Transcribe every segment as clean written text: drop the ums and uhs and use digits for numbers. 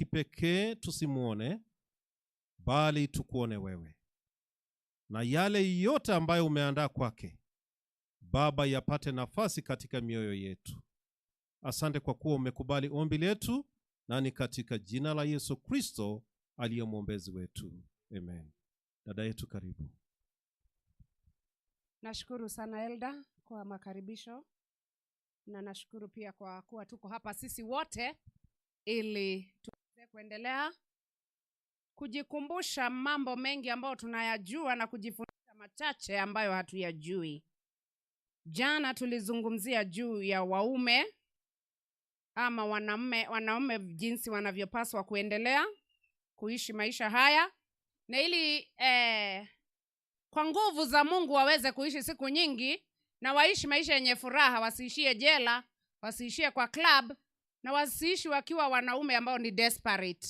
Kipekee tusimwone, bali tukuone wewe, na yale yote ambayo umeandaa kwake Baba yapate nafasi katika mioyo yetu. Asante kwa kuwa umekubali ombi letu, na ni katika jina la Yesu Kristo aliye mwombezi wetu, amen. Dada yetu, karibu. Nashukuru sana, Elder, kwa makaribisho na nashukuru pia kwa kuwa tuko hapa sisi wote ili tuweze kuendelea kujikumbusha mambo mengi ambayo tunayajua na kujifundisha machache ambayo hatuyajui. Jana tulizungumzia juu ya waume ama wanaume jinsi wanavyopaswa kuendelea kuishi maisha haya na ili kwa nguvu za Mungu waweze kuishi siku nyingi na waishi maisha yenye furaha, wasiishie jela, wasiishie kwa club na wasiishi wakiwa wanaume ambao ni desperate.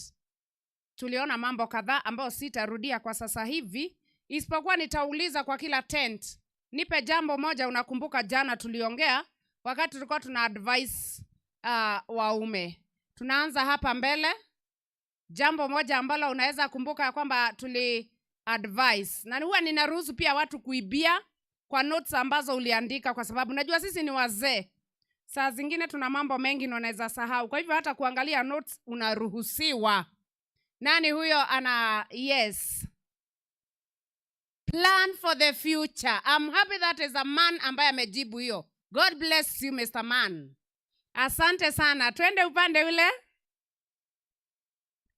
Tuliona mambo kadhaa ambayo sitarudia kwa sasa hivi, isipokuwa nitauliza kwa kila tent, nipe jambo moja unakumbuka jana tuliongea wakati tulikuwa tuna advise waume. Tunaanza hapa mbele, jambo moja ambalo unaweza kumbuka ya kwamba tuli advise, na huwa ninaruhusu pia watu kuibia kwa notes ambazo uliandika, kwa sababu najua sisi ni wazee, saa zingine tuna mambo mengi na unaweza sahau. Kwa hivyo hata kuangalia notes unaruhusiwa. Nani huyo ana? Yes, plan for the future. I'm happy that is a man ambaye amejibu hiyo. God bless you, Mr. Man. Asante sana. Twende upande ule.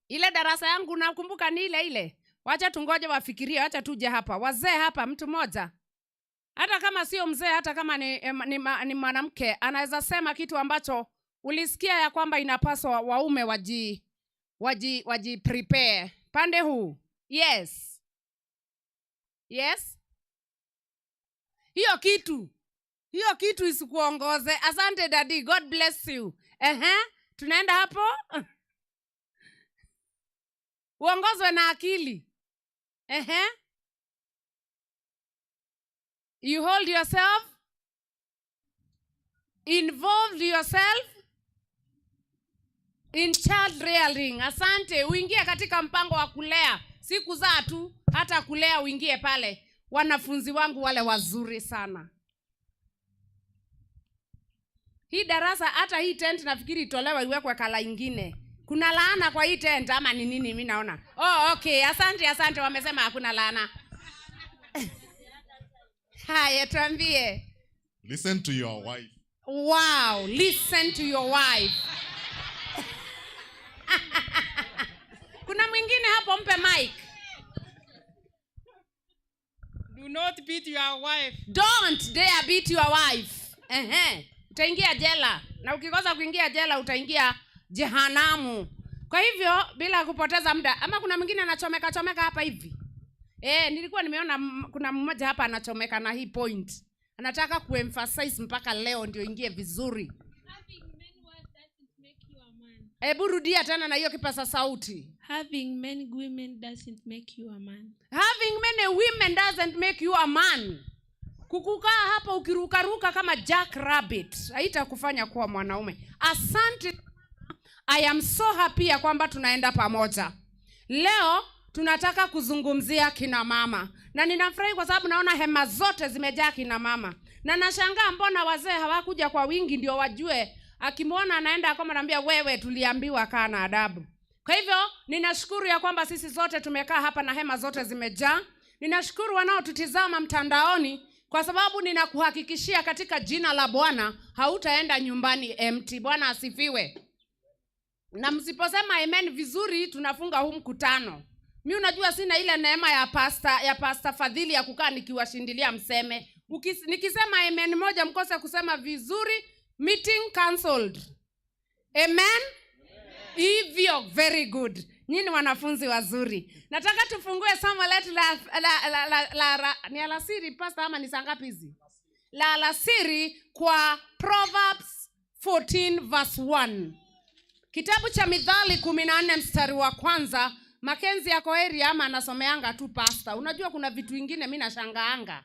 Ile darasa yangu nakumbuka ni ile ile. Wacha tungoje wafikirie, wacha tuje hapa. Wazee hapa, mtu mmoja, hata kama sio mzee, hata kama ni mwanamke, anaweza sema kitu ambacho ulisikia ya kwamba inapaswa waume waji prepare. Pande huu. Yes. Hiyo kitu isikuongoze. Asante, daddy, God bless you. Ehe, tunaenda hapo. Uongozwe na akili. Ehe. You hold yourself, involve yourself in child rearing. Asante, uingie katika mpango wa kulea, si kuzaa tu, hata kulea uingie pale. Wanafunzi wangu wale wazuri sana. Hii darasa, hata hii tent nafikiri itolewe iwekwe color ingine. Kuna laana kwa hii tent ama ni nini? Mi naona. Oh, okay. Asante, asante. Wamesema hakuna laana. Haya, tuambie. Listen to your wife. Wow, listen to your wife. Kuna mwingine hapo, mpe mic. Do not beat your wife. Don't dare beat your wife. Ehe. Utaingia jela na ukikosa kuingia jela utaingia jehanamu. Kwa hivyo bila kupoteza muda, ama kuna mwingine anachomeka chomeka hapa hivi? Nilikuwa nimeona kuna mmoja hapa anachomeka na hii point. Anataka kuemphasize mpaka leo ndio ingie vizuri. Having many wives doesn't make you a man. Hebu rudia tena na hiyo kipaza sauti. Having many women doesn't make you a man. Having many women doesn't make you a man. Kukukaa hapa ukirukaruka kama jack rabbit haitakufanya kuwa mwanaume. Asante. I am so happy ya kwamba tunaenda pamoja. Leo tunataka kuzungumzia kina mama, na ninafurahi kwa sababu naona hema zote zimejaa kina mama, na nashangaa mbona wazee hawakuja kwa wingi ndio wajue. Akimwona anaenda akoma, anambia, "Wewe, tuliambiwa kaa na adabu." Kwa hivyo ninashukuru ya kwamba sisi zote tumekaa hapa na hema zote zimejaa. Ninashukuru wanaotutizama mtandaoni, kwa sababu ninakuhakikishia katika jina la Bwana hautaenda nyumbani empty. Bwana asifiwe. Na msiposema amen vizuri, tunafunga huu mkutano. Mi unajua sina ile neema ya Pasta Fadhili ya kukaa nikiwashindilia mseme. Nikisema amen moja mkose kusema vizuri, meeting cancelled. Amen? Hivyo, very good. Nyinyi wanafunzi wazuri. Nataka tufungue somo letu la ni alasiri, Pastor, ama ni saa ngapi hizi? La alasiri kwa Proverbs 14 verse 1. Kitabu cha Mithali 14 mstari wa kwanza. Makenzi yako area ama anasomeanga tu, Pastor? Unajua kuna vitu vingine mimi nashangaanga.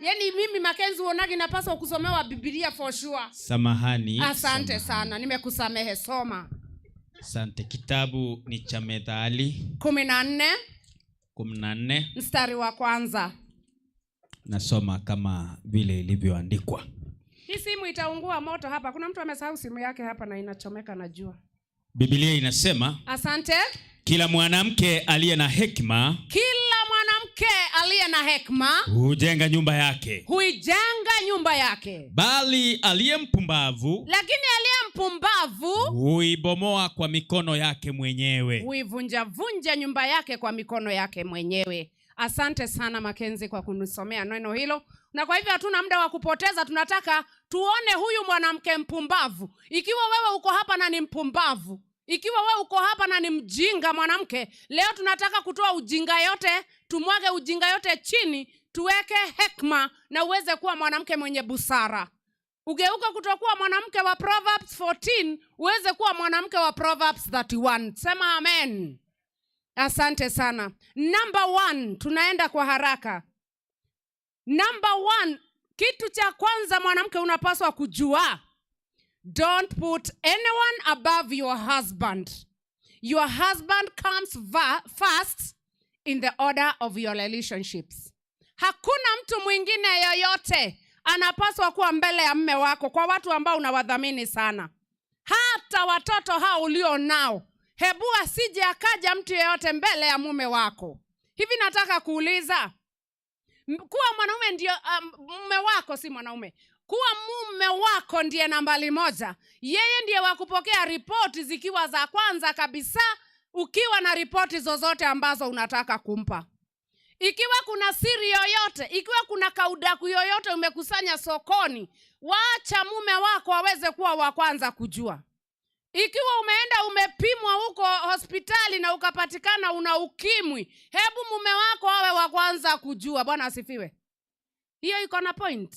Yaani mimi Makenzi uonagi napaswa kusomewa Biblia for sure. Samahani. Asante Samahani. Sana. Nimekusamehe, soma. Asante. Kitabu ni cha Methali 14 14, mstari wa kwanza. Nasoma kama vile ilivyoandikwa. Hii simu itaungua moto hapa. Kuna mtu amesahau simu yake hapa na inachomeka, najua. Biblia inasema, Asante. Kila mwanamke aliye na hekima Kila mwanamke aliye na hekima hujenga nyumba yake, huijenga nyumba yake, bali aliye mpumbavu lakini aliye mpumbavu huibomoa kwa mikono yake mwenyewe. Huivunjavunja nyumba yake kwa mikono yake mwenyewe. Asante sana, Makenzi, kwa kunisomea neno hilo. Na kwa hivyo hatuna muda wa kupoteza, tunataka tuone huyu mwanamke mpumbavu. Ikiwa wewe uko hapa na ni mpumbavu, ikiwa wewe uko hapa na ni mjinga mwanamke, leo tunataka kutoa ujinga yote, tumwage ujinga yote chini, tuweke hekma na uweze kuwa mwanamke mwenye busara. Ugeuke kutokuwa mwanamke wa Proverbs 14, uweze kuwa mwanamke wa Proverbs 31. Sema amen. Asante sana. Number one, tunaenda kwa haraka. Number one, kitu cha kwanza mwanamke unapaswa kujua: don't put anyone above your husband. Your husband comes first in the order of your relationships. Hakuna mtu mwingine yoyote anapaswa kuwa mbele ya mme wako, kwa watu ambao unawadhamini sana, hata watoto hao ulio nao. Hebu asije akaja mtu yeyote mbele ya mume wako. Hivi nataka kuuliza, kuwa mwanaume ndio mume wako, si mwanaume, kuwa mume wako ndiye nambari moja, yeye ndiye wa kupokea ripoti zikiwa za kwanza kabisa, ukiwa na ripoti zozote ambazo unataka kumpa, ikiwa kuna siri yoyote, ikiwa kuna kaudaku yoyote umekusanya sokoni, wacha mume wako aweze kuwa wa kwanza kujua. Ikiwa umeenda umepimwa huko hospitali na ukapatikana una ukimwi, hebu mume wako awe wa kwanza kujua. Bwana asifiwe. Hiyo iko na point.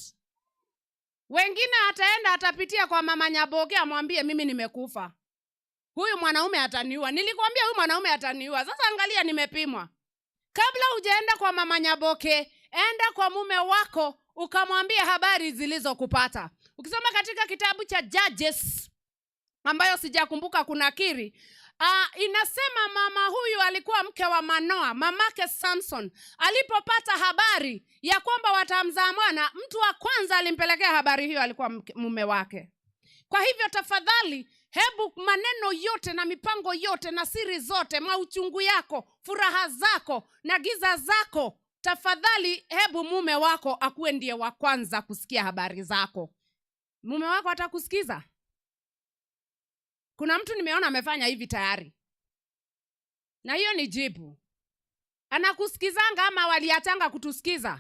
Wengine ataenda atapitia kwa mama Nyaboke amwambie, "Mimi nimekufa, huyu mwanaume ataniua. Nilikwambia huyu mwanaume ataniua. Sasa angalia, nimepimwa." Kabla hujaenda kwa mama Nyaboke, enda kwa mume wako ukamwambia habari zilizokupata. Ukisoma katika kitabu cha Judges, ambayo sijakumbuka kunakiri, inasema mama huyu alikuwa mke wa Manoa, mamake Samson. Alipopata habari ya kwamba watamzaa mwana, mtu wa kwanza alimpelekea habari hiyo alikuwa mume wake. Kwa hivyo tafadhali, hebu maneno yote na mipango yote na siri zote, mauchungu yako, furaha zako na giza zako, tafadhali hebu mume wako akuwe ndiye wa kwanza kusikia habari zako. Mume wako atakusikiza? Kuna mtu nimeona amefanya hivi tayari, na hiyo ni jibu. Anakusikizanga ama waliachanga kutusikiza?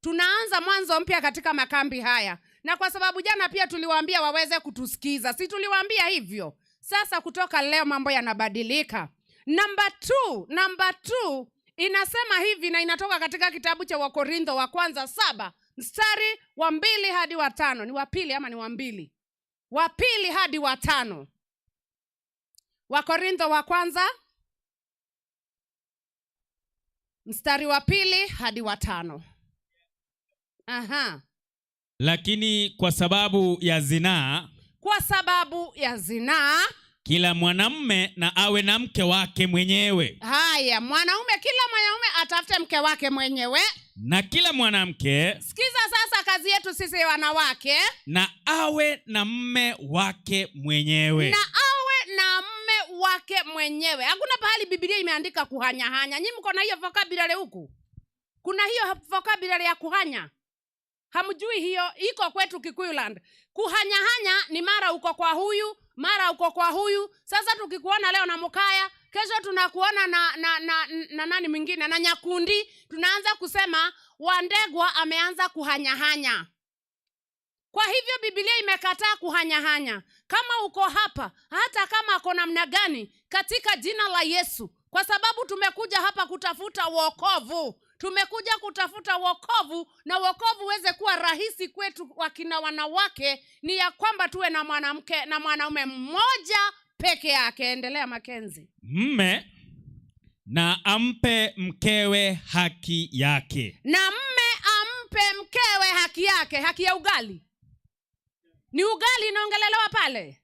Tunaanza mwanzo mpya katika makambi haya, na kwa sababu jana pia tuliwaambia waweze kutusikiza, si tuliwaambia hivyo? Sasa kutoka leo mambo yanabadilika. Number two inasema hivi, na inatoka katika kitabu cha Wakorintho wa kwanza 7 mstari wa 2 hadi wa 5. Ni wa pili ama ni wa 2? Wa pili hadi wa 5. Wakorintho wa kwanza mstari wa 2 hadi wa 5. Aha. Lakini kwa sababu ya zinaa, Kwa sababu ya zinaa, kila mwanamume na awe na mke wake mwenyewe, Haya, mwanaume, kila mwanaume atafute mke wake mwenyewe, na kila mwanamke Sikiza sasa, kazi yetu sisi wanawake, na awe na mme wake mwenyewe. Na awe na mme wake mwenyewe. Hakuna pahali Biblia imeandika kuhanyahanya. Nyinyi mko na hiyo vocabulary huku? Kuna hiyo vocabulary ya kuhanya? Hamjui hiyo? Iko kwetu Kikuyuland. Kuhanyahanya ni mara uko kwa huyu, mara uko kwa huyu. Sasa tukikuona leo na Mukaya, kesho tunakuona na nani mwingine, na Nyakundi, tunaanza kusema Wandegwa ameanza kuhanyahanya. Kwa hivyo Biblia imekataa kuhanyahanya. Kama uko hapa, hata kama ako namna gani, katika jina la Yesu, kwa sababu tumekuja hapa kutafuta wokovu. Tumekuja kutafuta wokovu, na wokovu uweze kuwa rahisi kwetu wakina wanawake, ni ya kwamba tuwe na mwanamke na mwanaume mmoja peke yake. Endelea, Makenzi. Mme na ampe mkewe haki yake. Na mme ampe mkewe haki yake. Haki ya ugali. Ni ugali inaongelelewa pale?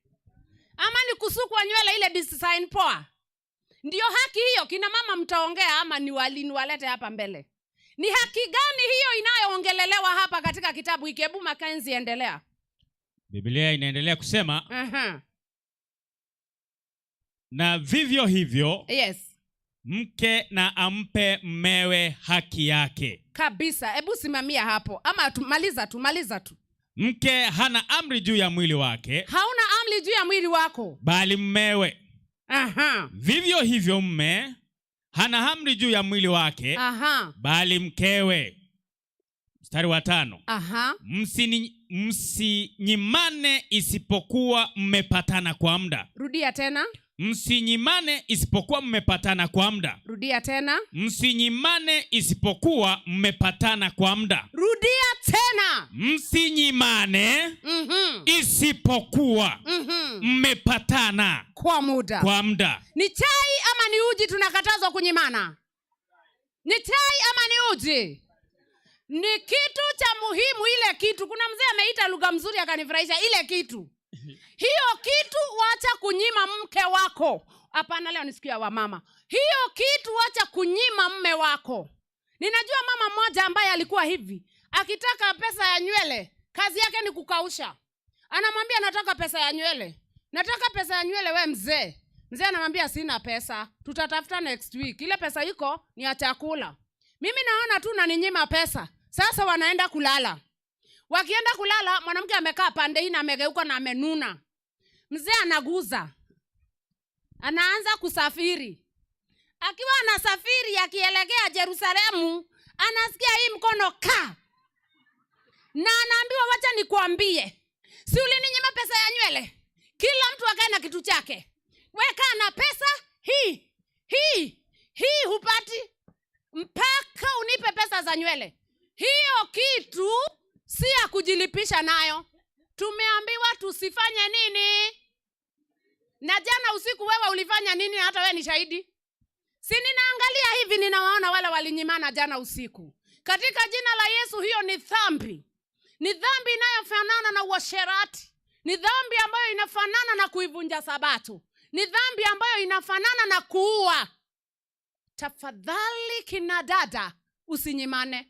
Ama ni kusukwa nywele ile design poa? Ndiyo haki hiyo? Kina mama mtaongea ama niwalete hapa mbele? Ni haki gani hiyo inayoongelelewa hapa katika kitabu hiki? Hebu Mackenzie, endelea. Biblia inaendelea kusema, na vivyo hivyo mke na ampe mmewe haki yake. Kabisa. Hebu simamia hapo, ama maliza tu, maliza tu. Mke hana amri juu ya mwili wake, Hauna amri juu ya mwili wako, bali mmewe. Vivyo hivyo mme hana amri juu ya mwili wake, bali mkewe. Mstari wa 5. Msinyimane isipokuwa mmepatana kwa muda. Rudia tena. Msinyimane isipokuwa mmepatana kwa muda. Rudia tena. Msinyimane isipokuwa mmepatana kwa muda. Rudia tena. Msinyimane isipokuwa mmepatana kwa muda. Kwa muda. Ni chai ama ni uji tunakatazwa kunyimana? Ni chai ama ni uji? Ni kitu cha muhimu ile kitu. Kuna mzee ameita lugha mzuri akanifurahisha, ile kitu. Hiyo kitu wacha kunyima mke wako. Hapana, leo ni siku ya wamama. Hiyo kitu wacha kunyima mme wako. Ninajua mama mmoja ambaye alikuwa hivi, akitaka pesa ya nywele, kazi yake ni kukausha. Anamwambia nataka pesa ya nywele. Nataka pesa ya nywele we mzee. Mzee anamwambia sina pesa, tutatafuta next week. Ile pesa iko ni ya chakula. Mimi naona tu naninyima pesa. Sasa wanaenda kulala. Wakienda kulala, mwanamke amekaa pande hii na amegeuka na amenuna. Mzee anaguza. Anaanza kusafiri. Akiwa anasafiri akielekea Yerusalemu, anasikia hii mkono ka. Na anaambiwa wacha nikuambie, si ulininyima pesa ya nywele? Kila mtu akae na kitu chake. Weka na pesa hii, hii, hii hupati mpaka unipe pesa za nywele. Hiyo kitu si ya kujilipisha nayo. Tumeambiwa tusifanye nini? Na jana usiku wewe ulifanya nini? Hata wewe ni shahidi. Si ninaangalia hivi ninawaona wale walinyimana jana usiku. Katika jina la Yesu, hiyo ni dhambi. Ni dhambi inayofanana na uasherati. Ni dhambi ambayo inafanana na kuivunja Sabato. Ni dhambi ambayo inafanana na kuua. Tafadhali kina dada, usinyimane.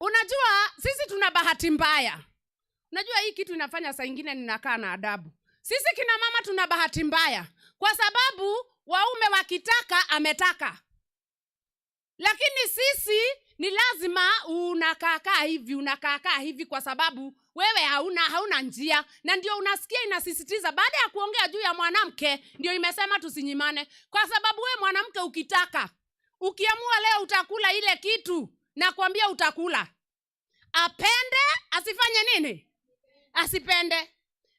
Unajua sisi tuna bahati mbaya. Unajua hii kitu inafanya saa ingine ninakaa na adabu. Sisi kina mama tuna bahati mbaya kwa sababu waume wakitaka ametaka. Lakini sisi ni lazima unakaakaa hivi, unakaakaa hivi kwa sababu wewe hauna njia. Na ndio unasikia inasisitiza baada ya kuongea juu ya mwanamke, ndio imesema tusinyimane. Kwa sababu wewe mwanamke ukitaka, ukiamua leo utakula ile kitu, nakwambia utakula. Apende, asifanye nini? Asipende.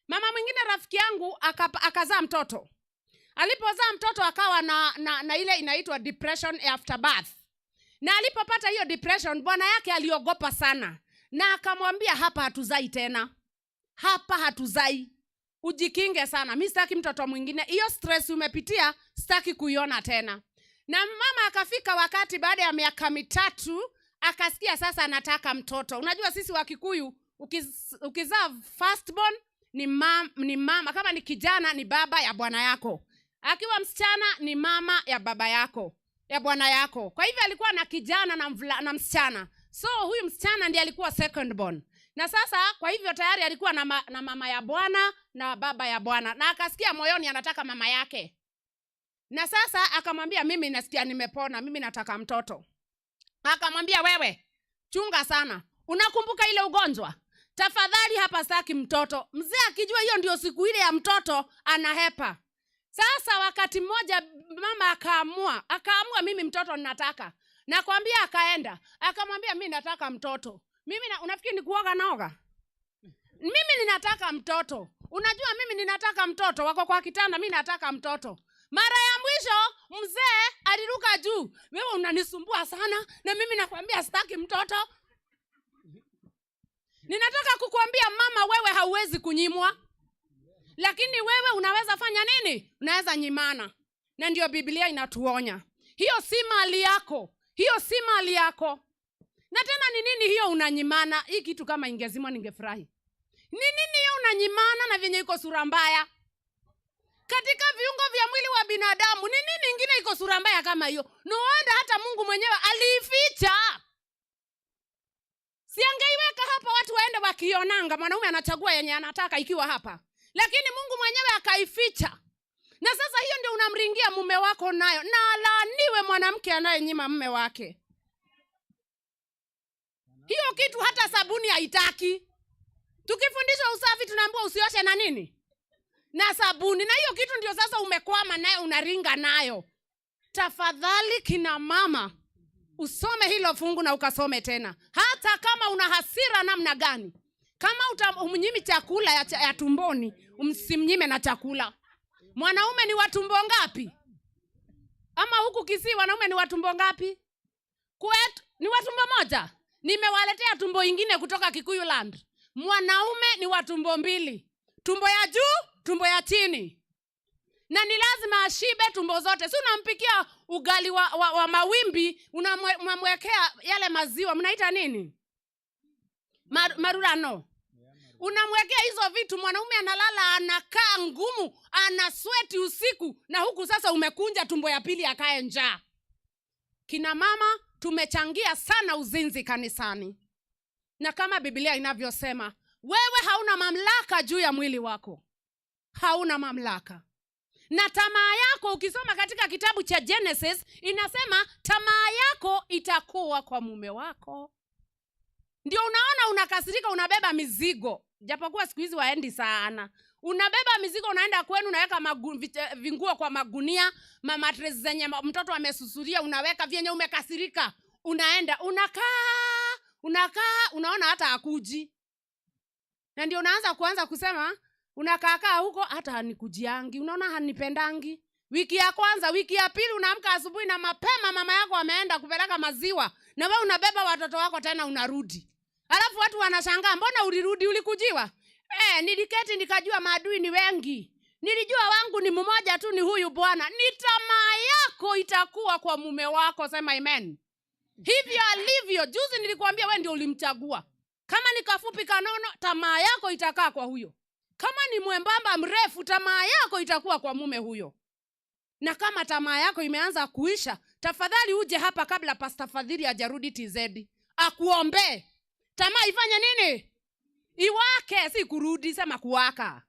Mama mwingine rafiki yangu akazaa mtoto. Alipozaa mtoto akawa na ile inaitwa depression after birth. Na alipopata hiyo depression, bwana yake aliogopa sana. Na akamwambia hapa hatuzai tena. Hapa hatuzai. Ujikinge sana. Mimi sitaki mtoto mwingine. Hiyo stress umepitia sitaki kuiona tena. Na mama akafika wakati baada ya miaka 3 akasikia sasa anataka mtoto. Unajua sisi wa Kikuyu ukizaa firstborn ni mama, kama ni kijana ni baba ya bwana yako. Akiwa msichana ni mama ya baba yako, ya bwana yako. Kwa hivyo alikuwa na kijana na msichana. So huyu msichana ndiye alikuwa second born. Na sasa kwa hivyo tayari alikuwa na mama ya bwana na baba ya bwana. Na akasikia moyoni anataka mama yake. Na sasa akamwambia mimi nasikia nimepona, mimi nataka mtoto. Akamwambia wewe chunga sana. Unakumbuka ile ugonjwa? Tafadhali hapa sitaki mtoto. Mzee akijua hiyo ndio siku ile ya mtoto anahepa. Sasa wakati mmoja mama akaamua mimi mtoto ninataka. Nakwambia akaenda, akamwambia mimi nataka mtoto. Mimi unafikiri ni kuoga naoga? Mimi ninataka mtoto. Unajua mimi ninataka mtoto, wako kwa kitanda mimi nataka mtoto. Mara ya mwisho mzee aliruka juu. Wewe unanisumbua sana na mimi nakwambia sitaki mtoto. Ninataka kukuambia mama, wewe hauwezi kunyimwa. Lakini wewe unaweza fanya nini? Unaweza nyimana. Na ndio Biblia inatuonya. Hiyo si mali yako. Hiyo si mali yako. Na tena ni nini hiyo unanyimana? Hii kitu kama ingezimwa ningefurahi. Ni nini hiyo unanyimana na vyenye iko sura mbaya? Katika viungo vya mwili wa binadamu, ni nini ingine iko sura mbaya kama hiyo? No wonder hata Mungu mwenyewe aliificha. Si angeiweka hapa watu waende wakionanga, mwanaume anachagua yenye anataka ikiwa hapa. Lakini Mungu mwenyewe akaificha. Na sasa hiyo ndio unamringia mume wako nayo. Na alaaniwe mwanamke anayenyima mume wake. Hiyo kitu hata sabuni haitaki. Tukifundishwa usafi tunaambiwa usioshe na nini? Na sabuni. Na hiyo kitu ndio sasa umekwama nayo, unaringa nayo. Tafadhali kina mama, usome hilo fungu na ukasome tena. Hata kama una hasira namna gani, kama umnyimi chakula ya tumboni, usimnyime na chakula. Mwanaume ni wa tumbo ngapi? Ama huku Kisii wanaume ni wa tumbo ngapi? Kwetu ni wa tumbo moja. Nimewaletea tumbo ingine kutoka Kikuyu land. Mwanaume ni wa tumbo mbili. Tumbo ya juu, tumbo ya chini. Na ni lazima ashibe tumbo zote. Si unampikia ugali wa mawimbi, unamwekea yale maziwa, mnaita nini? Marurano. Unamwekea hizo vitu, mwanaume analala, anakaa ngumu, ana sweat usiku, na huku sasa umekunja tumbo ya pili akae njaa. Kina mama tumechangia sana uzinzi kanisani. Na kama Biblia inavyosema, wewe hauna mamlaka juu ya mwili wako. Hauna mamlaka. Na tamaa yako, ukisoma katika kitabu cha Genesis, inasema tamaa yako itakuwa kwa mume wako. Ndio unaona unakasirika, unabeba mizigo. Japokuwa siku hizi waendi sana. Unabeba mizigo, unaenda kwenu, unaweka vinguo kwa magunia, mamatres zenye mtoto amesusuria, unaweka vyenye umekasirika. Unaenda, unakaa, unakaa, unaona hata hakuji. Na ndio unaanza kuanza kusema, unakaa huko hata hanikujiangi, unaona hanipendangi. Wiki ya kwanza, wiki ya pili unaamka asubuhi na mapema, mama yako ameenda kupeleka maziwa, na wewe unabeba watoto wako tena unarudi. Alafu watu wanashangaa, mbona ulirudi, ulikujiwa? Niliketi nikajua maadui ni wengi. Nilijua wangu ni mmoja tu, ni huyu Bwana. Ni tamaa yako itakuwa kwa mume wako, sema amen. Hivyo alivyo. Juzi nilikuambia wewe ndio ulimchagua. Kama ni kafupi kanono, tamaa yako itakaa kwa huyo. Kama ni mwembamba mrefu, tamaa yako itakuwa kwa mume huyo. Na kama tamaa yako imeanza kuisha, tafadhali uje hapa kabla Pastor Fadhili hajarudi TZ. Akuombe. Tamaa ifanye nini? Iwake, si kurudi, sema kuwaka.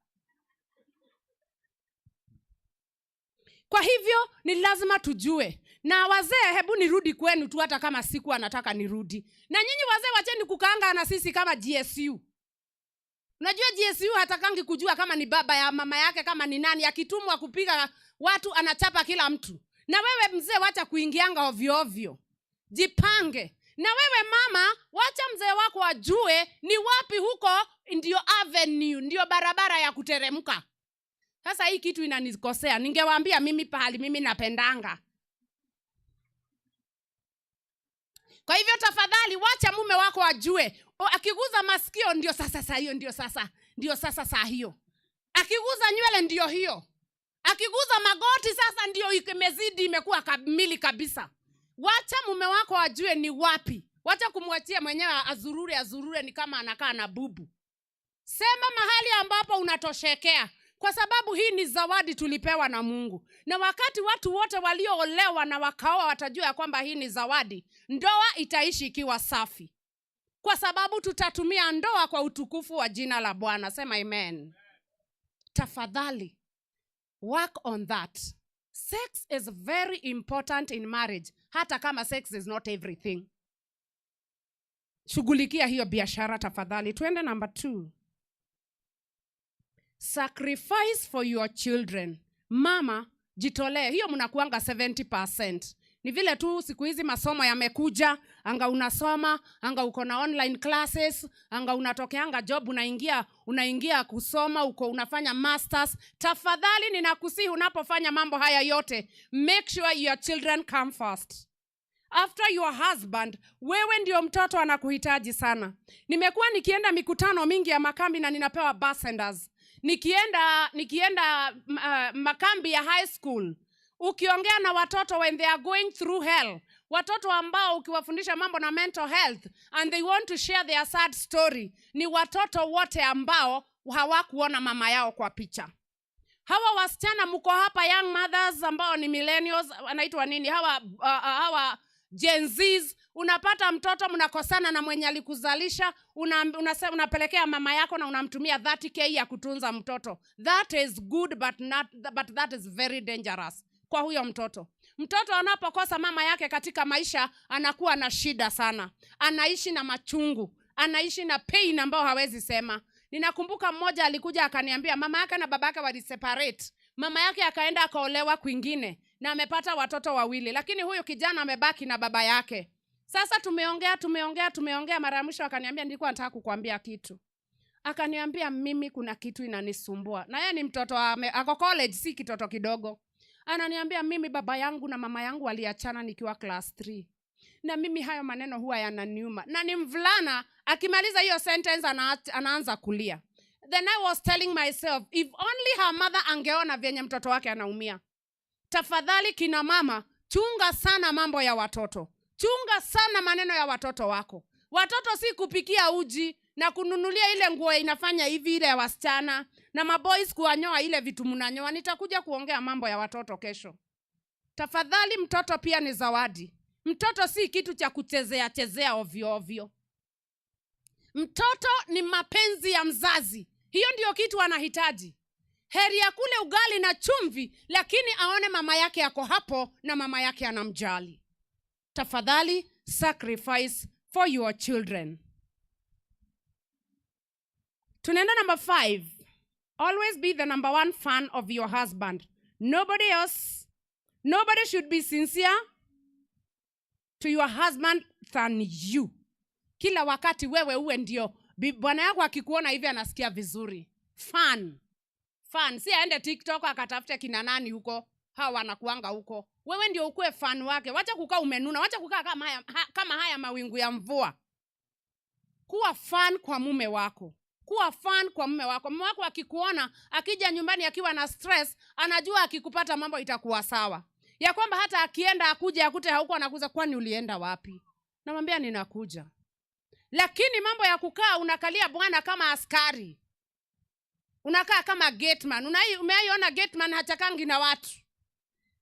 Kwa hivyo ni lazima tujue. Na wazee, hebu nirudi kwenu tu hata kama siku anataka nirudi. Na nyinyi wazee wacheni kukaanga na sisi kama GSU. Unajua GSU hatakangi kujua kama ni baba ya mama yake, kama ni nani. Akitumwa kupiga watu anachapa kila mtu. Na wewe mzee wacha kuingianga ovyo ovyo. Jipange. Na wewe mama, wacha mzee wako ajue ni wapi huko ndio avenue, ndio barabara ya kuteremka. Sasa hii kitu inanikosea. Ningewaambia mimi pahali mimi napendanga. Kwa hivyo tafadhali wacha mume wako ajue. Akiguza masikio ndio sasa saa hiyo, ndio sasa, ndio sasa saa hiyo. Akiguza nywele ndio hiyo. Akiguza magoti sasa ndio imezidi, imekuwa kamili kabisa. Wacha mume wako ajue ni wapi. Wacha kumwachia mwenyewe azurure, azurure ni kama anakaa na bubu. Sema mahali ambapo unatoshekea. Kwa sababu hii ni zawadi tulipewa na Mungu. Na wakati watu wote walioolewa na wakaoa watajua ya kwamba hii ni zawadi, ndoa itaishi ikiwa safi. Kwa sababu tutatumia ndoa kwa utukufu wa jina la Bwana. Sema amen. Tafadhali, work on that. Sex is very important in marriage. Hata kama sex is not everything. Shughulikia hiyo biashara tafadhali. Tuende number 2. Sacrifice for your children. Mama, jitolee. Hiyo mnakuanga 70%. Ni vile tu siku hizi masomo yamekuja, anga unasoma, anga uko na online classes, anga unatokeanga job, unaingia kusoma, uko unafanya masters. Tafadhali ninakusihi unapofanya mambo haya yote, make sure your children come first. After your husband, wewe ndio mtoto anakuhitaji sana. Nimekuwa nikienda mikutano mingi ya makambi na ninapewa busenders. Nikienda makambi ya high school, ukiongea na watoto when they are going through hell, Watoto ambao ukiwafundisha mambo na mental health and they want to share their sad story ni watoto wote ambao hawakuona mama yao kwa picha. Hawa wasichana mko hapa, young mothers ambao ni millennials, wanaitwa nini hawa, hawa Gen Zs, unapata mtoto, mnakosana na mwenye alikuzalisha, unapelekea mama yako na unamtumia 30K ya kutunza mtoto. That is good but, not, but that is very dangerous kwa huyo mtoto. Mtoto anapokosa mama yake katika maisha anakuwa na shida sana, anaishi na machungu, anaishi na pain ambao hawezi sema. Ninakumbuka mmoja alikuja akaniambia mama yake na baba yake waliseparate. Mama yake akaenda akaolewa kwingine na amepata watoto wawili, lakini huyu kijana amebaki na baba yake. Sasa tumeongea, tumeongea, tumeongea, mara ya mwisho akaniambia, nilikuwa nataka kukwambia kitu. Akaniambia, mimi kuna kitu inanisumbua. Na yeye ni mtoto ako college, si kitoto kidogo. Ananiambia, mimi baba yangu na mama yangu waliachana nikiwa class 3. Na mimi hayo maneno huwa yananiuma. Na ni mvulana, akimaliza hiyo sentence anaanza kulia. Then I was telling myself, if only her mother angeona vyenye mtoto wake anaumia. Tafadhali kina mama, chunga sana mambo ya watoto. Chunga sana maneno ya watoto wako. Watoto si kupikia uji na kununulia ile nguo inafanya hivi ile ya wasichana na maboys kuwanyoa ile vitu mnanyoa. Nitakuja kuongea mambo ya watoto kesho. Tafadhali, mtoto pia ni zawadi. Mtoto si kitu cha kuchezea chezea ovyo ovyo. Mtoto ni mapenzi ya mzazi. Hiyo ndio kitu anahitaji. Heri ya kule ugali na chumvi, lakini aone mama yake ako hapo na mama yake anamjali. Tafadhali, sacrifice for your children. Tunaenda number 5. Always be the number one fan of your husband. Nobody else, nobody should be sincere to your husband than you. Kila wakati wewe uwe ndio bwana yako akikuona hivi anasikia vizuri. Fan. Fan. Si aende TikTok akatafute kina nani huko, hawa wanakuanga huko. Wewe ndio ukuwe fan wake. Wacha kukaa umenuna, wacha kukaa kama haya mawingu ya mvua. Kuwa fan kwa mume wako. Kuwa fan kwa mume wako. Mume wako akikuona, akija nyumbani akiwa na stress, anajua akikupata mambo itakuwa sawa. Ya kwamba hata akienda akuje akute hauko, anakuza, kwani ulienda wapi? Namwambia ninakuja. Lakini mambo ya kukaa unakalia bwana kama askari. Unakaa kama gateman. Umeiona gateman hachakangi na watu.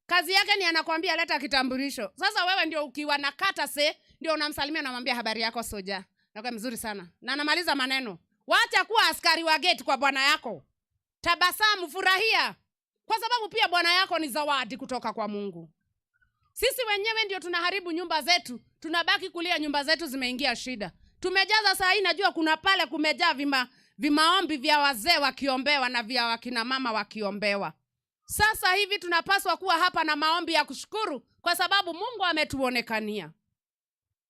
Kazi yake ni anakuambia leta kitambulisho. Sasa wewe ndio ukiwa na kata se, ndio unamsalimia unamwambia habari yako soja. Nakuwa mzuri sana. Na anamaliza maneno. Wacha kuwa askari wa gate kwa bwana yako. Tabasamu, furahia. Kwa sababu pia bwana yako ni zawadi kutoka kwa Mungu. Sisi wenyewe ndio tunaharibu nyumba zetu. Tunabaki kulia nyumba zetu zimeingia shida. Tumejaza saa hii, najua kuna pale kumejaa vimaombi vya wazee wakiombewa na vya wakina mama wakiombewa. Sasa hivi tunapaswa kuwa hapa na maombi ya kushukuru kwa sababu Mungu ametuonekania.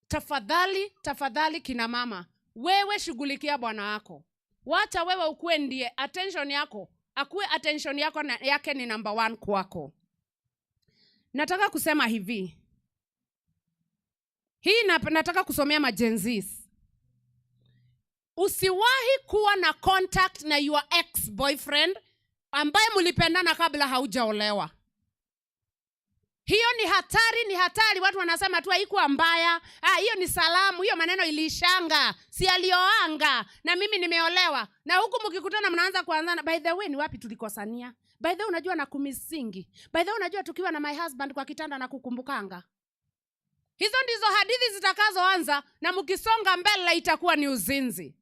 Tafadhali, tafadhali kina mama, wewe shughulikia bwana wako. Wacha wewe ukuwe ndiye attention yako, akuwe attention yako na yake ni number 1 kwako. Nataka kusema hivi. Hii nataka kusomea ma Gen Zs. Usiwahi kuwa na contact na your ex-boyfriend ambaye mlipendana kabla haujaolewa. Hiyo ni hatari, ni hatari. Watu wanasema tu haikuwa mbaya. Hiyo ni salamu, hiyo maneno ilishanga, si alioanga na mimi nimeolewa. Na huku mkikutana mnaanza kuanzana, by the way ni wapi tulikosania? By the way unajua na kumisingi. By the way unajua tukiwa na my husband kwa kitanda na kukumbukanga. Hizo ndizo hadithi zitakazoanza, na mkisonga mbele itakuwa ni uzinzi.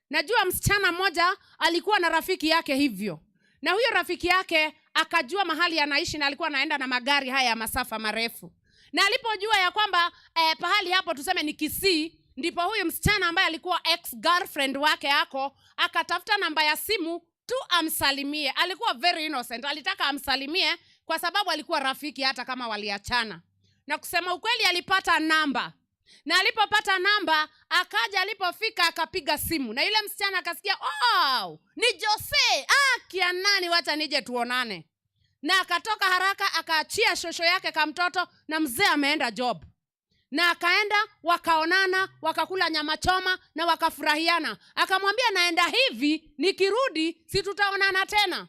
Najua msichana mmoja alikuwa na rafiki yake hivyo. Na huyo rafiki yake akajua mahali anaishi na alikuwa anaenda na magari haya ya masafa marefu. Na alipojua ya kwamba pahali hapo tuseme ni Kisii, ndipo huyu msichana ambaye alikuwa ex-girlfriend wake hako akatafuta namba ya simu tu amsalimie. Alikuwa very innocent, alitaka amsalimie kwa sababu alikuwa rafiki hata kama waliachana. Na kusema ukweli alipata namba. Na alipopata namba, akaja alipofika akapiga simu. Na yule msichana akasikia, oh, ni Jose. Kia nani, wacha nije tuonane. Na akatoka haraka akaachia shosho yake kama mtoto, na mzee ameenda job. Na akaenda wakaonana, wakakula nyama choma na wakafurahiana. Akamwambia naenda hivi, nikirudi si tutaonana tena.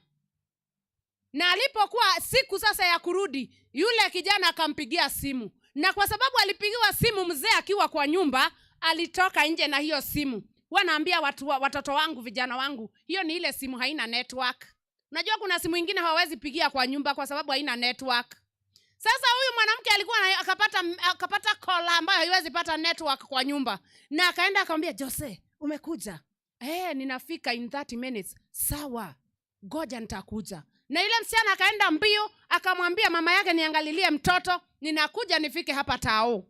Na alipokuwa siku sasa ya kurudi, yule kijana akampigia simu. Na kwa sababu alipigiwa simu mzee akiwa kwa nyumba, alitoka nje na hiyo simu. Wanaambia watoto wangu, vijana wangu, hiyo ni ile simu haina network. Unajua kuna simu ingine hawawezi pigia kwa nyumba kwa sababu haina network. Sasa huyu mwanamke alikuwa akapata call ambayo haiwezi pata network kwa nyumba, na akaenda akamwambia, "Jose, umekuja?" "Ninafika in 30 minutes." "Sawa, goja nitakuja." Na ile msichana akaenda mbio akamwambia mama yake, "Niangalilie mtoto, ninakuja nifike hapa tao."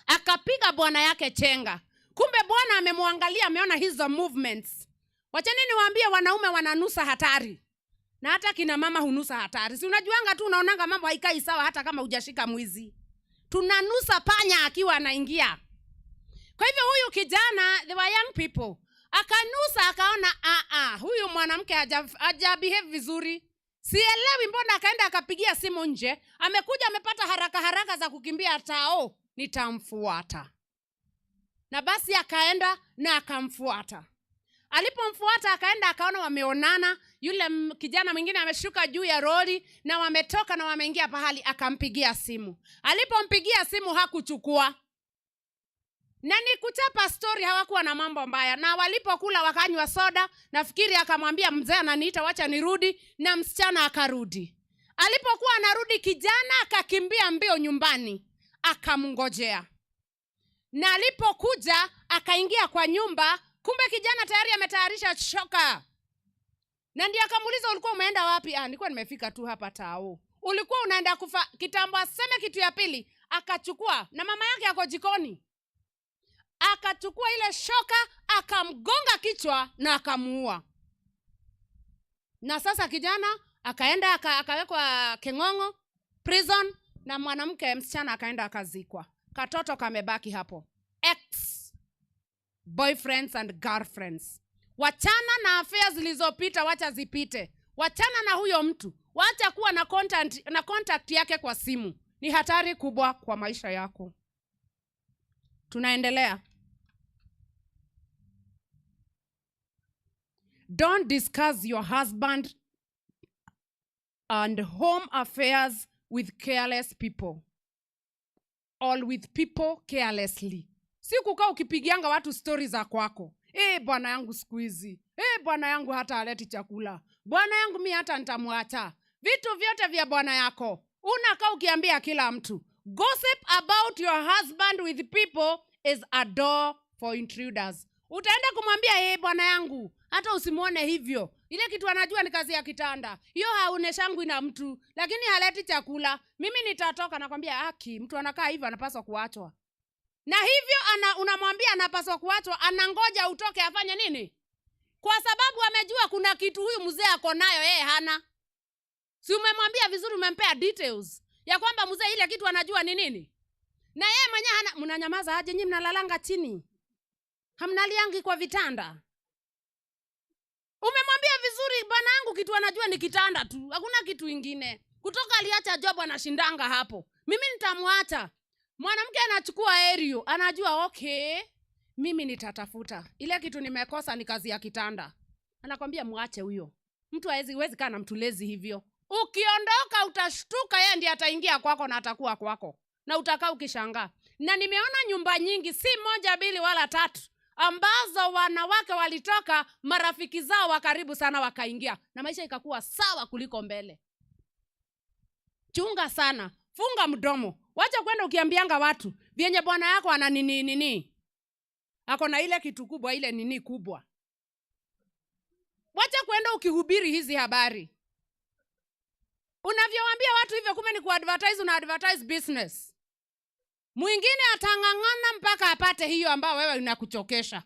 Akapiga bwana yake chenga. Kumbe bwana amemwangalia, ameona hizo movements. Wacheni niwaambie, wanaume wananusa hatari, na hata kina mama hunusa hatari. Si unajuanga tu, unaonanga mambo haikai sawa hata kama hujashika mwizi. Tunanusa panya akiwa anaingia. Kwa hivyo huyu kijana, they were young people, akanusa akaona, "Ah ah, huyu mwanamke haja behave vizuri. Sielewi mbona akaenda akapigia simu nje, amekuja amepata haraka haraka za kukimbia tao, nitamfuata." Na basi akaenda na akamfuata. Alipomfuata akaenda akaona wameonana, yule kijana mwingine ameshuka juu ya lori na wametoka na wameingia pahali, akampigia simu. Alipompigia simu hakuchukua. Na ni kuchapa story, hawakuwa na mambo mbaya. Na walipokula wakanywa soda, nafikiri akamwambia, "Mzee ananiita, wacha nirudi," na msichana akarudi. Alipokuwa anarudi, kijana akakimbia mbio nyumbani, akamngojea. Na alipokuja akaingia kwa nyumba, kumbe kijana tayari ametayarisha shoka. Na ndiye akamuuliza, "Ulikuwa umeenda wapi?" "Ah, nilikuwa nimefika tu hapa tao." "Ulikuwa unaenda kufa?" Kitambo aseme kitu ya pili, akachukua, na mama yake ako jikoni, akachukua ile shoka akamgonga kichwa na akamuua. Na sasa kijana akaenda akawekwa Keng'ong'o prison, na mwanamke msichana akaenda akazikwa. Katoto kamebaki hapo. Ex boyfriends and girlfriends, wachana na affairs zilizopita, wacha zipite. Wachana na huyo mtu, wacha kuwa na contact yake kwa simu. Ni hatari kubwa kwa maisha yako. Tunaendelea. Don't discuss your husband and home affairs with careless people or with people carelessly. Si kukaa ukipigianga watu stori za kwako. "E, bwana yangu siku hizi, e, bwana yangu hata aleti chakula, bwana yangu mi hata nitamwacha." Vitu vyote vya bwana yako unakaa ukiambia kila mtu. Gossip about your husband with people is a door for intruders. Utaenda kumwambia, "E, bwana yangu hata usimwone hivyo, ile kitu anajua ni kazi ya kitanda, hiyo haoneshangwi na mtu, lakini haleti chakula, mimi nitatoka." Nakwambia aki, mtu anakaa hivyo anapaswa kuachwa. Na hivyo unamwambia anapaswa kuachwa, anangoja utoke afanye nini? Kwa sababu amejua kuna kitu huyu mzee ako nayo yeye hana. Si umemwambia vizuri, umempea details ya kwamba mzee ile kitu anajua ni nini, na yeye mwenyewe hana. Mnanyamaza aje nyinyi? Mnalalanga chini, hamnaliangi kwa vitanda. Umemwambia vizuri, "Bwana yangu kitu anajua ni kitanda tu, hakuna kitu ingine. Kutoka aliacha job anashindanga hapo, mimi nitamwacha." Mwanamke anachukua aerial, anajua, "Okay, mimi nitatafuta ile kitu nimekosa, ni kazi ya kitanda." Anakwambia mwache huyo mtu, hawezi, huwezi kaa na mtu lazy hivyo. Ukiondoka utashtuka yeye ndiye ataingia kwako na atakuwa kwako na utakaa ukishangaa. Na nimeona nyumba nyingi, si moja, mbili wala tatu, ambazo wanawake walitoka, marafiki zao wa karibu sana wakaingia na maisha ikakuwa sawa kuliko mbele. Chunga sana, funga mdomo, wacha kwenda ukiambianga watu vyenye bwana yako ana nini nini, ako na ile kitu kubwa, ile nini kubwa. Wacha kwenda ukihubiri hizi habari. Unavyowaambia watu hivyo, kumbe ni kuadvertise, una advertise business. Mwingine atang'ang'ana mpaka apate hiyo ambayo wewe inakuchokesha.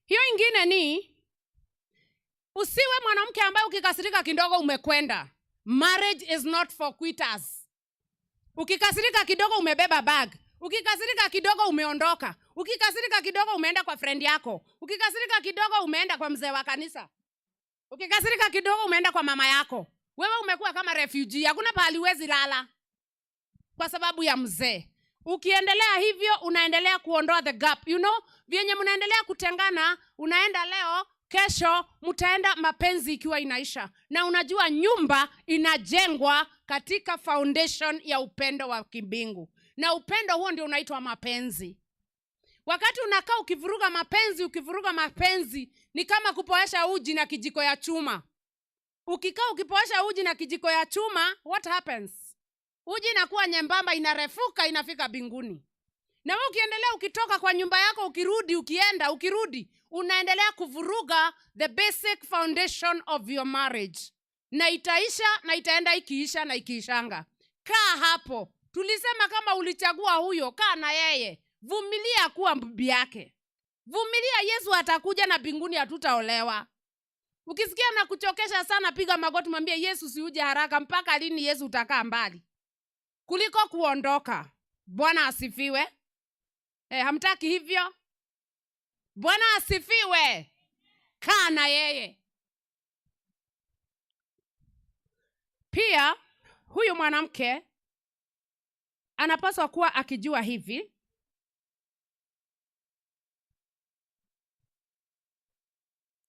Hiyo ingine ni usiwe mwanamke ambaye ukikasirika kidogo umekwenda. Marriage is not for quitters. Ukikasirika kidogo umebeba bag, ukikasirika kidogo umeondoka, ukikasirika kidogo umeenda kwa friend yako, ukikasirika kidogo umeenda kwa mzee wa kanisa, ukikasirika kidogo umeenda kwa mama yako. Wewe umekuwa kama refugee, hakuna pahali huwezi lala kwa sababu ya mzee. Ukiendelea hivyo unaendelea kuondoa the gap. Vyenye mnaendelea kutengana, unaenda leo, kesho mtaenda, mapenzi ikiwa inaisha. Na unajua nyumba inajengwa katika foundation ya upendo wa kimbingu, na upendo huo ndio unaitwa mapenzi. Wakati unakaa ukivuruga mapenzi, ukivuruga mapenzi ni kama kupoesha uji na kijiko ya chuma. Ukikaa ukipoesha uji na kijiko ya chuma, what happens? Uji inakuwa nyembamba, inarefuka, inafika binguni. Na wewe ukiendelea ukitoka kwa nyumba yako, ukirudi, ukienda, ukirudi, unaendelea kuvuruga the basic foundation of your marriage. Na itaisha, na itaenda ikiisha na ikiishanga. Kaa hapo. Tulisema kama ulichagua huyo, kaa na yeye. Vumilia kuwa bibi yake. Vumilia, Yesu atakuja na mbinguni hatutaolewa. Ukisikia na kuchokesha sana, piga magoti mwambie Yesu siuje haraka. Mpaka lini Yesu utakaa mbali? Kuliko kuondoka. Bwana asifiwe. Hamtaki hivyo? Bwana asifiwe. Kaa na yeye. Pia huyu mwanamke anapaswa kuwa akijua hivi: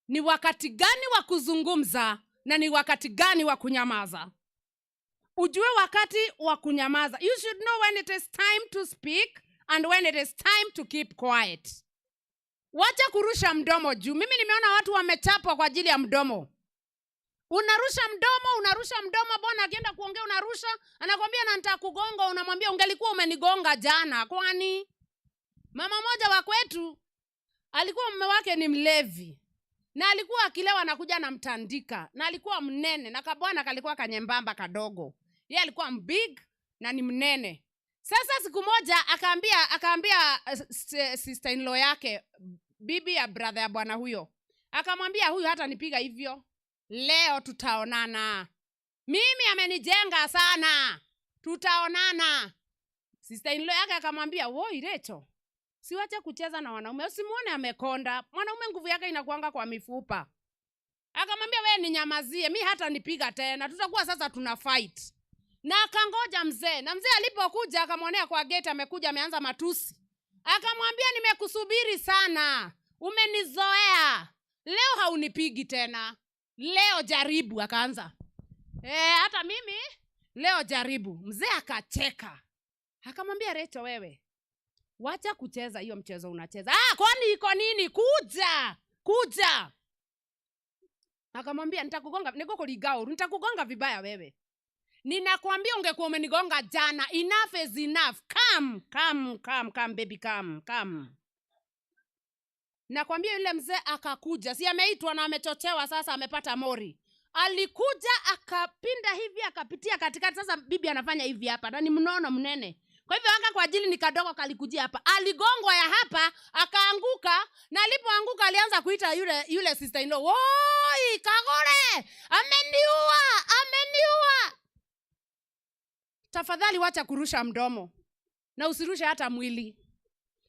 ni wakati gani wa kuzungumza na ni wakati gani wa kunyamaza. Ujue wakati wa kunyamaza. You should know when it is time to speak and when it is time to keep quiet. Wacha kurusha mdomo juu. Mimi nimeona watu wamechapwa kwa ajili ya mdomo. Unarusha mdomo, unarusha mdomo, bwana akienda kuongea unarusha, anakuambia na nitakugonga, unamwambia ungelikuwa umenigonga jana. Kwani mama moja wa kwetu alikuwa mume wake ni mlevi. Na alikuwa akilewa anakuja anamtandika, na alikuwa mnene, na kabwana kalikuwa kanyembamba kadogo. Yeye alikuwa mbig na ni mnene. Sasa siku moja akaambia sister in law yake, bibi ya brother ya bwana huyo. Akamwambia huyu hata nipiga hivyo. Leo tutaonana. Mimi amenijenga sana. Tutaonana. Sister in law yake akamwambia, "Woi Recho, siwache kucheza na wanaume. Usimuone amekonda. Mwanaume nguvu yake inakuanga kwa mifupa." Akamwambia, "Wewe ninyamazie, mimi hata nipiga tena. Tutakuwa sasa tuna fight." Na akangoja mzee. Na mzee alipokuja akamwonea kwa gate amekuja ameanza matusi. Akamwambia, "Nimekusubiri sana. Umenizoea. Leo haunipigi tena. Leo jaribu." Akaanza, hata mimi leo jaribu. Mzee akacheka. Akamwambia, "Recho wewe, wacha kucheza hiyo mchezo unacheza. Kwani iko nini? Kuja, kuja." Akamwambia, "Nitakugonga, nikukuligauru, nitakugonga vibaya wewe. Ninakwambia ungekuwa umenigonga jana. Enough is enough. Come, come, come, come baby, come, come." Nakwambia yule mzee akakuja. Si ameitwa na amechochewa sasa amepata mori. Alikuja akapinda hivi akapitia katikati. Sasa bibi anafanya hivi hapa na ni mnono mnene. Kwa hivyo anga kwa ajili ni kadogo kalikujia hapa. Aligongwa ya hapa akaanguka, na alipoanguka alianza kuita yule sister in law, "Woi, Kagore, ameniua, ameniua." Tafadhali wacha kurusha mdomo. Na usirushe hata mwili.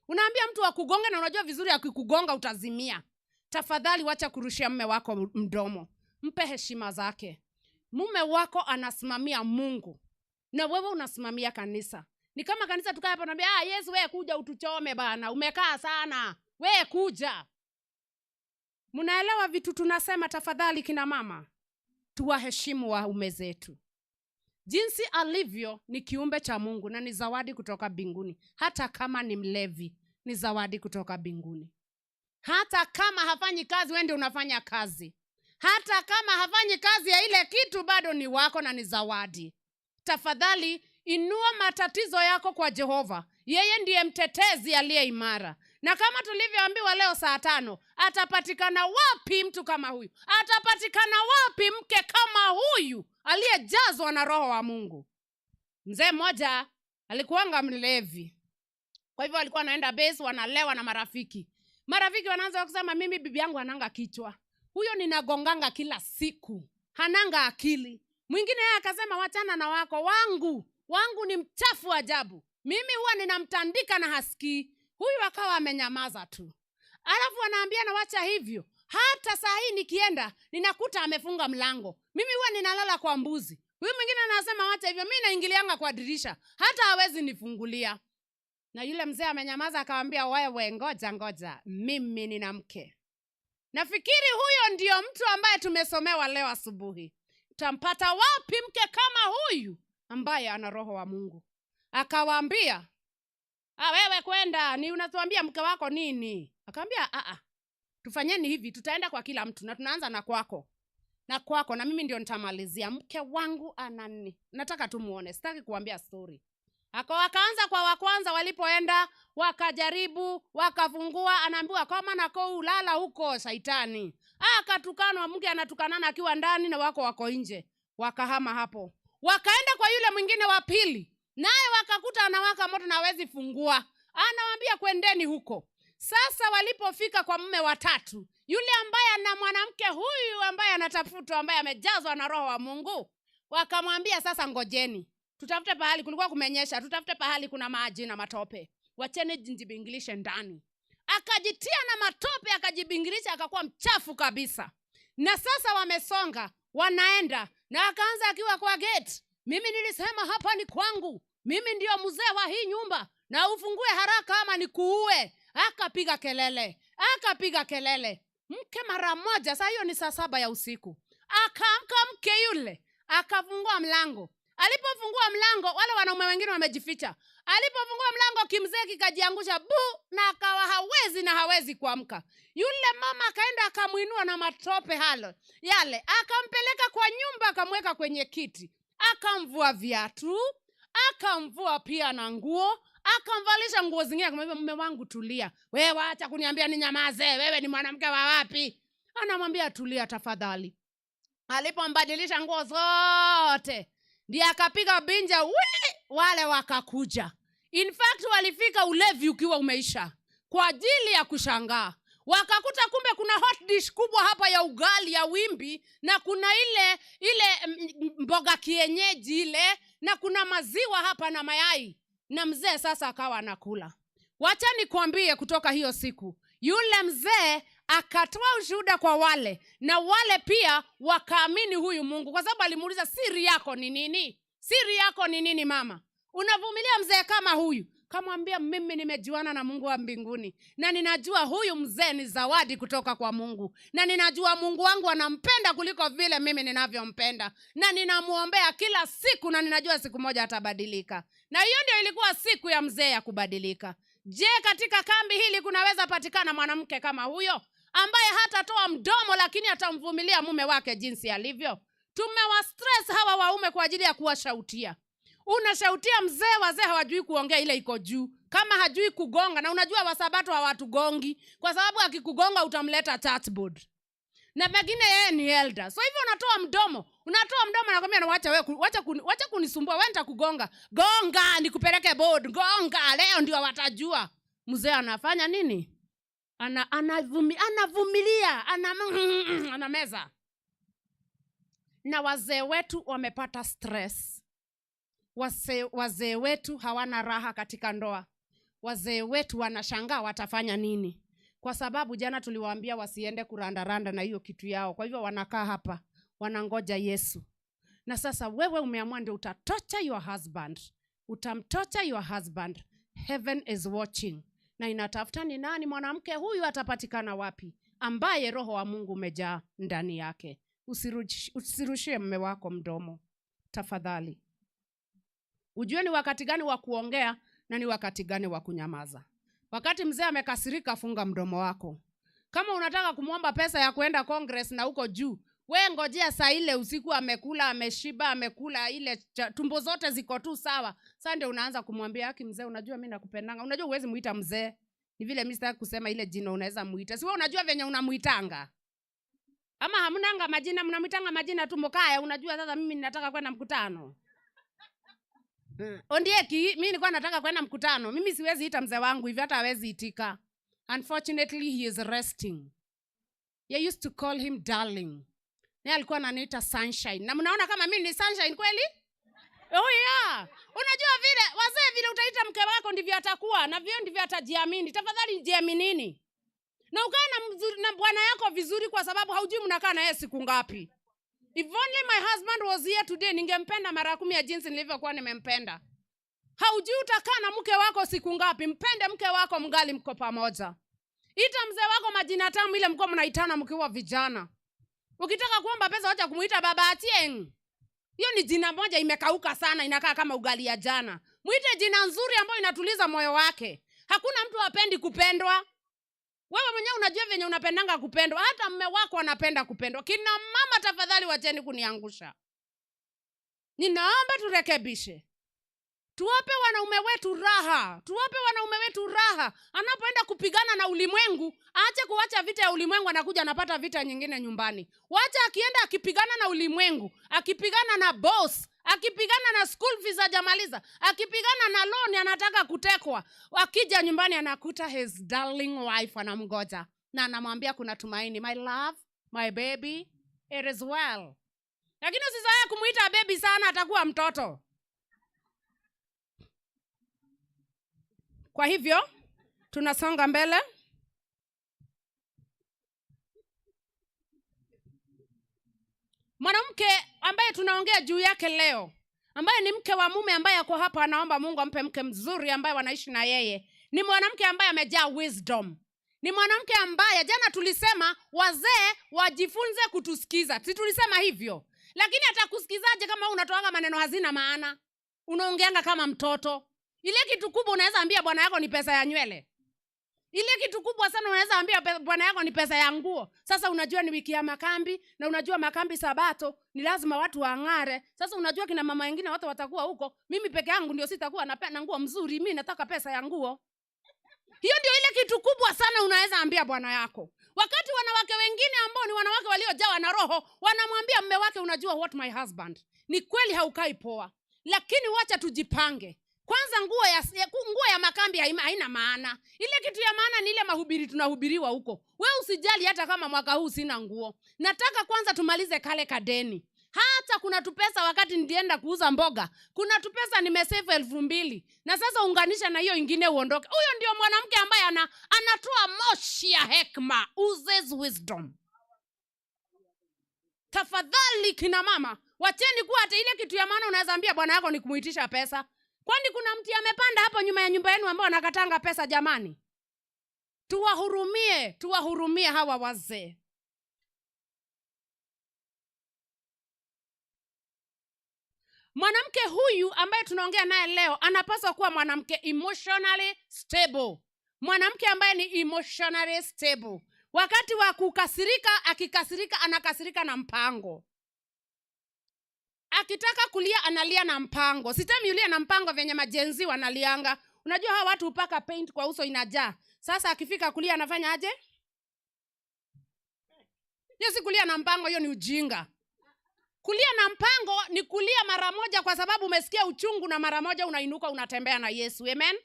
Unaambia mtu akugonge na unajua vizuri akikugonga utazimia. Tafadhali wacha kurushia mume wako mdomo. Mpe heshima zake. Mume wako anasimamia Mungu na wewe unasimamia kanisa. Ni kama kanisa tukae hapa tunaambia, "Yesu wewe kuja utuchome bana, umekaa sana. Wewe kuja." Mnaelewa vitu tunasema? Tafadhali kina mama, tuwaheshimu waume zetu. Jinsi alivyo ni kiumbe cha Mungu na ni zawadi kutoka mbinguni. Hata kama ni mlevi, ni zawadi kutoka mbinguni. Hata kama hafanyi kazi, wewe ndio unafanya kazi. Hata kama hafanyi kazi ya ile kitu, bado ni wako na ni zawadi. Tafadhali inua matatizo yako kwa Jehova. Yeye ndiye mtetezi aliye imara. Na kama tulivyoambiwa leo saa 5, atapatikana wapi mtu kama huyu? Atapatikana wapi mke kama huyu aliyejazwa na Roho wa Mungu? Mzee mmoja alikuwanga mlevi. Kwa hivyo alikuwa anaenda base, wanalewa na marafiki. Marafiki wanaanza kusema, "Mimi bibi yangu hananga kichwa. Huyo ninagonganga kila siku. Hananga akili." Mwingine yeye akasema, "Wachana na wako, wangu ni mchafu ajabu. Mimi huwa ninamtandika na hasikii." Huyu akawa amenyamaza tu. Alafu anaambia, "Wacha hivyo. Hata saa hii nikienda ninakuta amefunga mlango. Mimi huwa ninalala kwa mbuzi." Huyu mwingine anasema, "Wacha hivyo, mimi naingilianga kwa dirisha. Hata hawezi nifungulia." Na yule mzee amenyamaza akamwambia, "Wewe ngoja ngoja, mimi nina mke." Nafikiri huyo ndio mtu ambaye tumesomewa leo asubuhi. Utampata wapi mke kama huyu ambaye ana roho wa Mungu? Akawaambia, wewe kwenda, ni unatuambia mke wako nini? Akaambia, tufanyeni hivi, tutaenda kwa kila mtu na tunaanza na kwako. Na kwako, na mimi ndio nitamalizia. Mke wangu ana nini? Nataka tu muone, sitaki kuambia story. Akaanza kwa wa kwanza, walipoenda wakajaribu, wakafungua, anaambiwa kama nako ulala huko shaitani. Akatukanwa, mke anatukanana akiwa ndani na wako nje. Wakahama hapo. Wakaenda kwa yule mwingine wa pili, naye wakakuta anawaka moto na hawezi fungua. Anawaambia kwendeni huko. Sasa walipofika kwa mume wa tatu, yule ambaye ana mwanamke huyu ambaye anatafutwa, ambaye amejazwa na roho wa Mungu, wakamwambia sasa ngojeni, tutafute pahali, kulikuwa kumenyesha, tutafute pahali kuna maji na matope, wacheni njibingilishe ndani. Akajitia na matope, akajibingilisha, akakuwa mchafu kabisa. Na sasa wamesonga, wanaenda, na akaanza akiwa kwa gate, mimi nilisema hapa ni kwangu, mimi ndio mzee wa hii nyumba, na ufungue haraka ama nikuue. Akapiga kelele, akapiga kelele. Mke mara moja, saa hiyo ni saa 7 ya usiku, akaamka mke yule, akafungua mlango. Alipofungua mlango, wale wanaume wengine wamejificha. Alipofungua mlango, kimzee kikajiangusha bu, na akawa hawezi na hawezi kuamka. Yule mama akaenda akamuinua na matope halo yale, akampeleka kwa nyumba, akamweka kwenye kiti, akamvua viatu, akamvua pia na nguo, akamvalisha nguo zingine, akamwambia mume wangu tulia, wewe acha kuniambia ninyamaze, wewe ni mwanamke wa wapi? Anamwambia tulia tafadhali. Alipombadilisha nguo zote, ndiye akapiga binja, wale wakakuja. In fact walifika ulevi ukiwa umeisha, kwa ajili ya kushangaa. Wakakuta kumbe kuna hot dish kubwa hapa ya ugali ya wimbi, na kuna ile mboga kienyeji ile, na kuna maziwa hapa na mayai. Na mzee sasa akawa anakula. Wacha nikwambie, kutoka hiyo siku yule mzee akatoa ushuhuda kwa wale, na wale pia wakaamini huyu Mungu, kwa sababu alimuuliza siri yako ni nini? Siri yako ni nini mama? Unavumilia mzee kama huyu? Kamwambia mimi nimejuana na Mungu wa mbinguni, na ninajua huyu mzee ni zawadi kutoka kwa Mungu, na ninajua Mungu wangu anampenda kuliko vile mimi ninavyompenda, na ninamuombea kila siku, na ninajua siku moja atabadilika. Na hiyo ndio ilikuwa siku ya mzee ya kubadilika. Je, katika kambi hili kunaweza patikana mwanamke kama huyo ambaye hatatoa mdomo lakini atamvumilia mume wake jinsi alivyo? Tumewa stress hawa waume kwa ajili ya kuwashautia. Unashautia mzee, wazee hawajui kuongea, ile iko juu. Kama hajui kugonga, na unajua wasabato hawatugongi, kwa sababu akikugonga utamleta chatboard. Na pengine yeye ni elder. So hivyo unatoa mdomo, na kwambia wacha wewe, wacha kunisumbua, wewe nitakugonga. Gonga nikupeleke board, gonga leo ndio watajua. Mzee anafanya nini? Anavumilia, anameza. Na wazee wetu wamepata stress. Wazee wetu hawana raha katika ndoa. Wazee wetu wanashangaa watafanya nini. Kwa sababu jana tuliwaambia wasiende kurandaranda na hiyo kitu yao. Kwa hivyo wanakaa hapa, wanangoja Yesu. Na sasa wewe umeamua ndio utatocha your husband. Utamtocha your husband. Heaven is watching. Na inatafuta ni nani mwanamke huyu atapatikana wapi, ambaye roho wa Mungu umejaa ndani yake. Usirushie mume wako mdomo, tafadhali. Ujue ni wakati gani wa kuongea na ni wakati gani wa kunyamaza. Wakati mzee amekasirika, funga mdomo wako. Kama unataka kumuomba pesa ya kuenda Congress na huko juu, we ngojea saa ile usiku amekula, ameshiba, amekula ile tumbo zote ziko tu sawa. Sasa ndio unaanza kumwambia, haki mzee, unajua mimi nakupendanga. Unajua huwezi muita mzee. Ni vile mimi sitaki kusema ile jina unaweza muita. Si wewe unajua venye unamuitanga. Ama hamnanga majina, mnamuitanga majina tu mkaya. Unajua sasa mimi ninataka kwenda mkutano. Ondieki, mimi nilikuwa nataka kwenda mkutano. Mimi siwezi ita mzee wangu hivyo, hata hawezi itika. Unfortunately he is resting. I used to call him darling. Naye alikuwa ananiita sunshine. Na mnaona kama mimi ni sunshine kweli? Oh yeah. Unajua vile wazee vile utaita mke wako ndivyo atakuwa, na vile ndivyo atajiamini. Tafadhali jiaminini. Na ukae na bwana yako vizuri, kwa sababu haujui mnakaa na yeye siku ngapi. If only my husband was here today, ningempenda mara 10 ya jinsi nilivyokuwa nimempenda. Haujui utakaa na mke wako siku ngapi. Mpende mke wako mngali mko pamoja. Ita mzee wako majina tamu ile mko mnaitana mkiwa vijana. Ukitaka kuomba pesa wacha kumuita Baba Atieng. Hiyo ni jina moja imekauka sana, inakaa kama ugali ya jana. Mwite jina nzuri ambayo inatuliza moyo wake. Hakuna mtu hapendi kupendwa. Wewe mwenyewe unajua venye unapendanga kupendwa. Hata mume wako anapenda kupendwa. Kina mama tafadhali wacheni kuniangusha. Ninaomba turekebishe. Tuwape wanaume wetu raha. Tuwape wanaume wetu raha. Anapoenda kupigana na ulimwengu, aache kuwacha vita ya ulimwengu, anakuja anapata vita nyingine nyumbani. Wacha akienda akipigana na ulimwengu, akipigana na boss, akipigana na school fees hajamaliza, akipigana na loan anataka kutekwa. Akija nyumbani anakuta his darling wife anamgoja na anamwambia kuna tumaini, my love, my baby, it is well. Lakini usizoee kumuita baby sana, atakuwa mtoto. Kwa hivyo tunasonga mbele. Mwanamke ambaye tunaongea juu yake leo, ambaye ni mke wa mume ambaye ako hapa anaomba Mungu ampe mke mzuri ambaye wanaishi na yeye, ni mwanamke ambaye amejaa wisdom. Ni mwanamke ambaye jana tulisema wazee wajifunze kutusikiza. Si tulisema hivyo? Lakini atakusikizaje kama unatoanga maneno hazina maana? Unaongeanga kama mtoto. Ile kitu kubwa unaweza ambia bwana yako ni pesa ya nywele. Ile kitu kubwa sana unaweza ambia bwana yako ni pesa ya nguo. Sasa unajua ni wiki ya makambi, na unajua makambi Sabato ni lazima watu waangare. Sasa unajua kina mama wengine watu watakuwa huko, mimi peke yangu ndio sitakuwa na nguo mzuri, mimi nataka pesa ya nguo. Hiyo ndio ile kitu kubwa sana unaweza ambia bwana yako. Wakati wanawake wengine ambao ni wanawake waliojawa na roho wanamwambia mume wake, unajua what my husband, ni kweli haukai poa, lakini wacha tujipange. Kwanza nguo ya makambi haina maana. Ile kitu ya maana ni ile mahubiri tunahubiriwa huko. Wewe usijali hata kama mwaka huu sina nguo. Nataka kwanza tumalize kale kadeni. Hata kuna tupesa wakati nilienda kuuza mboga, kuna tupesa nimesave 2,000. Na sasa unganisha na hiyo ingine uondoke. Huyo ndio mwanamke ambaye anatoa moshi ya hekima, oozes wisdom. Tafadhali kina mama, wacheni kuwa hata ile kitu ya maana unaweza ambia bwana yako ni kumuitisha pesa. Kwani kuna mti amepanda hapo nyuma ya nyumba yenu ambao anakatanga pesa jamani? Tuwahurumie, tuwahurumie hawa wazee. Mwanamke huyu ambaye tunaongea naye leo anapaswa kuwa mwanamke emotionally stable. Mwanamke ambaye ni emotionally stable. Wakati wa kukasirika, akikasirika anakasirika na mpango. Akitaka kulia analia na mpango. Sitemi ulia na mpango venye majenzi wanalianga. Unajua hawa watu hupaka paint kwa uso inajaa. Sasa akifika kulia anafanya aje? Hiyo si kulia na mpango, hiyo ni ujinga. Kulia na mpango ni kulia mara moja kwa sababu umesikia uchungu na mara moja unainuka unatembea na Yesu. Amen?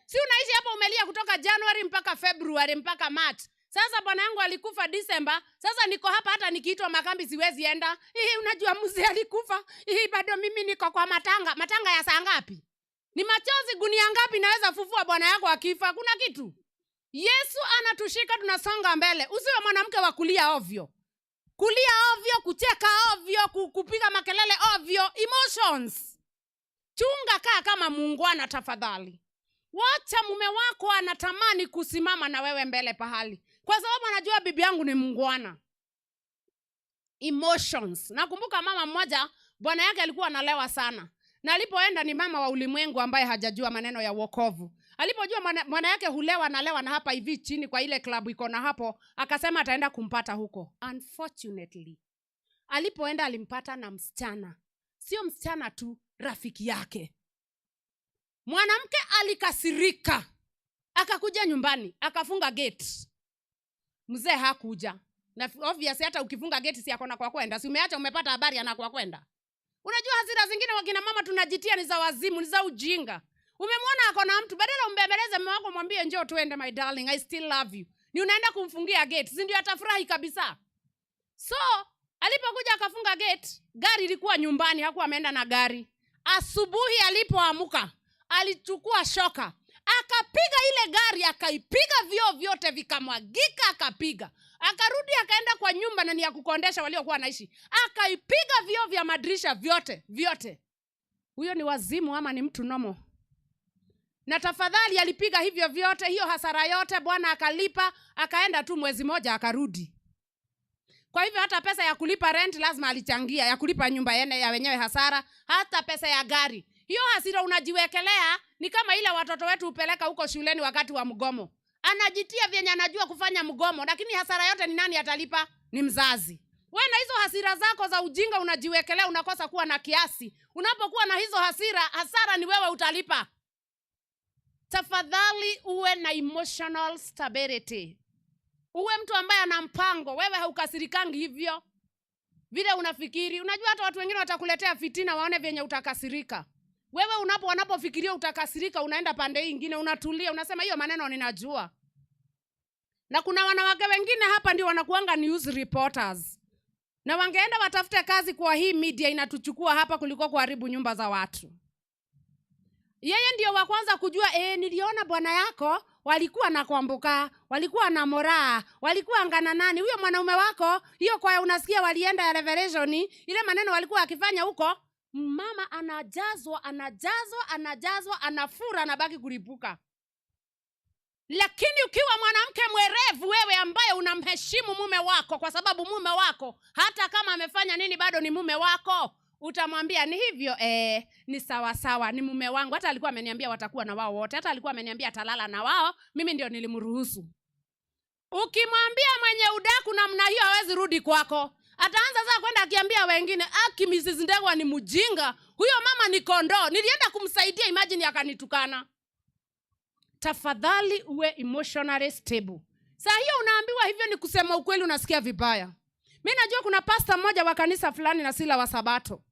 Si unaishi hapo umelia kutoka January mpaka February mpaka March. Sasa bwana yangu alikufa December. Sasa niko hapa hata nikiitwa makambi siwezi enda. Unajua mzee alikufa. Bado mimi niko kwa matanga. Matanga ya saa ngapi? Ni machozi gunia ngapi naweza fufua bwana yako akifa? Kuna kitu. Yesu anatushika tunasonga mbele. Usiwe mwanamke wa kulia ovyo. Kulia ovyo, kucheka ovyo, kupiga makelele ovyo, emotions. Chunga, kaa kama muungwana tafadhali. Wacha mume wako anatamani kusimama na wewe mbele pahali, kwa sababu anajua bibi yangu ni muungwana. Emotions. Nakumbuka mama mmoja, bwana yake alikuwa analewa sana. Na alipoenda, ni mama wa ulimwengu ambaye hajajua maneno ya wokovu. Alipojua mwana yake hulewa analewa na hapa hivi chini kwa ile klabu iko na hapo, akasema ataenda kumpata huko. Unfortunately, alipoenda alimpata na msichana. Sio msichana tu, rafiki yake. Mwanamke alikasirika. Akakuja nyumbani, akafunga gate. Mzee hakuja. Na obviously hata ukifunga gate si akona kwa kwenda. Si umeacha umepata habari ana kwa kwenda. Unajua hasira zingine wakina mama tunajitia ni za wazimu, ni za ujinga. Umemwona ako na mtu, badala umbembeleze mume wako mwambie njoo tuende my darling, I still love you. Ni unaenda kumfungia gate, si ndio atafurahi kabisa. So, alipokuja akafunga gate, gari ilikuwa nyumbani, hakuwa ameenda na gari. Asubuhi alipoamka, alichukua shoka, akapiga ile gari, akaipiga vioo vyote vikamwagika, akapiga. Akarudi akaenda kwa nyumba na ni ya kukondesha waliokuwa wanaishi. Akaipiga vioo vya madirisha vyote, vyote. Huyo ni wazimu ama ni mtu nomo? Na tafadhali alipiga hivyo vyote, hiyo hasara yote bwana akalipa, akaenda tu mwezi moja akarudi. Kwa hivyo hata pesa ya kulipa rent lazima alichangia, ya kulipa nyumba yene ya wenyewe hasara, hata pesa ya gari. Hiyo hasira unajiwekelea ni kama ile watoto wetu hupeleka huko shuleni wakati wa mgomo. Anajitia vyenye anajua kufanya mgomo, lakini hasara yote ni nani atalipa? Ni mzazi. Wewe na hizo hasira zako za ujinga unajiwekelea, unakosa kuwa na kiasi. Unapokuwa na hizo hasira, hasara ni wewe utalipa. Tafadhali uwe na emotional stability. Uwe mtu ambaye ana mpango. Wewe haukasirikangi hivyo vile unafikiri. Unajua hata watu wengine watakuletea fitina waone vyenye utakasirika. Wewe wanapofikiria utakasirika, unaenda pande hii ingine, unatulia, unasema hiyo maneno ninajua. Na kuna wanawake wengine hapa ndio wanakuanga news reporters. Na wangeenda watafute kazi kwa hii media inatuchukua hapa kuliko kuharibu nyumba za watu. Yeye ndio wa kwanza kujua, niliona bwana yako walikuwa na Kwamboka, walikuwa na Moraa, walikuwa ngana nani, huyo mwanaume wako, hiyo kwa unasikia walienda ya Revelation, ile maneno walikuwa wakifanya huko. Mama anajazwa, anajazwa, anajazwa, anafura, anabaki kulipuka. Lakini ukiwa mwanamke mwerevu wewe ambaye unamheshimu mume wako, kwa sababu mume wako hata kama amefanya nini bado ni mume wako, utamwambia ni hivyo, ni sawa sawa, ni mume wangu. Hata alikuwa ameniambia watakuwa na wao wote, hata alikuwa ameniambia atalala na wao, mimi ndio nilimruhusu. Ukimwambia mwenye udaku namna hiyo hawezi rudi kwako. Ataanza sasa kwenda akiambia wengine, aki Mrs. Ndegwa ni mjinga, huyo mama ni kondoo, nilienda kumsaidia, imagine akanitukana. Tafadhali uwe emotionally stable. Saa hiyo unaambiwa hivyo ni kusema ukweli, unasikia vibaya. Mimi najua kuna pastor mmoja wa kanisa fulani na sila wa Sabato,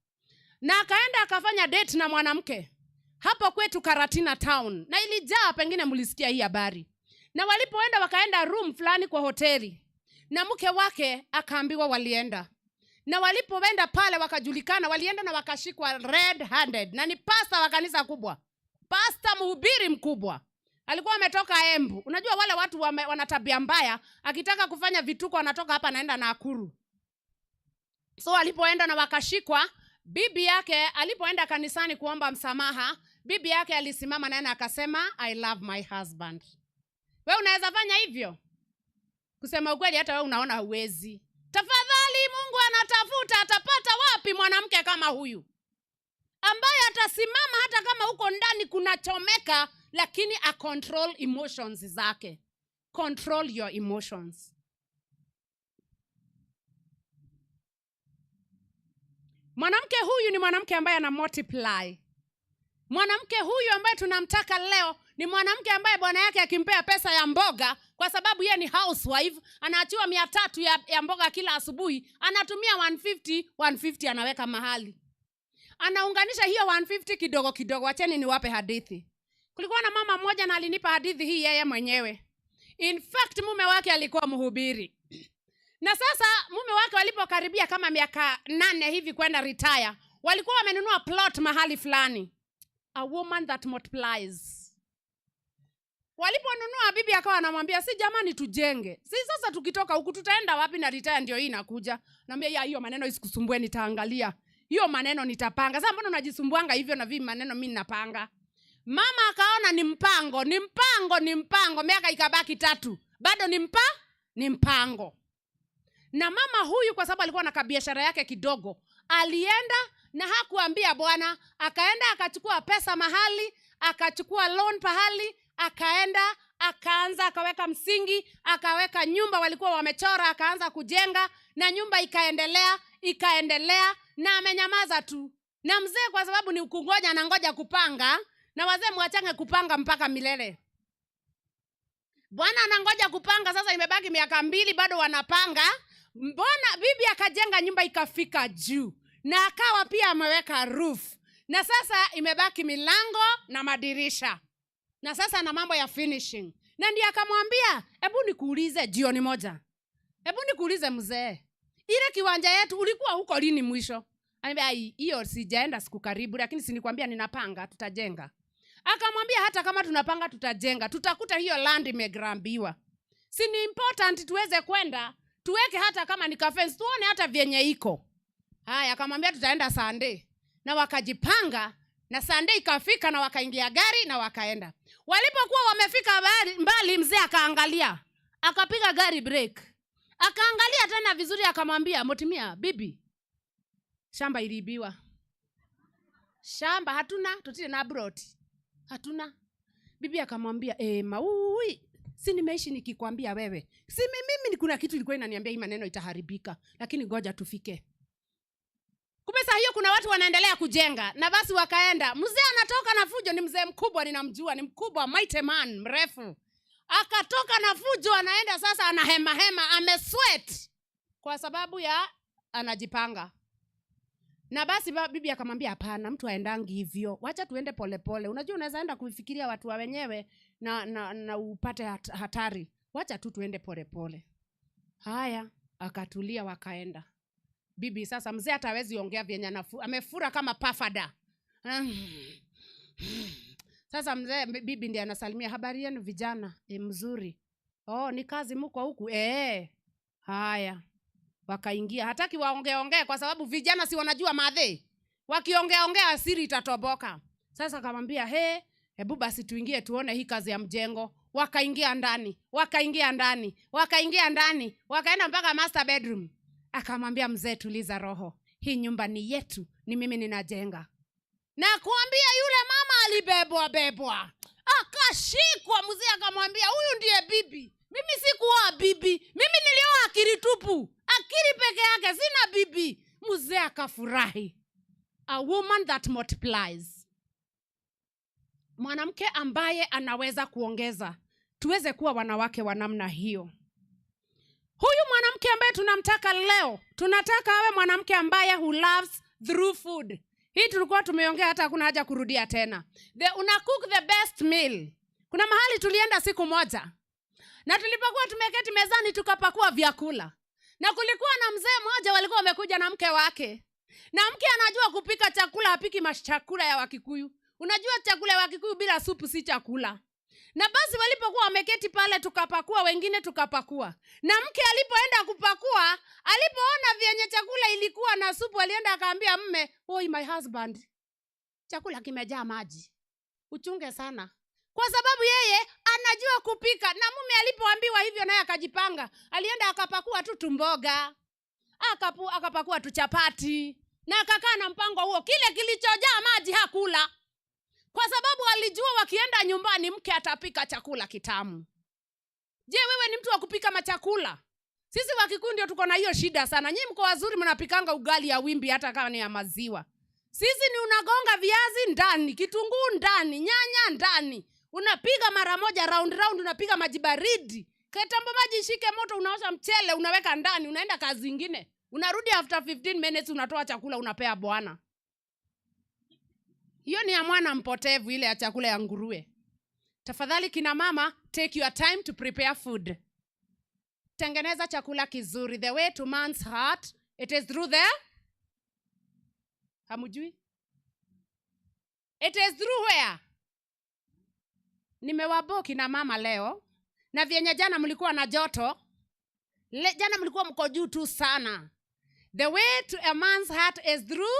na akaenda akafanya date na mwanamke hapo kwetu Karatina town, na ilijaa, pengine mlisikia hii habari. Na walipoenda wakaenda room fulani kwa hoteli, na mke wake akaambiwa walienda. Na walipoenda pale wakajulikana, walienda na wakashikwa red handed. Na ni pastor wa kanisa kubwa, pastor mhubiri mkubwa, alikuwa ametoka Embu. Unajua wale watu wana tabia mbaya, akitaka kufanya vituko anatoka hapa anaenda Nakuru. So alipoenda na wakashikwa, bibi yake alipoenda kanisani kuomba msamaha, bibi yake alisimama naye akasema, I love my husband. Wewe unaweza fanya hivyo? Kusema ukweli hata wewe unaona huwezi. Tafadhali, Mungu anatafuta, atapata wapi mwanamke kama huyu ambaye atasimama hata kama huko ndani kunachomeka, lakini a control emotions zake. Control your emotions. Mwanamke huyu ni mwanamke ambaye ana multiply. Mwanamke huyu ambaye tunamtaka leo ni mwanamke ambaye bwana yake akimpea pesa ya mboga, kwa sababu yeye ni housewife, anaachiwa 300 ya mboga kila asubuhi, anatumia 150 anaweka mahali. Anaunganisha hiyo 150 kidogo kidogo. Acheni niwape hadithi. Kulikuwa na mama mmoja na alinipa hadithi hii yeye mwenyewe. In fact mume wake alikuwa mhubiri. Na sasa mume wake walipokaribia kama miaka 8 hivi kwenda retire, walikuwa wamenunua plot mahali fulani. A woman that multiplies. Waliponunua, bibi akawa anamwambia, si jamani tujenge. Si sasa tukitoka huku tutaenda wapi na retire ndio hii inakuja. Naambia ya hiyo maneno isikusumbue, nitaangalia. Hiyo maneno nitapanga. Sasa mbona unajisumbuanga hivyo na vipi maneno mimi ninapanga? Mama akaona ni mpango, ni mpango, ni mpango. Miaka ikabaki 3. Bado ni mpango. Na mama huyu kwa sababu alikuwa na biashara yake kidogo, alienda na hakuambia bwana, akaenda akachukua pesa mahali, akachukua loan pahali, akaenda akaanza akaweka msingi, akaweka nyumba walikuwa wamechora, akaanza kujenga, na nyumba ikaendelea, ikaendelea, na amenyamaza tu. Na mzee kwa sababu ni kungoja na ngoja kupanga, na wazee mwachange kupanga mpaka milele. Bwana anangoja kupanga, sasa imebaki miaka 2 bado wanapanga. Mbona bibi akajenga nyumba ikafika juu, na akawa pia ameweka roof, na sasa imebaki milango na madirisha, na sasa na mambo ya finishing. Na ndiye akamwambia, hebu nikuulize jioni moja, hebu nikuulize mzee, ile kiwanja yetu ulikuwa huko lini mwisho? Anambia hiyo sijaenda siku karibu, lakini si nikwambia ninapanga tutajenga. Akamwambia hata kama tunapanga tutajenga, tutakuta hiyo land imegrambiwa. Si ni important tuweze kwenda tuweke hata kama ni fence, tuone hata vyenye iko. Haya, akamwambia tutaenda Sunday. Na wakajipanga, na Sunday ikafika na wakaingia gari na wakaenda. Walipokuwa wamefika mbali, mzee akaangalia, akapiga gari break. Akaangalia tena vizuri akamwambia, "Mutumia, bibi, shamba iliibiwa. Shamba hatuna, tutile na broti. Hatuna." Bibi akamwambia, "Maui, si nimeishi nikikwambia wewe. Si mimi kuna kitu ilikuwa inaniambia hii maneno itaharibika, lakini ngoja tufike." Kumbe saa hiyo kuna watu wanaendelea kujenga, na basi wakaenda. Mzee anatoka na fujo, ni mzee mkubwa, ninamjua, ni mkubwa, mighty man, mrefu. Akatoka na fujo, anaenda sasa, anahema hema, amesweat kwa sababu ya anajipanga. Na basi bibi akamwambia, "Hapana, mtu aendangi hivyo, wacha tuende polepole. Unajua unaweza enda kuifikiria watu wa wenyewe na upate hatari. Wacha tu tuende polepole." Haya, akatulia, wakaenda. Bibi sasa, mzee hata hawezi ongea vyenye amefura kama pafada. Sasa mzee, bibi ndiye anasalimia, "Habari yenu vijana?" "Mzuri." "Oh, ni kazi mko huku?" Haya. Wakaingia. Hataki waongeongee kwa sababu vijana si wanajua madhe. Wakiongeaongea siri itatoboka. Sasa akamwambia, "He, hebu basi tuingie tuone hii kazi ya mjengo." Wakaingia ndani, wakaingia ndani, wakaingia ndani, wakaenda mpaka master bedroom. Akamwambia mzee, "Tuliza roho. Hii nyumba ni yetu, ni mimi ninajenga." Na kuambia yule mama alibebwa bebwa, akashikwa. Mzee akamwambia, "Huyu ndiye bibi. Mimi sikuoa bibi, mimi nilioa akili tupu, akili peke yake, sina bibi." Mzee akafurahi. A woman that multiplies, mwanamke ambaye anaweza kuongeza. Tuweze kuwa wanawake wa namna hiyo. Huyu mwanamke ambaye tunamtaka leo, tunataka awe mwanamke ambaye who loves through food. Hii tulikuwa tumeongea, hata hakuna haja kurudia tena. Una cook the best meal. Kuna mahali tulienda siku moja, na tulipokuwa tumeketi mezani tukapakua vyakula, na kulikuwa na mzee mmoja walikuwa wamekuja na mke wake, na mke anajua kupika chakula, hapiki machakula ya Wakikuyu. Unajua chakula ya Wakikuyu bila supu si chakula. Na basi walipokuwa wameketi pale tukapakua, wengine tukapakua, na mke alipoenda kupakua, alipoona vyenye chakula ilikuwa na supu, alienda akaambia mme, "Oi, my husband, chakula kimejaa maji, uchunge sana," kwa sababu yeye anajua kupika. Na mume alipoambiwa hivyo, naye akajipanga, alienda akapakua tu tumboga, akapakua tu chapati, na akakaa na mpango huo. Kile kilichojaa maji hakula, kwa sababu alijua wakienda nyumbani mke atapika chakula kitamu. Je, wewe ni mtu wa kupika machakula? Sisi Wakikuyu ndio tuko na hiyo shida sana. Nyinyi mko wazuri, mnapikanga ugali ya wimbi hata kama ni ya maziwa. Sisi ni unagonga viazi ndani, kitunguu ndani, nyanya ndani. Unapiga mara moja round round, unapiga maji baridi. Kitambo maji ishike moto, unaosha mchele, unaweka ndani, unaenda kazi nyingine. Unarudi after 15 minutes, unatoa chakula, unapea bwana. Hiyo ni ya mwana mpotevu, ile ya chakula ya nguruwe. Tafadhali kina mama, take your time to prepare food. Tengeneza chakula kizuri. The way to man's heart, it is through the... Hamujui? It is through where? Nimewabo kina mama leo. Na vyenye jana mlikuwa na joto. Jana mlikuwa mko juu tu sana. The way to a man's heart is through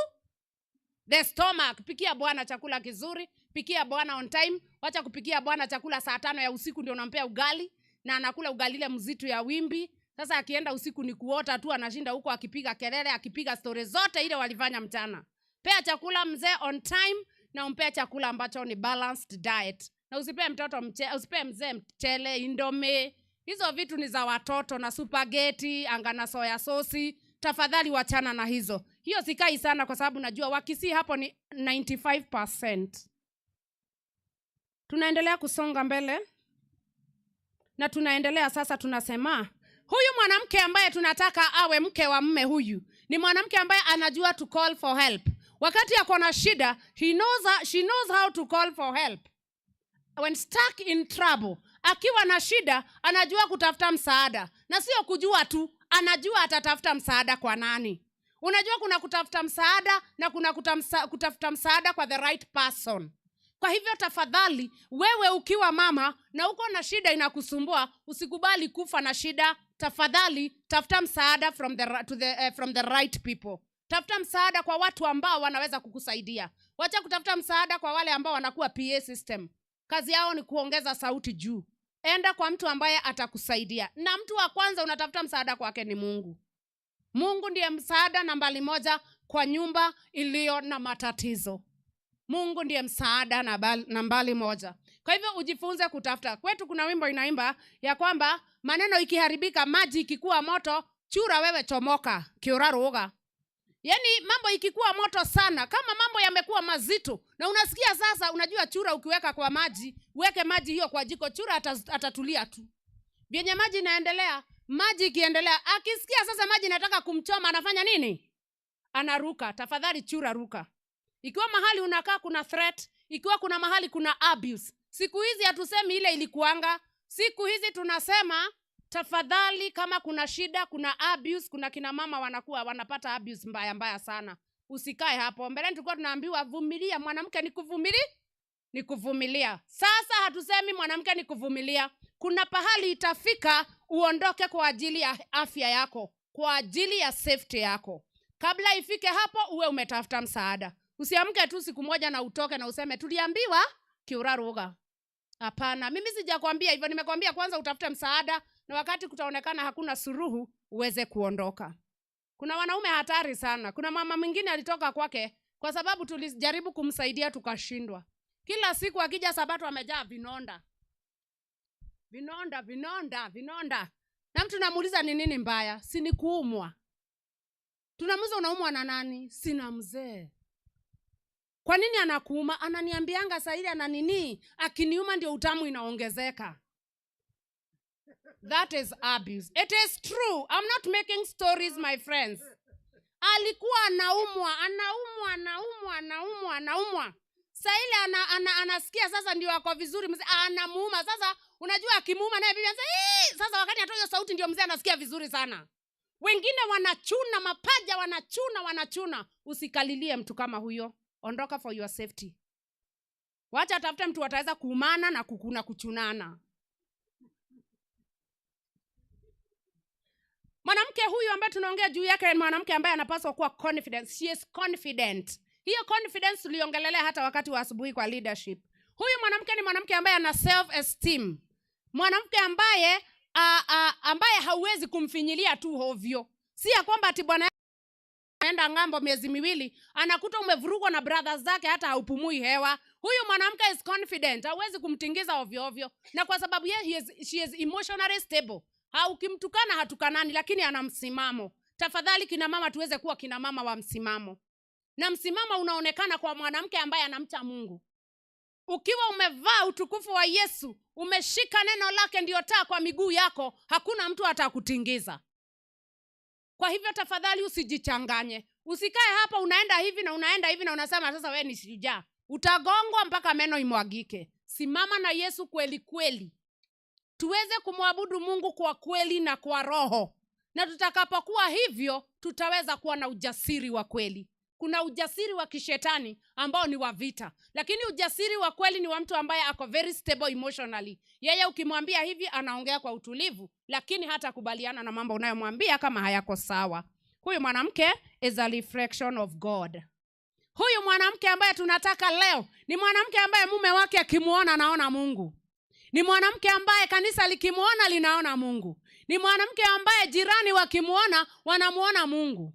the stomach. Pikia bwana chakula kizuri, pikia bwana on time. Wacha kupikia bwana chakula saa 5 ya usiku ndio unampea ugali, na anakula ugali ile mzito ya wimbi. Sasa akienda usiku ni kuota tu, anashinda huko akipiga kelele, akipiga story zote ile walifanya mchana. Pea chakula mzee on time, na umpea chakula ambacho ni balanced diet. Na usipee mtoto usipee mzee mchele, indomie. Hizo vitu ni za watoto, na spaghetti, anga na soya sauce. Tafadhali wachana na hizo. Hiyo sikai sana kwa sababu najua Wakisii hapo ni 95%. Tunaendelea kusonga mbele. Na tunaendelea sasa, tunasema huyu mwanamke ambaye tunataka awe mke wa mme huyu ni mwanamke ambaye anajua to call for help. Wakati ako na shida, she knows how to call for help. When stuck in trouble, akiwa na shida anajua kutafuta msaada. Na sio kujua tu, anajua atatafuta msaada kwa nani. Unajua kuna kutafuta msaada na kuna kutafuta msaada kwa the right person. Kwa hivyo tafadhali, wewe ukiwa mama na uko na shida inakusumbua, usikubali kufa na shida. Tafadhali tafuta msaada from the right people. Tafuta msaada kwa watu ambao wanaweza kukusaidia. Wacha kutafuta msaada kwa wale ambao wanakuwa PA system. Kazi yao ni kuongeza sauti juu. Enda kwa mtu ambaye atakusaidia, na mtu wa kwanza unatafuta msaada kwake ni Mungu. Mungu ndiye msaada nambari moja kwa nyumba iliyo na matatizo. Mungu ndiye msaada nambari moja. Kwa hivyo ujifunze kutafuta. Kwetu kuna wimbo inaimba ya kwamba maneno ikiharibika, maji ikikuwa moto, chura wewe chomoka, kiuraruga. Yaani mambo ikikuwa moto sana, kama mambo yamekuwa mazito na unasikia sasa, unajua chura ukiweka kwa maji, uweke maji hiyo kwa jiko, chura atatulia tu. Vyenye maji inaendelea, maji ikiendelea, akisikia sasa maji inataka kumchoma, anafanya nini? Anaruka. Tafadhali chura ruka. Ikiwa mahali unakaa kuna threat, ikiwa kuna mahali kuna abuse. Siku hizi hatusemi ile ilikuanga. Siku hizi tunasema tafadhali, kama kuna shida, kuna abuse, kuna kina mama wanakuwa wanapata abuse mbaya mbaya sana. Usikae hapo. Mbeleni tulikuwa tunaambiwa vumilia, mwanamke ni kuvumilia, ni kuvumilia. Sasa hatusemi mwanamke ni kuvumilia. Kuna pahali itafika uondoke kwa ajili ya afya yako, kwa ajili ya safety yako. Kabla ifike hapo uwe umetafuta msaada. Usiamke tu siku moja na utoke na useme tuliambiwa kiuraruga. Hapana, mimi sijakwambia hivyo. Nimekwambia kwanza utafute msaada, na wakati kutaonekana hakuna suluhu uweze kuondoka. Kuna wanaume hatari sana. Kuna mama mwingine alitoka kwake kwa sababu tulijaribu kumsaidia tukashindwa. Kila siku akija Sabato amejaa vinonda. Vinonda, vinonda, vinonda. Na mtu namuuliza ni nini mbaya? Si ni kuumwa. Tunamuuliza unaumwa na nani? Sina mzee. Kwa nini anakuuma? Ananiambianga saa ile ana nini? Akiniuma ndio utamu inaongezeka. That is abuse. It is true. I'm not making stories, my friends. Alikuwa anaumwa, anaumwa, anaumwa, anaumwa, anaumwa. Saa ile anasikia sasa ndio ako vizuri, mzee anamuuma. Sasa unajua akimuuma naye bibi anasema, "Ee!" Sasa wakati anatoa hiyo sauti ndio mzee anasikia vizuri sana. Wengine wanachuna mapaja, wanachuna, wanachuna. Usikalilie mtu kama huyo. Ondoka for your safety. Wacha atafute mtu ataweza kuumana na kukuna kuchunana. Mwanamke huyu ambaye tunaongea juu yake ni mwanamke ambaye anapaswa kuwa confident. She is confident. Hiyo confidence tuliongelelea hata wakati wa asubuhi kwa leadership. Huyu mwanamke ni mwanamke ambaye ana self esteem. Mwanamke ambaye ambaye hauwezi kumfinyilia tu hovyo. Si ya kwamba ati bwana anaenda ng'ambo miezi miwili, anakuta umevurugwa na brothers zake hata haupumui hewa. Huyu mwanamke is confident, hauwezi kumtingiza ovyo ovyo. Na kwa sababu yeye she is emotionally stable. Ukimtukana hatukanani, lakini ana msimamo. Tafadhali kina mama tuweze kuwa kina mama wa msimamo. Na msimamo unaonekana kwa mwanamke ambaye anamcha Mungu. Ukiwa umevaa utukufu wa Yesu, umeshika neno lake ndio taa kwa miguu yako, hakuna mtu atakutingiza. Kwa hivyo tafadhali usijichanganye. Usikae hapa unaenda hivi na unaenda hivi na unasema sasa wewe ni shujaa. Utagongwa mpaka meno imwagike. Simama na Yesu kweli kweli. Tuweze kumwabudu Mungu kwa kweli na kwa roho. Na tutakapokuwa hivyo, tutaweza kuwa na ujasiri wa kweli. Kuna ujasiri wa kishetani ambao ni wa vita, lakini ujasiri wa kweli ni wa mtu ambaye ako very stable emotionally. Yeye ukimwambia hivi anaongea kwa utulivu, lakini hata kubaliana na mambo unayomwambia kama hayako sawa. Huyu mwanamke is a reflection of God. Huyu mwanamke ambaye tunataka leo ni mwanamke ambaye mume wake akimuona anaona Mungu. Ni mwanamke ambaye kanisa likimuona linaona Mungu. Ni mwanamke ambaye jirani wakimuona wanamuona Mungu.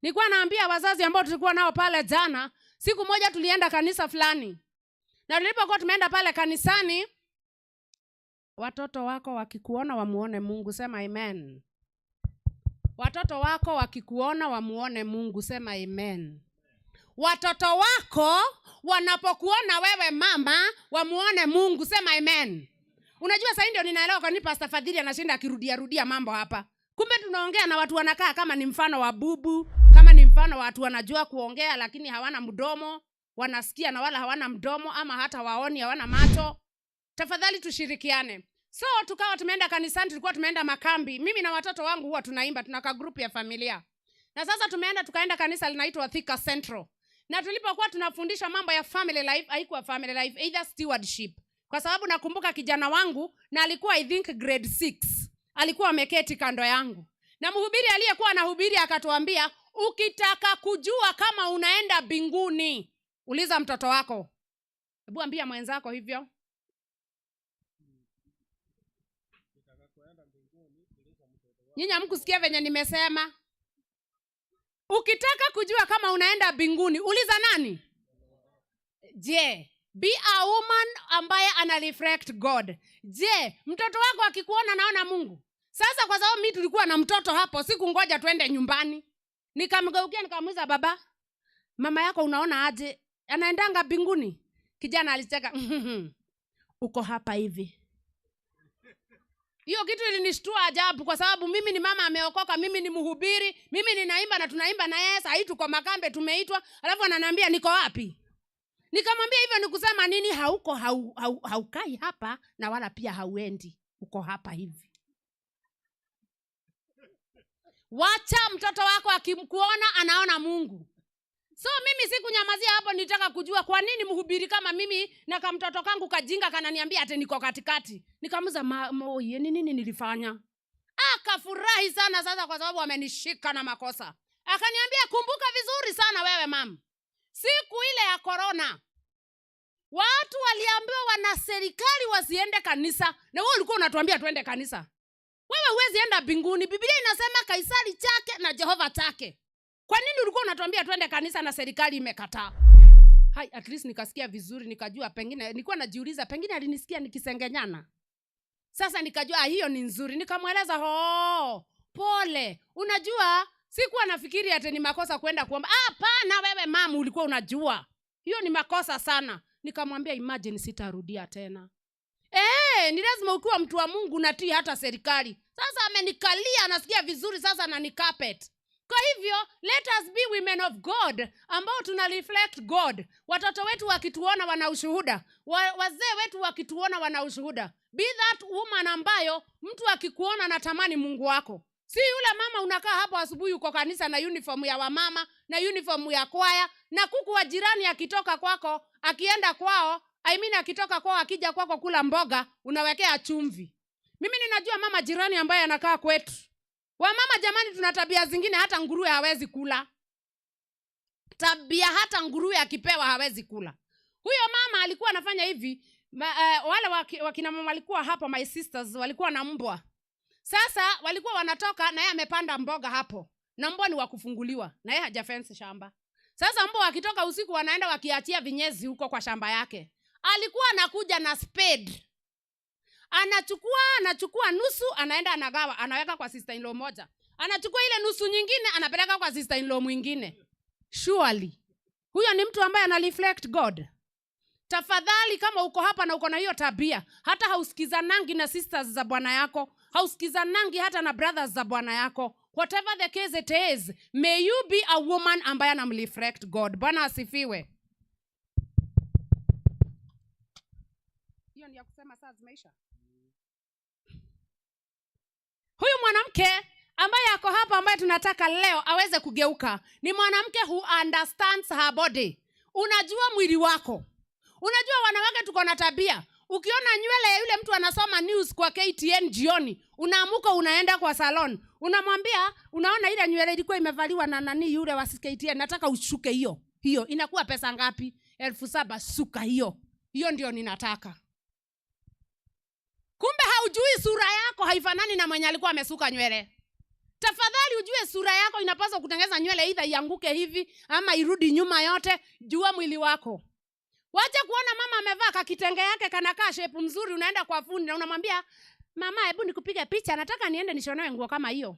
Nilikuwa naambia wazazi ambao tulikuwa nao pale jana, siku moja tulienda kanisa fulani. Na tulipokuwa tumeenda pale kanisani, watoto wako wakikuona wamuone Mungu, sema amen. Watoto wako wakikuona wamuone Mungu, sema amen. Watoto wako wanapokuona wewe mama wamuone Mungu, sema amen. Unajua sasa ndio ninaelewa kwa nini Pastor Fadhili anashinda akirudia rudia mambo hapa. Kumbe tunaongea na watu wanakaa kama ni mfano wa bubu, kama ni mfano watu wanajua kuongea lakini hawana mdomo, wanasikia na wala hawana mdomo, ama hata waoni, hawana macho. Tafadhali tushirikiane. So tukawa tumeenda kanisani, tulikuwa tumeenda makambi. Mimi na watoto wangu huwa tunaimba, tuna ka group ya familia. Na sasa tumeenda tukaenda kanisa linaitwa Thika Central. Na tulipokuwa tunafundisha mambo ya family life, haikuwa family life, either stewardship. Kwa sababu nakumbuka kijana wangu na alikuwa I think grade 6. Alikuwa ameketi kando yangu. Na mhubiri aliyekuwa anahubiri akatuambia, ukitaka kujua kama unaenda mbinguni, uliza mtoto wako. Hebu ambia mwenzako hivyo. Nyinyi hamkusikia venye nimesema? Ukitaka kujua kama unaenda mbinguni, uliza nani? Je, be a woman ambaye ana reflect God. Je, mtoto wako akikuona naona Mungu? Sasa kwa sababu mimi tulikuwa na mtoto hapo, sikungoja twende nyumbani. Nikamgeukia nikamuuliza, baba, mama yako unaona aje? Anaendanga mbinguni? Kijana alicheka. Uko hapa hivi. Hiyo kitu ilinishtua ajabu, kwa sababu mimi ni mama ameokoka, mimi ni mhubiri, mimi ninaimba na tunaimba na yeye, saa hii tuko Makambe tumeitwa, alafu ananiambia niko wapi? Nikamwambia hivyo ni kusema nini? Hauko, haukai hapa na wala pia hauendi. Uko hapa hivi. Wacha mtoto wako akimkuona anaona Mungu. So mimi sikunyamazia hapo, nilitaka kujua kwa nini mhubiri kama mimi na kamtoto kangu kajinga kananiambia ati niko katikati. Nikamuuliza, moye, ni nini nilifanya? Akafurahi sana sasa kwa sababu amenishika na makosa. Akaniambia, kumbuka vizuri sana wewe mama. Siku ile ya corona watu waliambiwa wana serikali wasiende kanisa, na wewe ulikuwa unatuambia tuende kanisa. Wewe huwezi enda mbinguni. Biblia inasema Kaisari chake na Jehova chake. Kwa nini ulikuwa unatuambia tuende kanisa na serikali imekataa? Hai, at least nikasikia vizuri, nikajua pengine nilikuwa najiuliza pengine alinisikia nikisengenyana. Sasa nikajua hiyo ni nzuri. Nikamweleza, pole. Unajua sikuwa nafikiri ati ni makosa kwenda kuomba. Hapana, wewe mama ulikuwa unajua. Hiyo ni makosa sana. Nikamwambia imagine sitarudia tena. Ni lazima ukiwa mtu wa Mungu unatii hata serikali. Sasa amenikalia, anasikia vizuri sasa na ni carpet. Kwa hivyo let us be women of God ambao tuna reflect God. Watoto wetu wakituona wana ushuhuda. Wazee wetu wakituona wana ushuhuda. Be that woman ambayo mtu akikuona anatamani Mungu wako. Si yule mama unakaa hapo asubuhi uko kanisa na uniform ya wamama na uniform ya kwaya, na kuku wa jirani akitoka kwako akienda kwao, I mean akitoka kwao akija kwako kula mboga unawekea chumvi. Mimi ninajua mama jirani ambaye anakaa kwetu. Wamama jamani, tuna tabia zingine hata nguruwe hawezi kula. Tabia hata nguruwe akipewa hawezi kula. Huyo mama alikuwa anafanya hivi, wale wakina mama walikuwa hapo, my sisters walikuwa na mbwa. Sasa walikuwa wanatoka na yeye amepanda mboga hapo. Na mbwa ni wa kufunguliwa, na yeye hajafence shamba. Sasa mbwa wakitoka usiku wanaenda wakiachia vinyezi huko kwa shamba yake. Alikuwa anakuja na spade. Anachukua nusu, anaenda anagawa, anaweka kwa sister in law moja. Anachukua ile nusu nyingine anapeleka kwa sister in law mwingine. Surely huyo ni mtu ambaye ana reflect God. Tafadhali kama uko hapa na uko na hiyo tabia, hata hausikizanangi na sisters za bwana yako, hausikizanangi hata na brothers za bwana yako, whatever the case it is, may you be a woman ambaye anamreflect God. Bwana asifiwe. Hiyo ni ya kusema saa zimeisha. Huyu mwanamke ambaye ako hapa, ambaye tunataka leo aweze kugeuka, ni mwanamke who understands her body. Unajua mwili wako. Unajua wanawake tuko na tabia. Ukiona nywele ya yule mtu anasoma news kwa KTN jioni, unaamuka unaenda kwa salon, unamwambia unaona ile nywele ilikuwa imevaliwa na nani yule wa KTN, nataka ushuke hiyo. Hiyo inakuwa pesa ngapi? 7,000. Suka hiyo. Hiyo ndio ninataka. Kumbe haujui sura yako haifanani na mwenye alikuwa amesuka nywele. Tafadhali ujue sura yako inapaswa kutengeneza nywele either ianguke hivi ama irudi nyuma yote. Jua mwili wako. Wacha kuona mama amevaa kakitenge yake kanakaa shape mzuri, unaenda kwa fundi na unamwambia mama, hebu nikupige picha, nataka niende nishonewe nguo kama hiyo.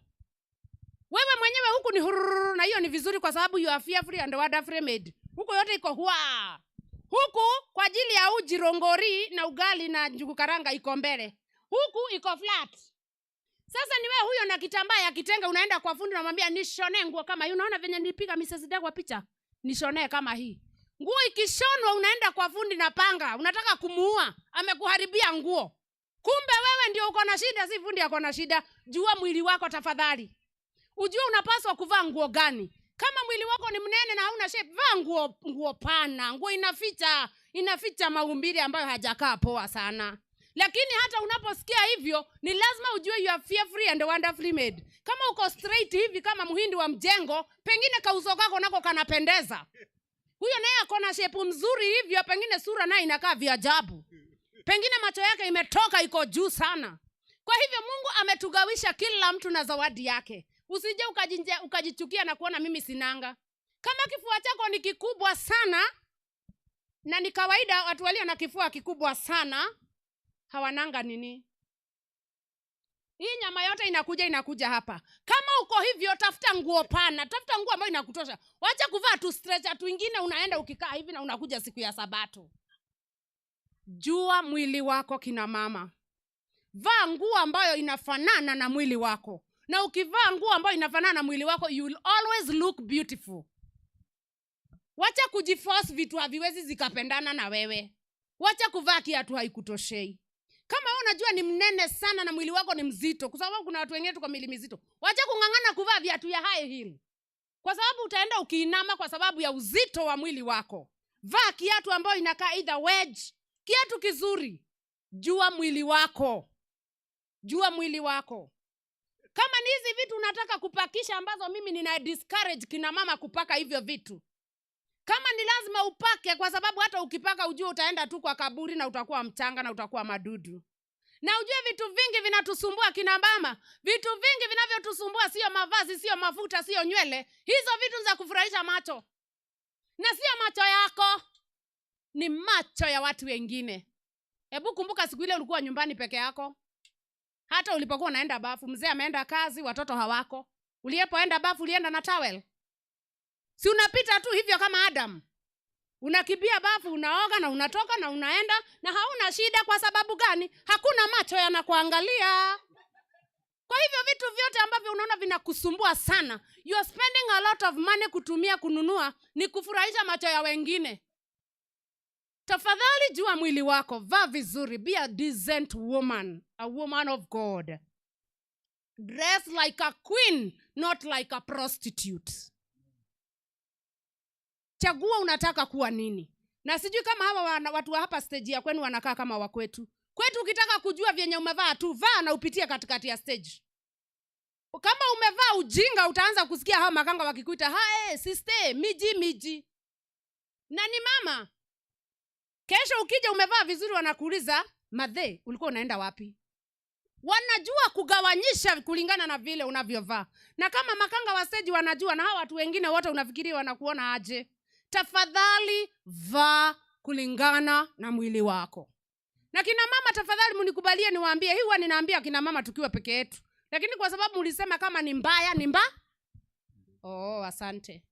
Wewe mwenyewe huku ni hurururu, na hiyo ni vizuri kwa sababu you are fearfully and wonderfully made. Huku yote iko hua. Huku kwa ajili ya uji rongori na ugali na njugu karanga iko mbele. Huku iko flat. Sasa ni wewe huyo na kitambaa ya kitenge unaenda kwa fundi unamwambia nishonee nguo kama hii. Unaona venye nilipiga Mrs. Dagwa picha? Nishonee kama hii. Nguo ikishonwa unaenda kwa fundi na panga, unataka kumuua, amekuharibia nguo. Kumbe wewe ndio uko na shida, si fundi ako na shida. Jua mwili wako tafadhali. Ujue unapaswa kuvaa nguo gani. Kama mwili wako ni mnene na hauna shape, vaa nguo pana, nguo inaficha maumbile ambayo hajakaa poa sana. Lakini hata unaposikia hivyo, ni lazima ujue you are fearfully and wonderfully made. Kama uko straight hivi kama mhindi wa mjengo, pengine kauso kako nako kanapendeza. Huyo naye ako na shape mzuri hivyo, pengine sura naye inakaa viajabu. Pengine macho yake imetoka iko juu sana. Kwa hivyo Mungu ametugawisha kila mtu na zawadi yake. Usije ukajichukia na kuona mimi sinanga. Kama kifua chako ni kikubwa sana, na ni kawaida watu walio na kifua kikubwa sana hawananga nini? Hii nyama yote inakuja hapa. Kama uko hivyo, tafuta nguo pana, tafuta nguo ambayo inakutosha. Wacha kuvaa tu stretcher tu ingine, unaenda ukikaa hivi na unakuja siku ya Sabato. Jua mwili wako kina mama. Vaa nguo ambayo inafanana na mwili wako. Na ukivaa nguo ambayo inafanana na mwili wako, you will always look beautiful. Wacha kujiforce vitu haviwezi zikapendana na wewe. Wacha kuvaa kiatu haikutoshei. Kama wewe unajua ni mnene sana na mwili wako ni mzito, kwa sababu kuna watu wengine tu kwa miili mizito, wacha kung'ang'ana kuvaa viatu ya high heel, kwa sababu utaenda ukiinama kwa sababu ya uzito wa mwili wako. Vaa kiatu ambayo inakaa either wedge, kiatu kizuri. Jua mwili wako. Jua mwili wako. Kama ni hizi vitu unataka kupakisha, ambazo mimi nina discourage kina mama kupaka hivyo vitu. Kama ni lazima upake, kwa sababu hata ukipaka ujue utaenda tu kwa kaburi na utakuwa mchanga na utakuwa madudu. Na ujue vitu vingi vinatusumbua kina mama. Vitu vingi vinavyotusumbua sio mavazi, sio mafuta, sio nywele. Hizo vitu za kufurahisha macho. Na sio macho yako, ni macho ya watu wengine. Hebu kumbuka siku ile ulikuwa nyumbani peke yako. Hata ulipokuwa unaenda bafu, mzee ameenda kazi, watoto hawako. Ulipoenda bafu ulienda na towel. Si unapita tu hivyo kama Adam. Unakimbia bafu, unaoga na unatoka na unaenda na hauna shida. Kwa sababu gani? Hakuna macho yanakuangalia. Kwa hivyo vitu vyote ambavyo unaona vinakusumbua sana, you are spending a lot of money kutumia kununua, ni kufurahisha macho ya wengine. Tafadhali jua mwili wako, vaa vizuri, be a decent woman, a woman of God. Dress like a queen, not like a prostitute. Chagua unataka kuwa nini. Na sijui kama hawa watu wa hapa stage ya kwenu wanakaa kama wa kwetu. Kwetu ukitaka kujua vyenye umevaa tu, vaa na upitie katikati ya stage. Kama umevaa ujinga utaanza kusikia hao makanga wakikuita, "Hae, sister, miji miji." Na ni mama. Kesho ukija umevaa vizuri wanakuuliza, "Madhe, ulikuwa unaenda wapi?" Wanajua kugawanyisha kulingana na vile unavyovaa. Na kama makanga wa stage wanajua, na hawa watu wengine wote unafikiri wanakuona aje? Tafadhali vaa kulingana na mwili wako. Na kina mama tafadhali mnikubalie niwaambie, hii huwa ninaambia kina mama tukiwa peke yetu. Lakini kwa sababu mlisema kama ni mbaya ni mbaya. Oh, asante.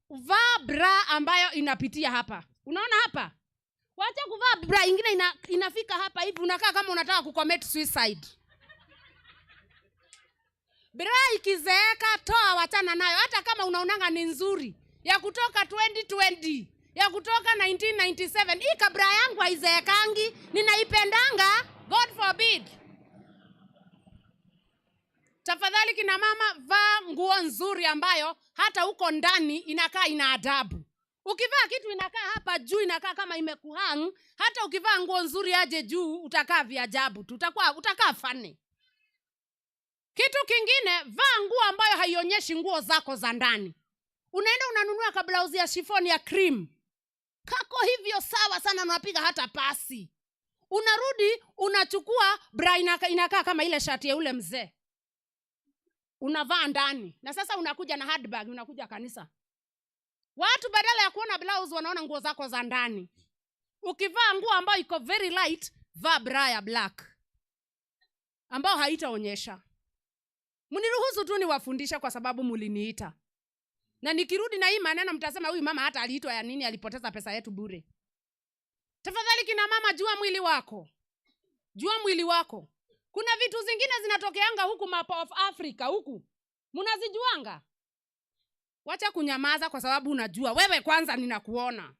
Vaa bra ambayo inapitia hapa. Unaona hapa? Wacha kuvaa bra ingine inafika hapa hivi, unakaa kama unataka kucommit suicide. Bra ikizeeka toa, wachana nayo, hata kama unaonanga ni nzuri. Ya kutoka 2020, ya kutoka 1997, hii kabra yangu haizeekangi, ninaipendanga, God forbid. Tafadhali kina mama, vaa nguo nzuri ambayo hata huko ndani inakaa ina adabu. Ukivaa kitu inakaa hapa juu inakaa kama imekuhang, hata ukivaa nguo nzuri aje juu utakaa viajabu tu, utakaa funny. Kitu kingine, vaa nguo ambayo haionyeshi nguo zako za ndani. Unaenda unanunua kablauzi ya chiffon ya cream, kako hivyo sawa sana, unapiga hata pasi. Unarudi unachukua bra inakaa kama ile shati ya ule mzee, unavaa ndani. Na sasa unakuja na handbag, unakuja kanisa. Watu badala ya kuona blouse wanaona nguo zako za ndani. Ukivaa nguo ambayo iko very light, vaa bra ya black ambayo haitaonyesha. Mniruhusu tu niwafundishe kwa sababu mliniita. Na nikirudi na hii maneno mtasema huyu mama hata aliitwa ya nini, alipoteza pesa yetu bure. Tafadhali kina mama, jua mwili wako. Jua mwili wako. Kuna vitu zingine zinatokeanga huku map of Africa huku. Mnazijuanga? Wacha kunyamaza kwa sababu unajua. Wewe kwanza ninakuona.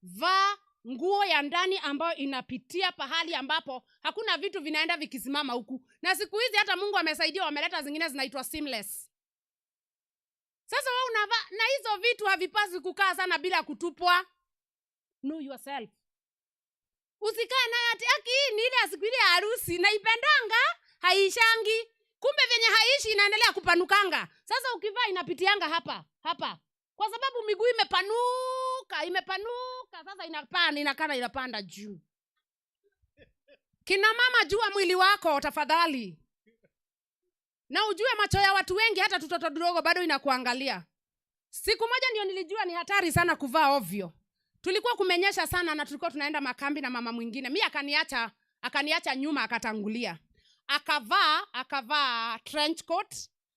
Vaa nguo ya ndani ambayo inapitia pahali ambapo hakuna vitu vinaenda vikisimama huku. Na siku hizi hata Mungu amesaidia, wameleta zingine zinaitwa seamless. Sasa wewe unavaa na hizo vitu havipaswi kukaa sana bila kutupwa. Know yourself. Usikae naye ati aki ni ile siku ile harusi naipendanga, haishangi. Kumbe vyenye haishi inaendelea kupanukanga. Sasa ukivaa inapitianga hapa, hapa. Kwa sababu miguu imepanuka, imepanuka, sasa inapanda, inakana inapanda juu. Kina mama, jua mwili wako tafadhali, na ujue macho ya watu wengi, hata tutoto tudogo bado inakuangalia. Siku moja ndio nilijua ni hatari sana kuvaa ovyo. Tulikuwa kumenyesha sana na tulikuwa tunaenda makambi na mama mwingine. Mi akaniacha nyuma, akatangulia. Akavaa trench coat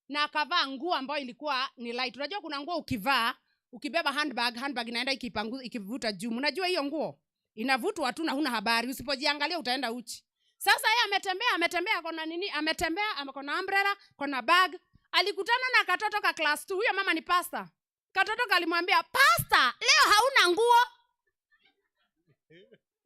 na akavaa nguo ambayo ilikuwa ni light. Unajua kuna nguo ukivaa, ukibeba handbag, handbag inaenda ikivuta juu. Unajua hiyo nguo inavutwa tu na huna habari. Usipojiangalia utaenda uchi. Sasa yeye ametembea kona nini? Ametembea, kona umbrella, kona bag. Alikutana na katoto ka class 2. Huyo mama ni pastor. Katoto kalimwambia, "Pastor, leo hauna nguo?"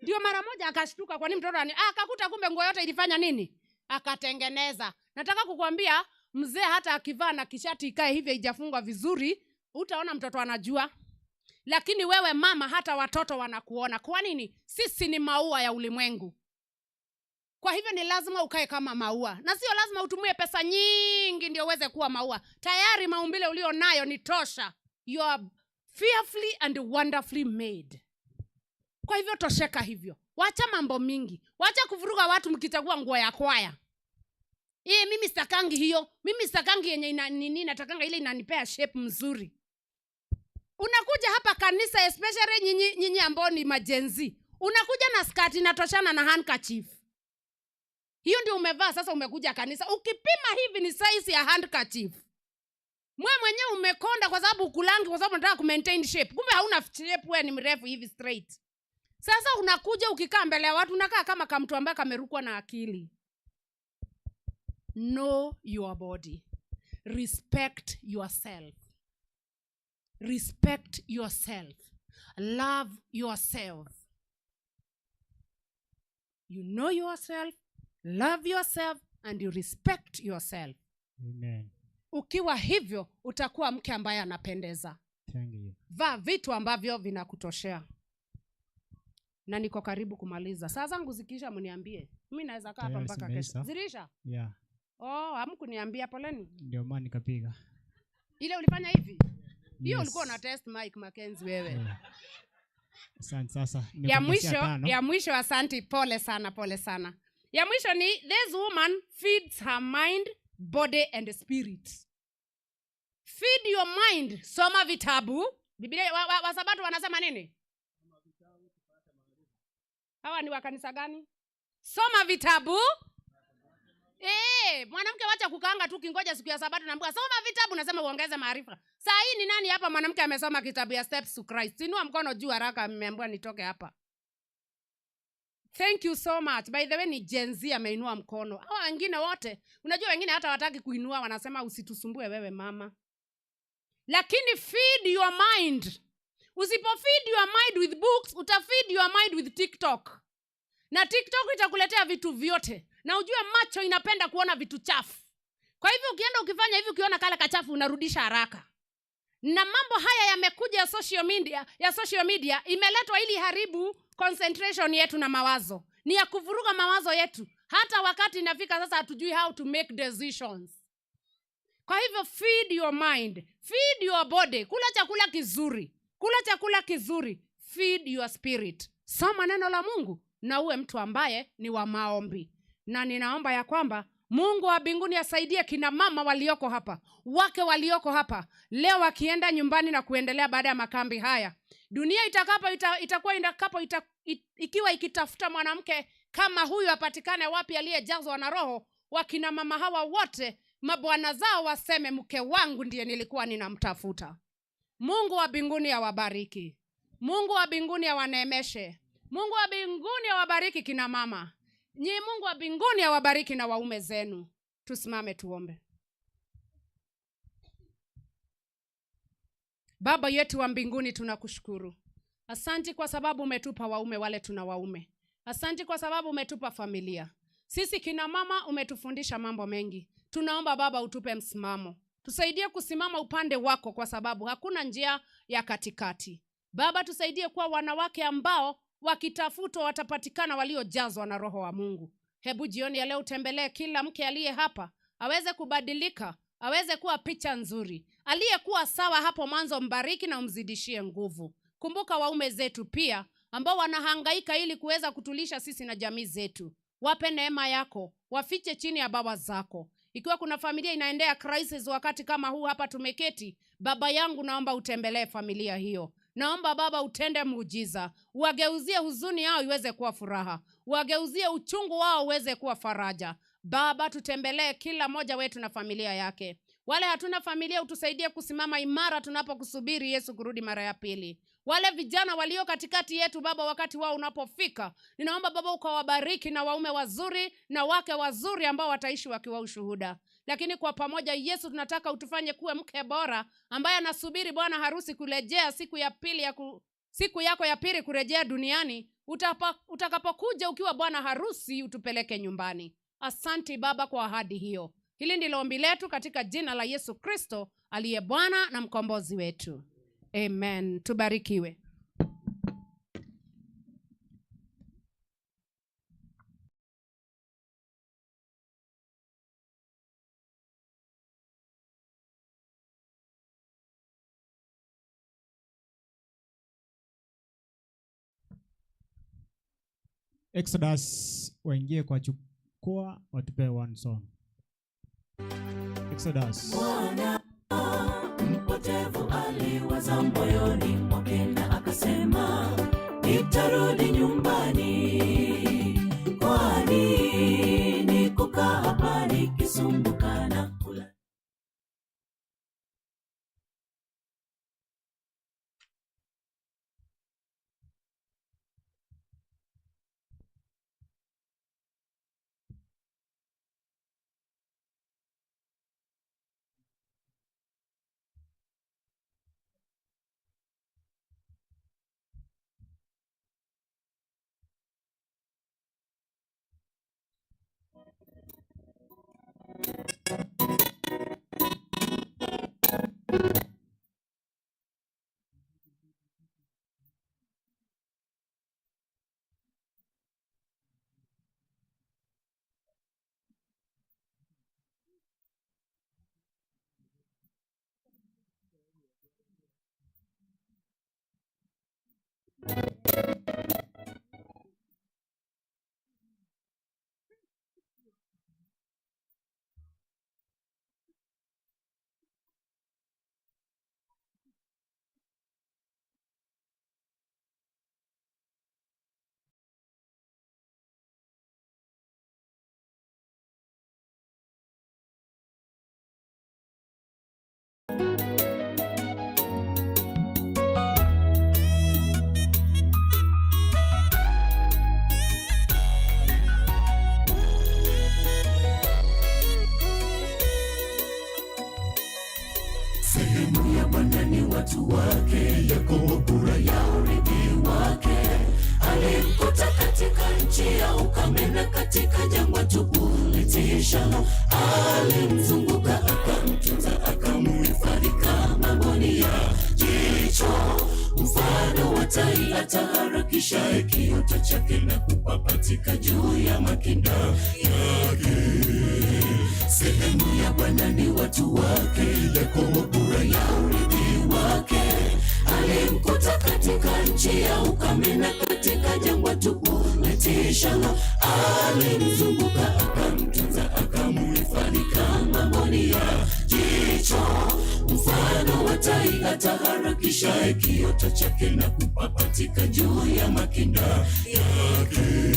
Ndio mara moja akashtuka, kwa nini mtoto akakuta kumbe nguo yote ilifanya nini? Akatengeneza. Nataka kukwambia mzee hata akivaa na kishati ikae hivi haijafungwa vizuri, utaona mtoto anajua. Lakini wewe mama, hata watoto wanakuona. Kwa nini? Sisi ni maua ya ulimwengu. Kwa hivyo ni lazima ukae kama maua. Na sio lazima utumie pesa nyingi ndio uweze kuwa maua. Tayari maumbile ulio nayo ni tosha. You are fearfully and wonderfully made. Kwa hivyo tosheka hivyo. Wacha mambo mingi. Wacha kuvuruga watu mkichagua nguo ya kwaya. Mimi sitakangi hiyo. Mimi sitakangi yenye ina nini, natakanga ile inanipea shape mzuri. Unakuja hapa kanisa, especially nyinyi ambao ni majenzi. Unakuja na skirt inatoshana na handkerchief. Hiyo ndio umevaa sasa umekuja kanisa. Ukipima hivi ni size ya handkerchief. Mwe mwenyewe umekonda kwa sababu ukulangi, kwa sababu unataka ku maintain shape. Kumbe hauna shape, wewe ni mrefu hivi straight. Sasa unakuja ukikaa mbele ya watu unakaa kama kamtu ambaye kamerukwa na akili. Know your body. Respect yourself. Respect yourself. Love yourself. You know yourself, love yourself, and you respect yourself. Amen. Ukiwa hivyo utakuwa mke ambaye anapendeza. Thank you. Vaa vitu ambavyo vinakutoshea. Na niko karibu kumaliza. Saa zangu zikiisha mniambie. Mimi naweza kaa hapa Tayari mpaka kesho. zimeisha. Zilisha? Yeah. Oh, hamkuniambia, poleni. Ndio maana nikapiga. Ile ulifanya hivi? Hiyo Yes. ulikuwa una test Mike Mackenzie wewe. Yeah. Asante sasa. Ya Nimekupatia mwisho, 5. ya mwisho, asante, pole sana, pole sana. Ya mwisho ni this woman feeds her mind, body and spirit. Feed your mind, soma vitabu. Biblia Wasabato wanasema nini? Hawa ni wa kanisa gani? Soma vitabu. Mwanamke wacha kukaanga tu kingoja siku ya Sabato naambiwa soma vitabu, nasema uongeze maarifa. Saa hii ni nani hapa mwanamke amesoma kitabu ya Steps to Christ? Inua mkono juu haraka, nimeambiwa nitoke hapa. Thank you so much. By the way, ni Gen Z ameinua mkono. Hawa wengine wote, unajua wengine hata wataki kuinua, wanasema usitusumbue wewe mama. Lakini feed your mind. Usipo feed your mind with books, uta feed your mind with TikTok. Na TikTok itakuletea vitu vyote. Na ujue macho inapenda kuona vitu chafu. Kwa hivyo ukienda ukifanya hivi, ukiona kale kachafu unarudisha haraka. Na mambo haya yamekuja ya social media, ya social media imeletwa ili haribu concentration yetu na mawazo. Ni ya kuvuruga mawazo yetu. Hata wakati inafika sasa hatujui how to make decisions. Kwa hivyo feed your mind, feed your body, kula chakula kizuri, kula chakula kizuri, feed your spirit. Soma neno la Mungu na uwe mtu ambaye ni wa maombi. Na ninaomba ya kwamba Mungu wa mbinguni asaidie kina mama walioko hapa, wake walioko hapa leo wakienda nyumbani na kuendelea baada ya makambi haya. Dunia itakapo itakuwa itakapo ikiwa ikitafuta mwanamke kama huyu apatikane wapi aliyejazwa na Roho, wakina mama hawa wote mabwana zao waseme mke wangu ndiye nilikuwa ninamtafuta. Mungu wa mbinguni awabariki. Mungu wa mbinguni awaneemeshe. Mungu wa mbinguni awabariki kina mama. Nyi Mungu wa mbinguni awabariki na waume zenu. Tusimame tuombe. Baba yetu wa mbinguni, tunakushukuru. Asante kwa sababu umetupa waume wale tuna waume. Asante kwa sababu umetupa familia. Sisi kina mama umetufundisha mambo mengi. Tunaomba Baba utupe msimamo. Tusaidie kusimama upande wako kwa sababu hakuna njia ya katikati. Baba tusaidie kuwa wanawake ambao wakitafutwa watapatikana waliojazwa na Roho wa Mungu. Hebu jioni ya leo utembelee kila mke aliye hapa, aweze kubadilika, aweze kuwa picha nzuri. Aliyekuwa sawa hapo mwanzo mbariki na umzidishie nguvu. Kumbuka waume zetu pia ambao wanahangaika ili kuweza kutulisha sisi na jamii zetu. Wape neema yako, wafiche chini ya bawa zako. Ikiwa kuna familia inaendea crisis wakati kama huu hapa tumeketi, Baba yangu naomba utembelee familia hiyo. Naomba Baba utende muujiza, uwageuzie huzuni yao iweze kuwa furaha, uwageuzie uchungu wao uweze kuwa faraja. Baba, tutembelee kila mmoja wetu na familia yake. Wale hatuna familia, utusaidie kusimama imara tunapokusubiri Yesu kurudi mara ya pili. Wale vijana walio katikati yetu Baba, wakati wao unapofika, ninaomba Baba ukawabariki na waume wazuri na wake wazuri ambao wataishi wakiwa ushuhuda. Lakini kwa pamoja Yesu, tunataka utufanye kuwe mke bora ambaye anasubiri bwana harusi kurejea siku ya pili siku yako ya pili kurejea duniani. Utakapokuja ukiwa bwana harusi, utupeleke nyumbani. Asante Baba kwa ahadi hiyo. Hili ndilo ombi letu katika jina la Yesu Kristo aliye Bwana na mkombozi wetu. Amen. Tubarikiwe. Exodus waingie kwa jukwaa watupe one song. Exodus. Mwana mpotevu aliwaza moyoni mwake na akasema, nitarudi nyumbani, kwani nikukaa hapa nikisumbuka na kula. Sehemu ya Bwana ni watu wake, Yakobo kura ya urithi wake. Alimkuta katika nchi ya ukame na katika jangwa tupu litishalo. Alimzunguka akamtunza, akamhifadhi kama mboni ya jicho. Mfano wa tai ataharakisha kiota chake na kupapatika juu ya makinda yake. Sehemu ya Bwana ni watu wake, Yakobo kura ya urithi wake. Alimkuta katika nchi ya ukame na katika jangwa tupu litishalo. Alimzunguka akamtunza, akamhifadhi kama mboni ya jicho. Mfano wa tai ataharakisha kiota chake na kupapatika juu ya makinda yake.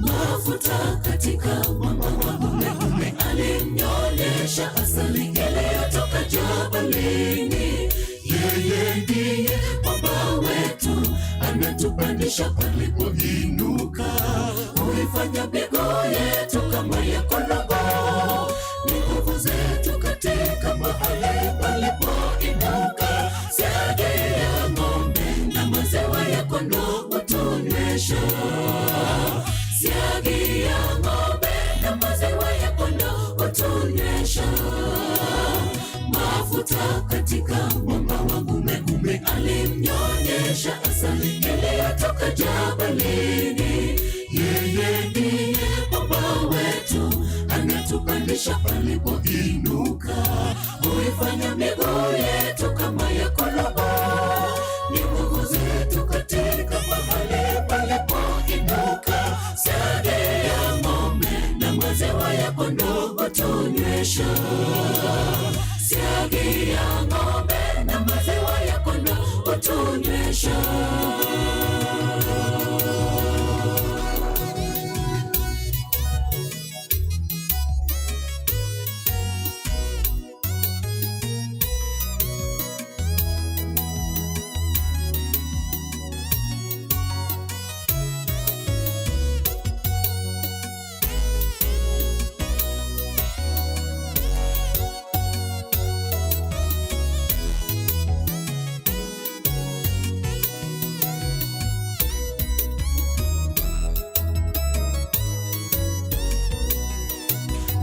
Mafuta katika mwamba wa gume, alimnyonyesha asali iliyotoka jabalini. Yeye ndiye Baba wetu, anatupandisha palipoinuka, huifanya miguu yetu kama ya kondoo. Ni nguvu zetu katika mahali palipoinuka, siagi ya ng'ombe na maziwa ya kondoo hutunywesha. Siagi ya ng'ombe na maziwa ya kondoo hutunywesha. Mafuta katika mwamba wa gume, alimnyonyesha asali iliyotoka jabalini. Yeye ndiye Baba wetu, anatupandisha palipoinuka, huifanya miguu yetu kama ya kondoo. Ni nguvu zetu katika mahali palipoinuka, siagi hutunywesha. Siagi ya ng'ombe na maziwa ya kondoo hutunywesha.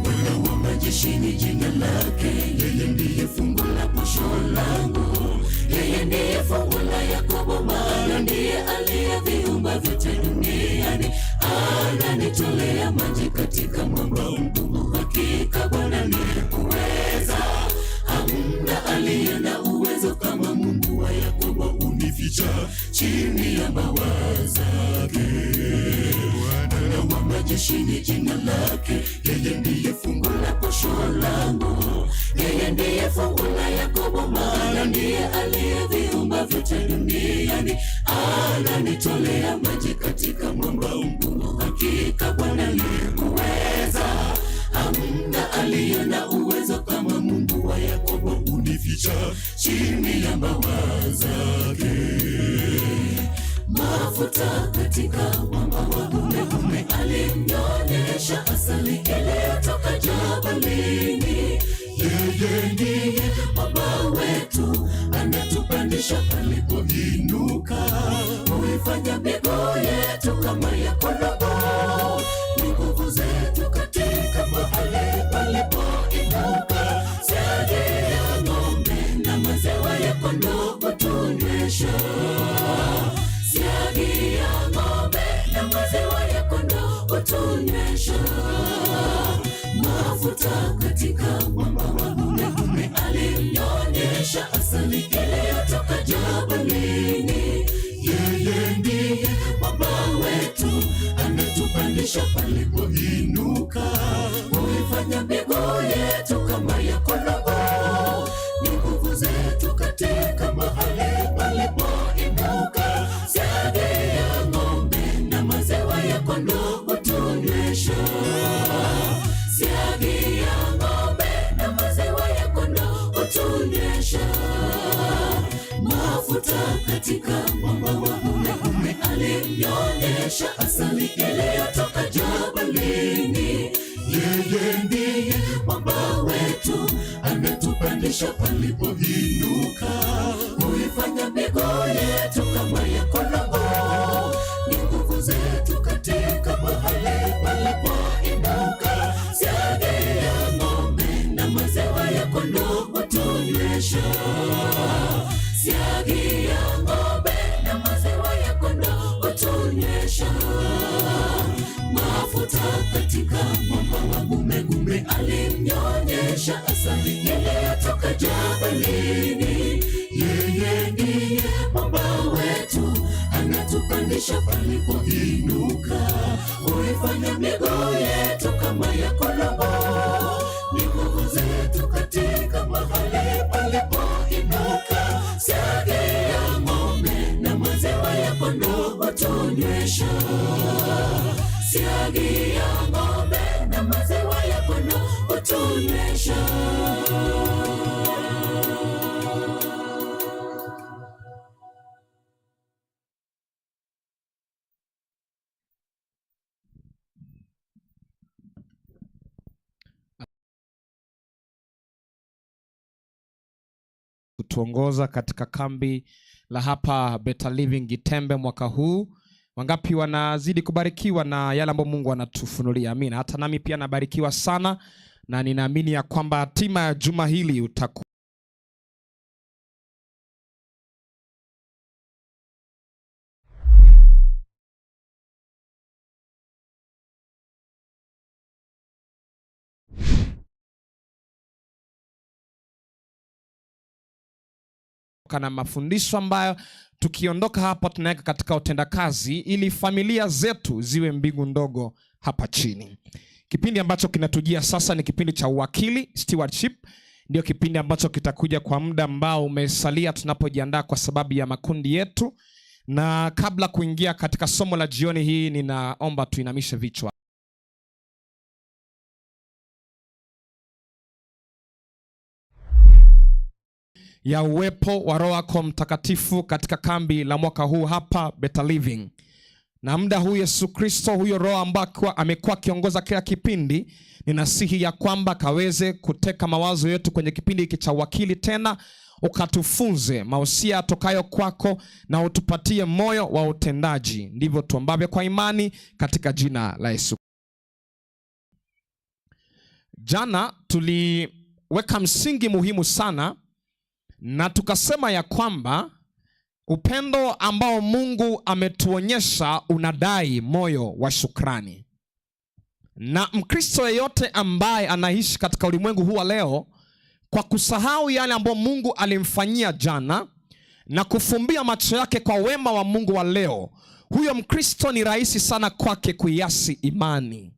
Bwana wa majeshi ni jina lake, yeye ndiye fungu la posho langu, yeye ndiye fungu la Yakobo, maana ndiye aliyeviumba vyote duniani. Ananitolea maji katika mwamba mgumu, hakika Bwana ni uweza. Hamna aliye na uwezo kama Mungu wa Yakobo, unificha chini ya mabawa zake. Bwana wa majeshi ni jina lake, yeye ndiye fungu la posho langu, yeye ndiye fungu la Yakobo, maana ndiye aliyeviumba vyote duniani. Ananitolea maji katika mwamba mgumu, hakika Bwana ni uweza. Hamna aliye na uwezo kama Mungu wa Yakobo, unificha chini ya mabawa zake. Mafuta katika mwamba wa gumegume, alimnyonyesha asali iliyotoka jabalini. Yeye ndiye mwamba wetu, anatupandisha palipoinuka, huifanya miguu yetu kama ya kondoo. Ni nguvu zetu katika mahali palipoinuka. Siagi ya ng'ombe na maziwa ya kondoo hutunywesha. Siagi ya ng'ombe na maziwa ya kondoo hutunywesha. Mafuta katika mwamba wa gumegume, alimnyonyesha asali iliyotoka jabalini. Yeye ndiye mwamba wetu, anatupandisha palipoinuka, huifanya miguu yetu kama ya kondoo. Ni nguvu zetu katika mahali palipoinuka. Siagi ya ng'ombe na maziwa ya kondoo hutunywesha. Siagi ya ng'ombe na maziwa ya kondoo hutunywesha. Mafuta katika mwamba wa gumegume, alimnyonyesha asali iliyotoka jabalini. Yeye ndiye mwamba wetu, anatupandisha palipoinuka, huifanya miguu yetu kama ya kondoo. Ni nguvu zetu katika mahali palipoinuka. Siagi ya ng'ombe na maziwa ya kondoo hutunywesha. Siagi ya ng'ombe na maziwa ya kondoo hutunywesha. Mafuta katika mwamba wa gumegume, alimnyonyesha asali iliyotoka jabalini. Yeye ndiye mwamba wetu, anatupandisha palipoinuka, huifanya miguu yetu kama ya kondoo. Ni nguvu zetu katika mahali palipoinuka. Siagi ya ng'ombe na maziwa ya kondoo hutunywesha. Siagi ya ng'ombe na maziwa ya kondoo hutunywesha. Kutuongoza katika kambi la hapa Better Living Gitembe mwaka huu. Wangapi wanazidi kubarikiwa na yale ambayo Mungu anatufunulia? Amina. Hata nami pia nabarikiwa sana, na ninaamini ya kwamba hatima ya juma hili utakuwa na mafundisho ambayo tukiondoka hapa tunaweka katika utendakazi ili familia zetu ziwe mbingu ndogo hapa chini. Kipindi ambacho kinatujia sasa ni kipindi cha uwakili, stewardship. Ndio kipindi ambacho kitakuja kwa muda ambao umesalia tunapojiandaa kwa sababu ya makundi yetu. Na kabla kuingia katika somo la jioni hii, ninaomba tuinamishe vichwa. Ya uwepo wa Roho wako Mtakatifu katika kambi la mwaka huu hapa Better Living. Na muda huu Yesu Kristo, huyo Roho ambaye amekuwa akiongoza kila kipindi, ninasihi ya kwamba kaweze kuteka mawazo yetu kwenye kipindi hiki cha uwakili tena, ukatufunze mausia tokayo kwako na utupatie moyo wa utendaji. Ndivyo tuombavyo kwa imani katika jina la Yesu. Jana tuliweka msingi muhimu sana na tukasema ya kwamba upendo ambao Mungu ametuonyesha unadai moyo wa shukrani. Na Mkristo yeyote ambaye anaishi katika ulimwengu huu wa leo kwa kusahau yale ambayo Mungu alimfanyia jana na kufumbia macho yake kwa wema wa Mungu wa leo, huyo Mkristo ni rahisi sana kwake kuiasi imani.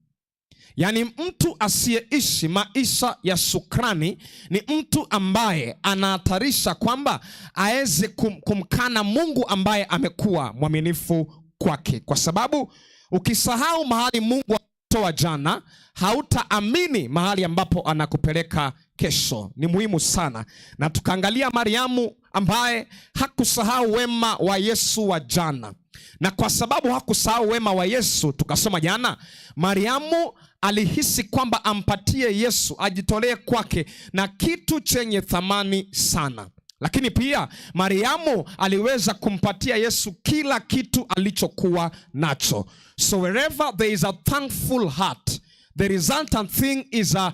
Yaani mtu asiyeishi maisha ya shukrani ni mtu ambaye anahatarisha kwamba aeze kumkana Mungu ambaye amekuwa mwaminifu kwake. Kwa sababu ukisahau mahali Mungu alitoa jana, hautaamini mahali ambapo anakupeleka kesho. Ni muhimu sana. Na tukaangalia Mariamu ambaye hakusahau wema wa Yesu wa jana. Na kwa sababu hakusahau wema wa Yesu, tukasoma jana, Mariamu alihisi kwamba ampatie Yesu, ajitolee kwake na kitu chenye thamani sana. Lakini pia Mariamu aliweza kumpatia Yesu kila kitu alichokuwa nacho. So wherever there is a thankful heart, the resultant thing is a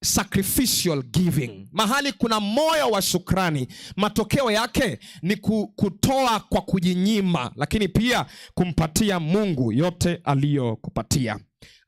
sacrificial giving. Mahali kuna moyo wa shukrani, matokeo yake ni kutoa kwa kujinyima, lakini pia kumpatia Mungu yote aliyokupatia.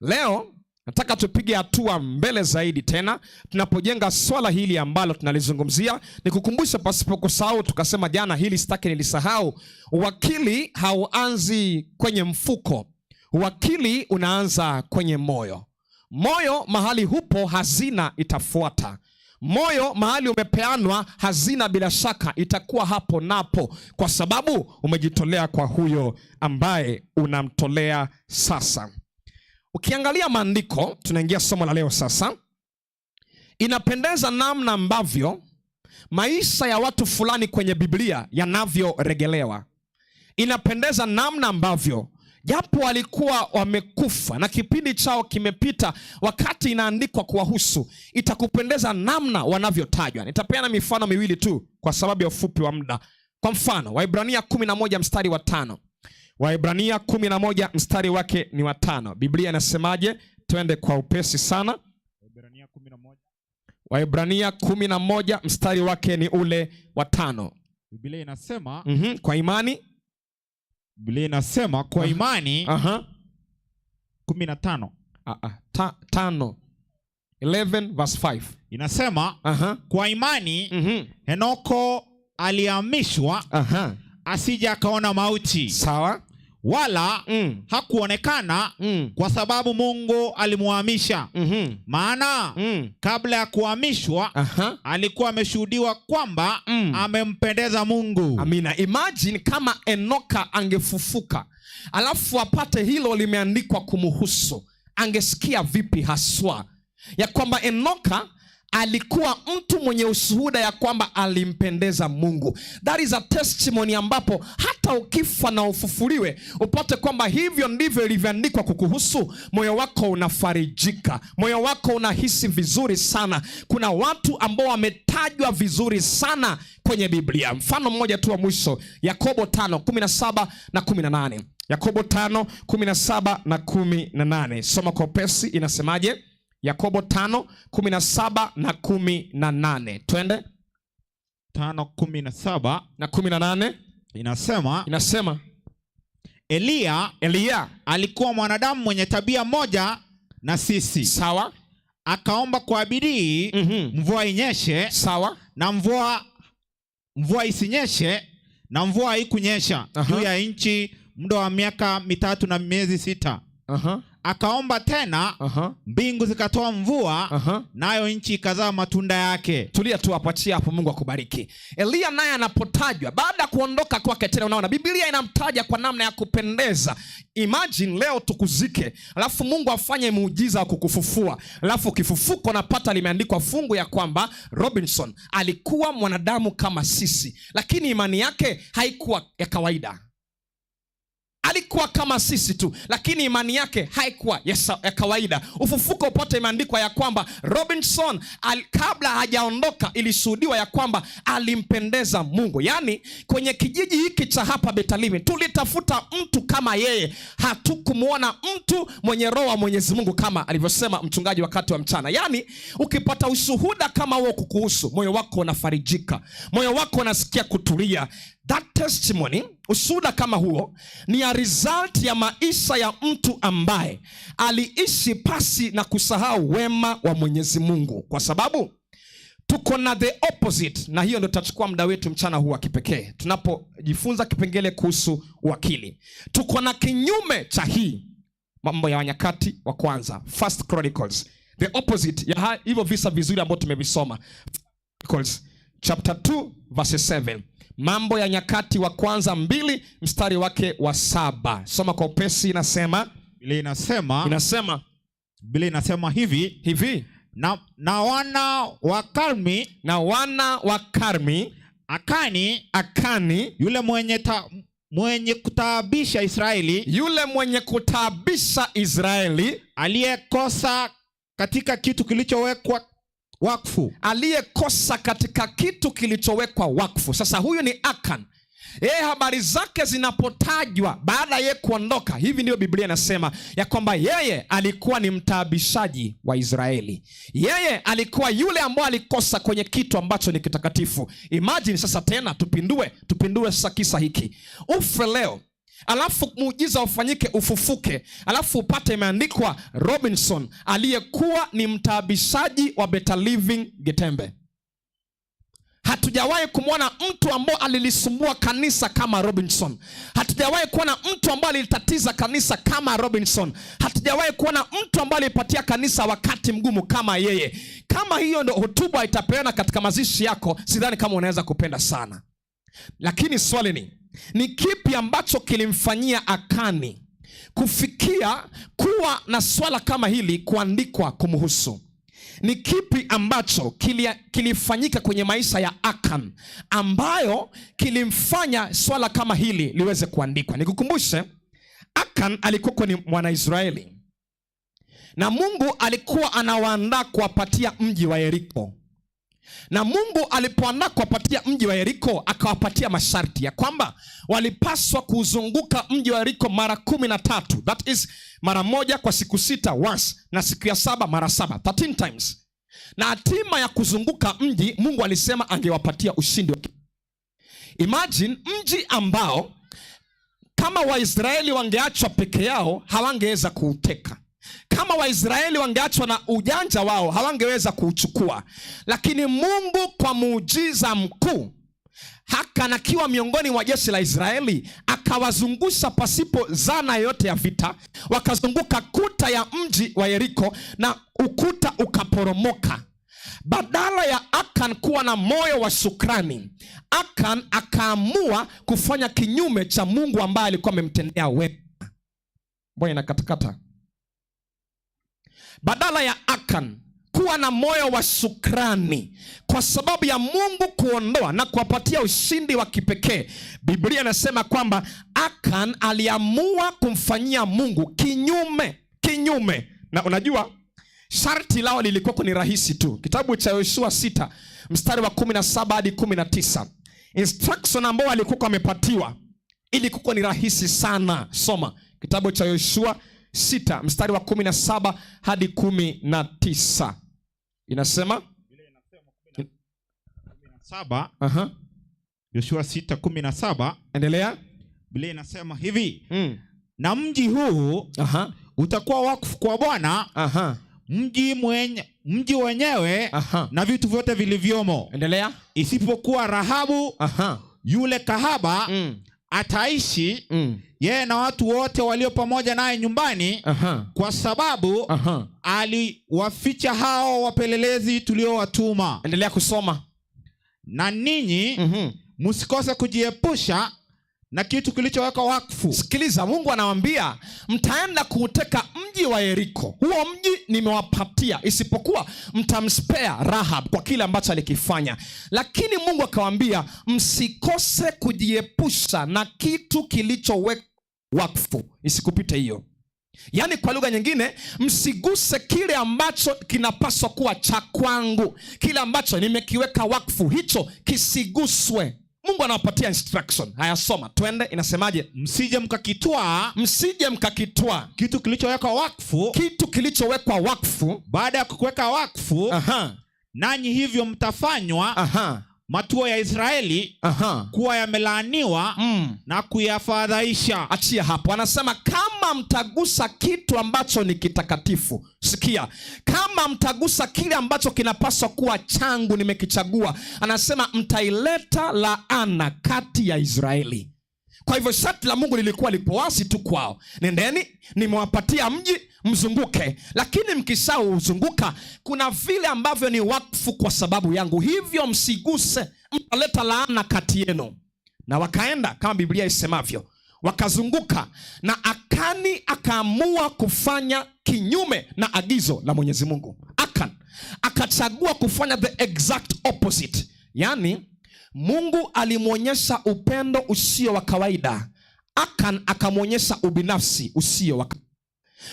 Leo nataka tupige hatua mbele zaidi tena tunapojenga swala hili ambalo tunalizungumzia. Nikukumbusha pasipo kusahau, tukasema jana hili sitaki nilisahau. Uwakili hauanzi kwenye mfuko. Uwakili unaanza kwenye moyo. Moyo mahali hupo, hazina itafuata. Moyo mahali umepeanwa, hazina bila shaka itakuwa hapo napo, kwa sababu umejitolea kwa huyo ambaye unamtolea sasa. Ukiangalia maandiko, tunaingia somo la leo sasa. Inapendeza namna ambavyo maisha ya watu fulani kwenye Biblia yanavyoregelewa. Inapendeza namna ambavyo japo walikuwa wamekufa na kipindi chao kimepita, wakati inaandikwa kuwahusu, itakupendeza namna wanavyotajwa. Nitapeana mifano miwili tu kwa sababu ya ufupi wa muda. Kwa mfano, Waibrania 11 mstari wa 5. Waibrania 11 mstari wake ni wa 5. Biblia inasemaje? Twende kwa upesi sana. Waibrania 11 mstari wake ni ule wa 5. Biblia inasema, kwa imani. Biblia inasema kwa imani 15. 5. 11 verse 5. Inasema kwa imani Henoko alihamishwa asije akaona mauti. Sawa. Wala hakuonekana kwa sababu Mungu alimuhamisha. Maana kabla ya kuhamishwa alikuwa ameshuhudiwa kwamba amempendeza Mungu. Amina. Imagine kama Enoka angefufuka alafu apate hilo limeandikwa kumuhusu, angesikia vipi haswa ya kwamba Enoka alikuwa mtu mwenye ushuhuda ya kwamba alimpendeza Mungu. That is a testimony ambapo hata ukifa na ufufuliwe upate kwamba hivyo ndivyo ilivyoandikwa kukuhusu, moyo wako unafarijika, moyo wako unahisi vizuri sana. Kuna watu ambao wametajwa vizuri sana kwenye Biblia. Mfano mmoja tu wa mwisho, Yakobo 5:17 na 18. Yakobo 5:17 na 18. Soma kwa upesi, inasemaje? Yakobo 5:17 na 18. Twende. 5:17 na 18. Inasema Eliya alikuwa mwanadamu mwenye tabia moja na sisi. Sawa. Akaomba kwa bidii mvua inyeshe. Sawa. Na mvua isinyeshe, na mvua haikunyesha juu ya nchi muda wa miaka 3 na miezi 6. Akaomba tena, mbingu zikatoa mvua, nayo nchi ikazaa matunda yake. Tulia tu hapo, achia hapo, Mungu akubariki. Eliya naye anapotajwa baada ya kuondoka kwake tena, unaona Biblia inamtaja kwa namna ya kupendeza. Imagine leo tukuzike, alafu Mungu afanye muujiza wa kukufufua, alafu ukifufuka unapata limeandikwa fungu ya kwamba Robinson alikuwa mwanadamu kama sisi, lakini imani yake haikuwa ya kawaida. Alikuwa kama sisi tu, lakini imani yake haikuwa ya kawaida. Ufufuko upate imeandikwa ya kwamba Robinson kabla hajaondoka ilishuhudiwa ya kwamba alimpendeza Mungu. Yaani kwenye kijiji hiki cha hapa Betalimi tulitafuta mtu kama yeye, hatukumuona mtu mwenye roho wa Mwenyezi Mungu kama alivyosema mchungaji wakati wa mchana. Yaani ukipata ushuhuda kama huo kukuhusu, moyo wako unafarijika, moyo wako unasikia kutulia. That testimony, ushuhuda kama huo ni a result ya maisha ya mtu ambaye aliishi pasi na kusahau wema wa Mwenyezi Mungu. Kwa sababu tuko na the opposite, na hiyo ndio tutachukua muda wetu mchana huu wa kipekee tunapojifunza kipengele kuhusu uwakili. Tuko na kinyume cha hii, Mambo ya Nyakati wa Kwanza, First Chronicles, the opposite ya hivyo visa vizuri ambavyo tumevisoma. Chronicles chapter 2 verse 7. Mambo ya Nyakati wa Kwanza 2 mstari wake wa 7. Soma kwa upesi, inasema. Biblia inasema, Inasema. Biblia inasema hivi. Hivi. Na wana wa Karmi, na wana wa Karmi, Akani, Akani, yule mwenye kutaabisha Israeli, yule mwenye kutaabisha Israeli, aliyekosa katika kitu kilichowekwa wakfu, aliyekosa katika kitu kilichowekwa wakfu. Sasa huyu ni Akan. Yeye habari zake zinapotajwa baada ya yeye kuondoka, hivi ndio Biblia inasema ya kwamba yeye alikuwa ni mtaabishaji wa Israeli. Yeye alikuwa yule ambaye alikosa kwenye kitu ambacho ni kitakatifu. Imagine sasa tena tupindue sasa kisa hiki. Ufe leo, alafu muujiza ufanyike, ufufuke, alafu upate imeandikwa Robinson aliyekuwa ni mtaabishaji wa Better Living Getembe. Hatujawahi kumwona mtu ambaye alilisumbua kanisa kama Robinson. Hatujawahi kuona mtu ambaye alilitatiza kanisa kama Robinson. Hatujawahi kuona mtu ambaye alipatia kanisa wakati mgumu kama yeye. Kama hiyo ndio hotuba itapeana katika mazishi yako, sidhani kama unaweza kupenda sana. Lakini swali ni kipi ambacho kilimfanyia Akani kufikia kuwa na swala kama hili kuandikwa kumhusu? Ni kipi ambacho kilifanyika kwenye maisha ya Akan ambayo kilimfanya swala kama hili liweze kuandikwa? Nikukumbushe, Akan alikuwa ni Mwanaisraeli na Mungu alikuwa anawaandaa kuwapatia mji wa Yeriko. Na Mungu alipoandaa kuwapatia mji wa Yeriko, akawapatia masharti ya kwamba walipaswa kuzunguka mji wa Yeriko mara 13. That is mara 1 kwa siku 6 once, na siku ya 7 mara 7, 13 times. Na hatima ya kuzunguka mji, Mungu alisema angewapatia ushindi. Imagine mji ambao kama Waisraeli wangeachwa peke yao hawangeweza kuuteka. Kama Waisraeli wangeachwa na ujanja wao hawangeweza kuuchukua. Lakini Mungu kwa muujiza mkuu, Akan akiwa miongoni mwa jeshi la Israeli, akawazungusha pasipo zana yoyote ya vita. Wakazunguka kuta ya mji wa Yeriko na ukuta ukaporomoka. Badala ya Akan kuwa na moyo wa shukrani, Akan akaamua kufanya kinyume cha Mungu ambaye alikuwa amemtendea wema. Mbona inakatakata? Badala ya Akan kuwa na moyo wa shukrani kwa sababu ya Mungu kuondoa na kuwapatia ushindi wa kipekee, Biblia inasema kwamba Akan aliamua kumfanyia Mungu kinyume. Na unajua sharti lao lilikuwa ni rahisi tu. Kitabu cha Yoshua 6 mstari wa 17 hadi 19. Instruction ambao walikuwa wamepatiwa ilikuwa ni rahisi sana. Soma kitabu cha Yoshua 6 mstari wa 17 hadi 19. Inasema 17. Yoshua 6:17. Endelea. Biblia inasema hivi. Na mji huu utakuwa wakfu kwa Bwana. Mji wenyewe na vitu vyote vilivyomo. Endelea. Isipokuwa Rahabu, yule kahaba, Ataishi yeye na watu wote walio pamoja naye nyumbani, kwa sababu aliwaficha hao wapelelezi tuliowatuma. Endelea kusoma. Na ninyi msikose kujiepusha na kitu kilichowekwa wakfu. Sikiliza, Mungu anawaambia mtaenda kuuteka mji wa Yeriko. Huo mji nimewapatia, isipokuwa mtamspare Rahab kwa kile ambacho alikifanya. Lakini Mungu akawaambia msikose kujiepusha na kitu kilichowekwa wakfu, isikupite hiyo. Yaani kwa lugha nyingine, msiguse kile ambacho kinapaswa kuwa cha kwangu, kile ambacho nimekiweka wakfu, hicho kisiguswe. Mungu anawapatia instruction. Haya, soma twende, inasemaje? Msije mkakitwaa, msije mkakitwaa kitu kilichowekwa wakfu, kitu kilichowekwa wakfu, baada ya kukiweka wakfu, nanyi hivyo mtafanywa matuo ya Israeli kuwa yamelaaniwa na kuyafadhaisha. Achia hapo. Anasema kama mtagusa kitu ambacho ni kitakatifu, sikia, kama mtagusa kile ambacho kinapaswa kuwa changu, nimekichagua, anasema mtaileta laana kati ya Israeli. Kwa hivyo sharti la Mungu lilikuwa lipo wazi tu kwao: nendeni, nimewapatia mji, mzunguke, lakini mkishauzunguka kuna vile ambavyo ni wakfu kwa sababu yangu, hivyo msiguse, mtaleta laana kati yenu. Na wakaenda kama Biblia isemavyo, wakazunguka, na Akani akaamua kufanya kinyume na agizo la Mwenyezi Mungu. Akan akachagua kufanya the exact opposite. Yaani Mungu alimwonyesha upendo usio wa kawaida, Akan akamwonyesha ubinafsi usio wa kawaida.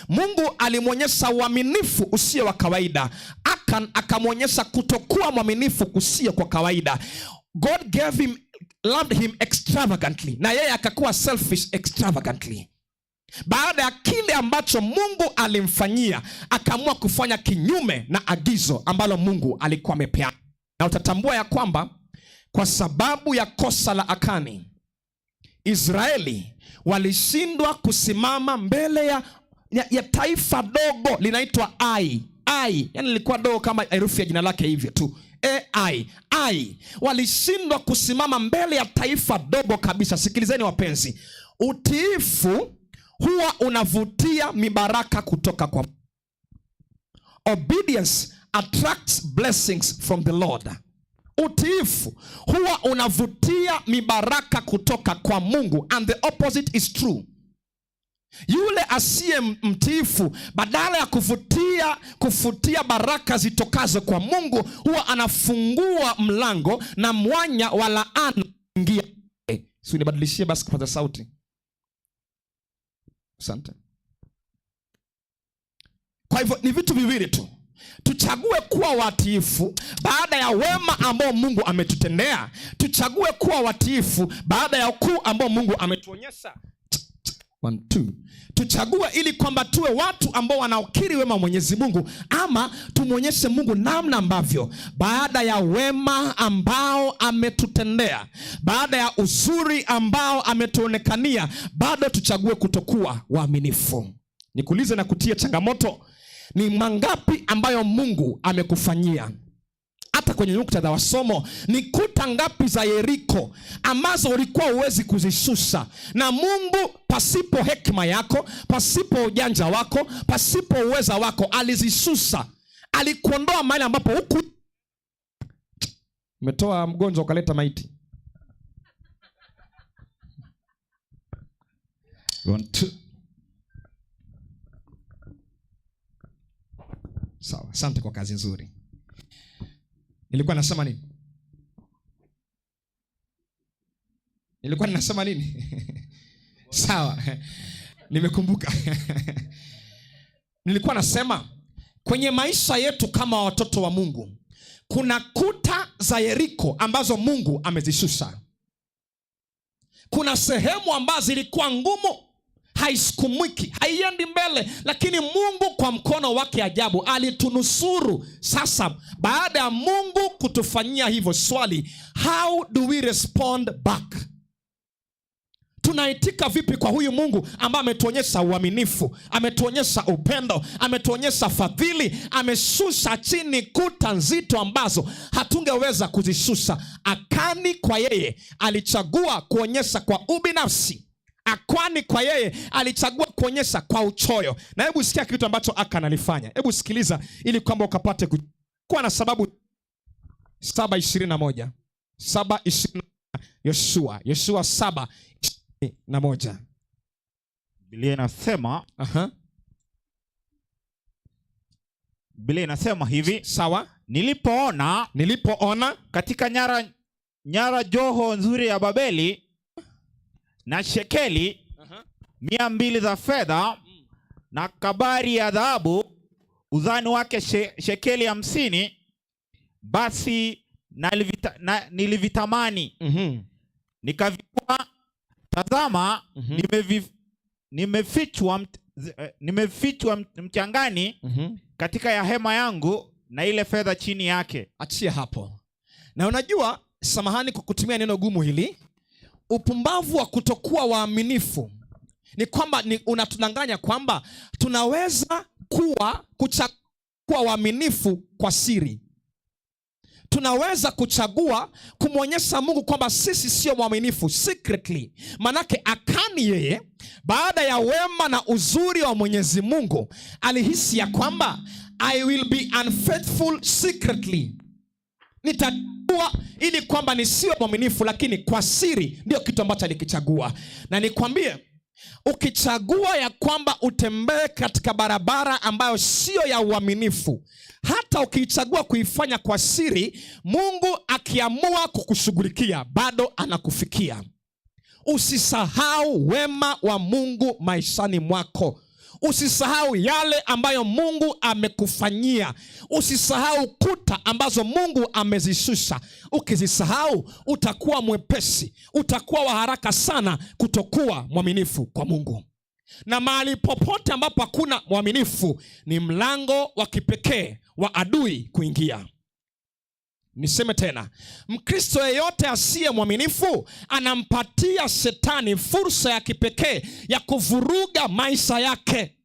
Mungu alimwonyesha uaminifu usio wa kawaida, Akan akamwonyesha kutokuwa mwaminifu kusio kwa kawaida. God gave him, loved him extravagantly, na yeye akakuwa selfish extravagantly. Baada ya kile ambacho Mungu alimfanyia, akaamua kufanya kinyume na agizo ambalo Mungu alikuwa amepeana. Na utatambua ya kwamba kwa sababu ya kosa la Akani, Israeli walishindwa kusimama mbele ya taifa dogo linaitwa Ai. Ai, yani lilikuwa dogo kama herufi ya jina lake hivyo tu. Ai, Ai. Walishindwa kusimama mbele ya taifa dogo kabisa. Sikilizeni wapenzi, utiifu huwa unavutia mibaraka kutoka kwa. Obedience attracts blessings from the Lord. Utiifu huwa unavutia mibaraka kutoka kwa Mungu, and the opposite is true. Yule asiye mtiifu, badala ya kufutia baraka zitokazo kwa Mungu, huwa anafungua mlango na mwanya wa laana kuingia. Si nibadilishie basi kipaza sauti. Asante. Kwa hivyo ni vitu viwili tu. Tuchague kuwa watiifu baada ya wema ambao Mungu ametutendea. Tuchague kuwa watiifu baada ya ukuu ambao Mungu ametuonyesha. 1, 2. Tuchague ili kwamba tuwe watu ambao wanaokiri wema wa Mwenyezi Mungu, ama tumuonyeshe Mungu namna ambavyo baada ya wema ambao ametutendea, baada ya uzuri ambao ametuonekania, bado tuchague kutokuwa waaminifu. Nikuulize na kutia changamoto, ni mangapi ambayo Mungu amekufanyia? Hata kwenye muktadha wa somo, ni kuta ngapi za Yeriko ambazo ulikuwa huwezi kuzishusha, na Mungu pasipo hekima yako, pasipo ujanja wako, pasipo uweza wako alizishusha. Alikuondoa mahali ambapo huku umetoa mgonjwa ukaleta maiti. 1, 2. Sawa, asante kwa kazi nzuri. Nilikuwa nasema nini? Nilikuwa ninasema nini? Sawa. Nimekumbuka. Nilikuwa nasema kwenye maisha yetu kama watoto wa Mungu, kuna kuta za Yeriko ambazo Mungu amezishusha. Kuna sehemu ambazo zilikuwa ngumu, haisukumiki, haiendi mbele, lakini Mungu kwa mkono wake ajabu alitunusuru. Sasa baada ya Mungu kutufanyia hivyo, swali, how do we respond back? Tunaitika vipi kwa huyu Mungu ambaye ametuonyesha uaminifu, ametuonyesha upendo, ametuonyesha fadhili, ameshusha chini kuta nzito ambazo hatungeweza kuzishusha. Akani kwa yeye alichagua kuonyesha kwa ubinafsi. Akwani kwa yeye alichagua kuonyesha kwa uchoyo. Na hebu sikia kitu ambacho Akan alifanya. Hebu sikiliza ili kwamba ukapate kuwa na sababu. 7:21. 7:21. Yoshua. Yoshua 7:21. Biblia inasema, Biblia inasema hivi. Sawa. Nilipoona, nilipoona katika nyara joho nzuri ya Babeli na shekeli 200 za fedha na kabari ya dhahabu uzani wake shekeli 50, basi nilivitamani. Nikavitoa, tazama, nimefichwa mchangani katika ya hema yangu na ile fedha chini yake. Achia hapo. Na unajua, samahani kwa kutumia neno gumu hili, upumbavu wa kutokuwa waaminifu ni kwamba unatudanganya kwamba tunaweza kuwa waaminifu kwa siri. Tunaweza kuchagua kumwonyesha Mungu kwamba sisi sio mwaminifu secretly. Manake Akani yeye baada ya wema na uzuri wa Mwenyezi Mungu alihisi ya kwamba I will be unfaithful secretly. Nitakuwa ili kwamba nisiwe mwaminifu lakini kwa siri, ndio kitu ambacho alikichagua. Na nikwambie, ukichagua ya kwamba utembee katika barabara ambayo sio ya uaminifu, hata ukichagua kuifanya kwa siri, Mungu akiamua kukushughulikia bado anakufikia. Usisahau wema wa Mungu maishani mwako. Usisahau yale ambayo Mungu amekufanyia. Usisahau kuta ambazo Mungu amezishusha. Ukizisahau utakuwa mwepesi, utakuwa wa haraka sana kutokuwa mwaminifu kwa Mungu. Na mahali popote ambapo hakuna mwaminifu ni mlango wa kipekee wa adui kuingia. Niseme tena, Mkristo yeyote asiye mwaminifu anampatia shetani fursa ya kipekee ya kuvuruga maisha yake.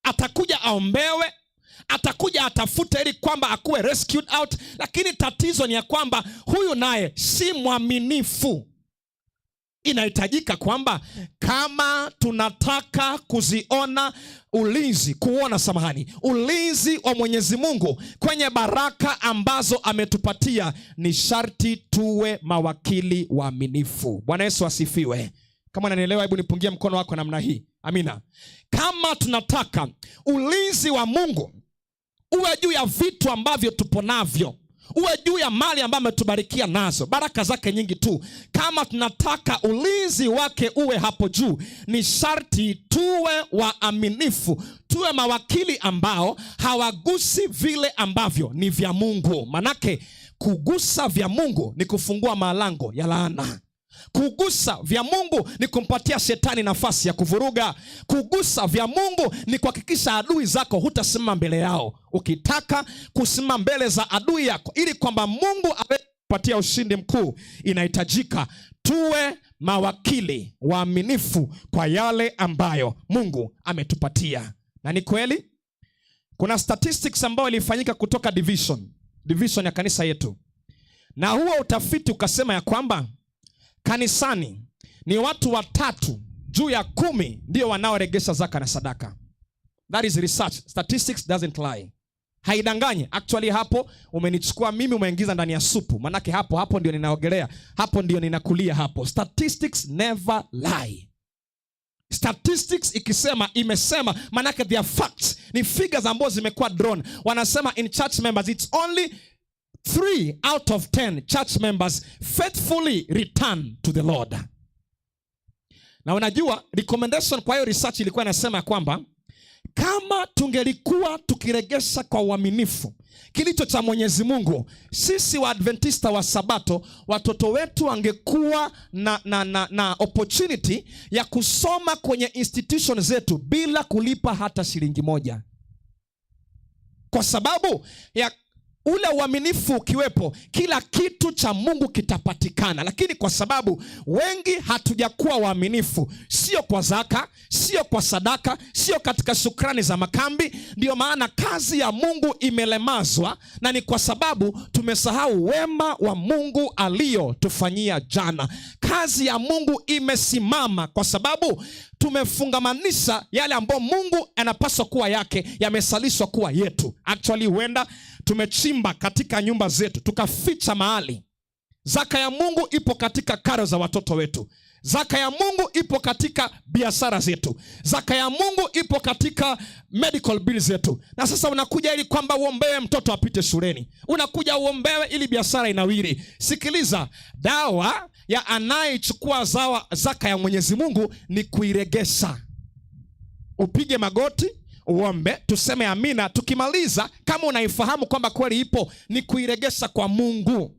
Atakuja aombewe, atakuja atafute ili kwamba akuwe rescued out, lakini tatizo ni ya kwamba huyu naye si mwaminifu. Inahitajika kwamba kama tunataka kuziona ulinzi, kuona samahani, ulinzi wa Mwenyezi Mungu kwenye baraka ambazo ametupatia, ni sharti tuwe mawakili waaminifu. Bwana Yesu asifiwe. Kama unanielewa hebu nipungie mkono wako namna hii. Amina. Kama tunataka ulinzi wa Mungu uwe juu ya vitu ambavyo tupo navyo, uwe juu ya mali ambayo ametubarikia nazo, baraka zake nyingi tu, kama tunataka ulinzi wake uwe hapo juu, ni sharti tuwe waaminifu, tuwe mawakili ambao hawagusi vile ambavyo ni vya Mungu. Manake kugusa vya Mungu ni kufungua malango ya laana. Kugusa vya Mungu ni kumpatia shetani nafasi ya kuvuruga. Kugusa vya Mungu ni kuhakikisha adui zako hutasimama mbele yao. Ukitaka kusimama mbele za adui yako ili kwamba Mungu aweze kupatia ushindi mkuu, inahitajika tuwe mawakili waaminifu kwa yale ambayo Mungu ametupatia. Na ni kweli kuna statistics ambayo ilifanyika kutoka division ya kanisa yetu, na huo utafiti ukasema ya kwamba kanisani ni watu 3 juu ya 10 ndio wanaoregesha zaka na sadaka. That is research. Statistics doesn't lie. Haidanganyi. Actually hapo umenichukua mimi umeingiza ndani ya supu. Manake hapo ndio ninaogelea. Hapo ndio ninakulia hapo. Statistics never lie. Statistics ikisema imesema, manake they are facts. Ni figures ambazo zimekuwa drawn. Wanasema in church members it's only 3 out of 10 church members faithfully return to the Lord. Na unajua recommendation kwa hiyo research ilikuwa inasema kwamba kama tungelikuwa tukiregesha kwa uaminifu kilicho cha Mwenyezi Mungu, sisi wa Adventista wa Sabato watoto wetu wangekuwa na opportunity ya kusoma kwenye institution zetu bila kulipa hata shilingi moja. Kwa sababu ya Ule uaminifu ukiwepo, kila kitu cha Mungu kitapatikana. Lakini kwa sababu wengi hatujakuwa waaminifu, sio kwa zaka, sio kwa sadaka, sio katika shukrani za makambi, ndio maana kazi ya Mungu imelemazwa, na ni kwa sababu tumesahau wema wa Mungu aliyotufanyia jana. Kazi ya Mungu imesimama kwa sababu tumefungamanisha yale ambayo Mungu anapaswa kuwa yake, yamesalishwa kuwa yetu. Actually, huenda tumechimba katika nyumba zetu tukaficha mahali. Zaka ya Mungu ipo katika karo za watoto wetu. Zaka ya Mungu ipo katika biashara zetu. Zaka ya Mungu ipo katika medical bills zetu. Na sasa unakuja ili kwamba uombewe mtoto apite shuleni, unakuja uombewe ili biashara inawiri. Sikiliza, dawa ya anayechukua zaka ya Mwenyezi Mungu ni kuiregesha. Upige magoti uombe, tuseme amina. Tukimaliza, kama unaifahamu kwamba kweli ipo, ni kuiregesha kwa Mungu.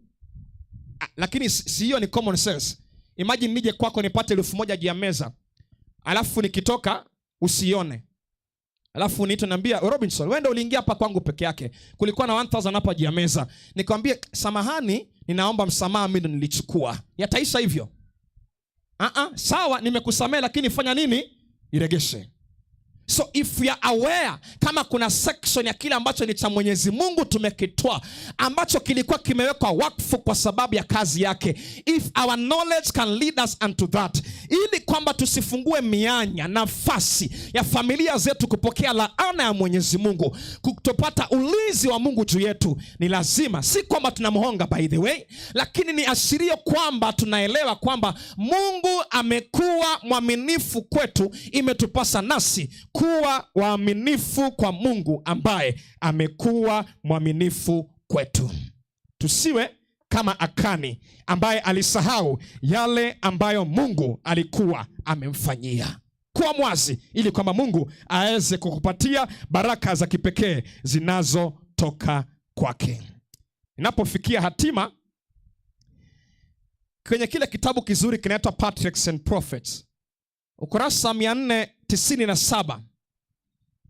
Lakini si hiyo ni common sense? Imagine nije kwako nipate 1,000 juu ya meza, alafu nikitoka usione, alafu niite niambia, "Robinson, wewe ndio uliingia hapa kwangu peke yake, kulikuwa na 1000 hapa juu ya meza." Nikwambie, "Samahani, ninaomba msamaha, mimi ndo nilichukua." Yataisha hivyo? Ah, sawa, nimekusamehe, lakini fanya nini? Iregeshe. So if we are aware kama kuna section ya kile ambacho ni cha Mwenyezi Mungu tumekitoa, ambacho kilikuwa kimewekwa wakfu kwa sababu ya kazi yake, if our knowledge can lead us unto that, ili kwamba tusifungue mianya, nafasi ya familia zetu kupokea laana ya Mwenyezi Mungu, kutopata ulinzi wa Mungu juu yetu, ni lazima, si kwamba tunamhonga by the way, lakini ni ashirio kwamba tunaelewa kwamba Mungu amekuwa mwaminifu kwetu, imetupasa nasi kuwa waaminifu kwa Mungu ambaye amekuwa mwaminifu kwetu. Tusiwe kama Akani ambaye alisahau yale ambayo Mungu alikuwa amemfanyia. Kuwa mwazi ili kwamba Mungu aweze kukupatia baraka za kipekee zinazotoka kwake. Inapofikia hatima, kwenye kile kitabu kizuri kinaitwa Patriarchs and Prophets, ukurasa 497,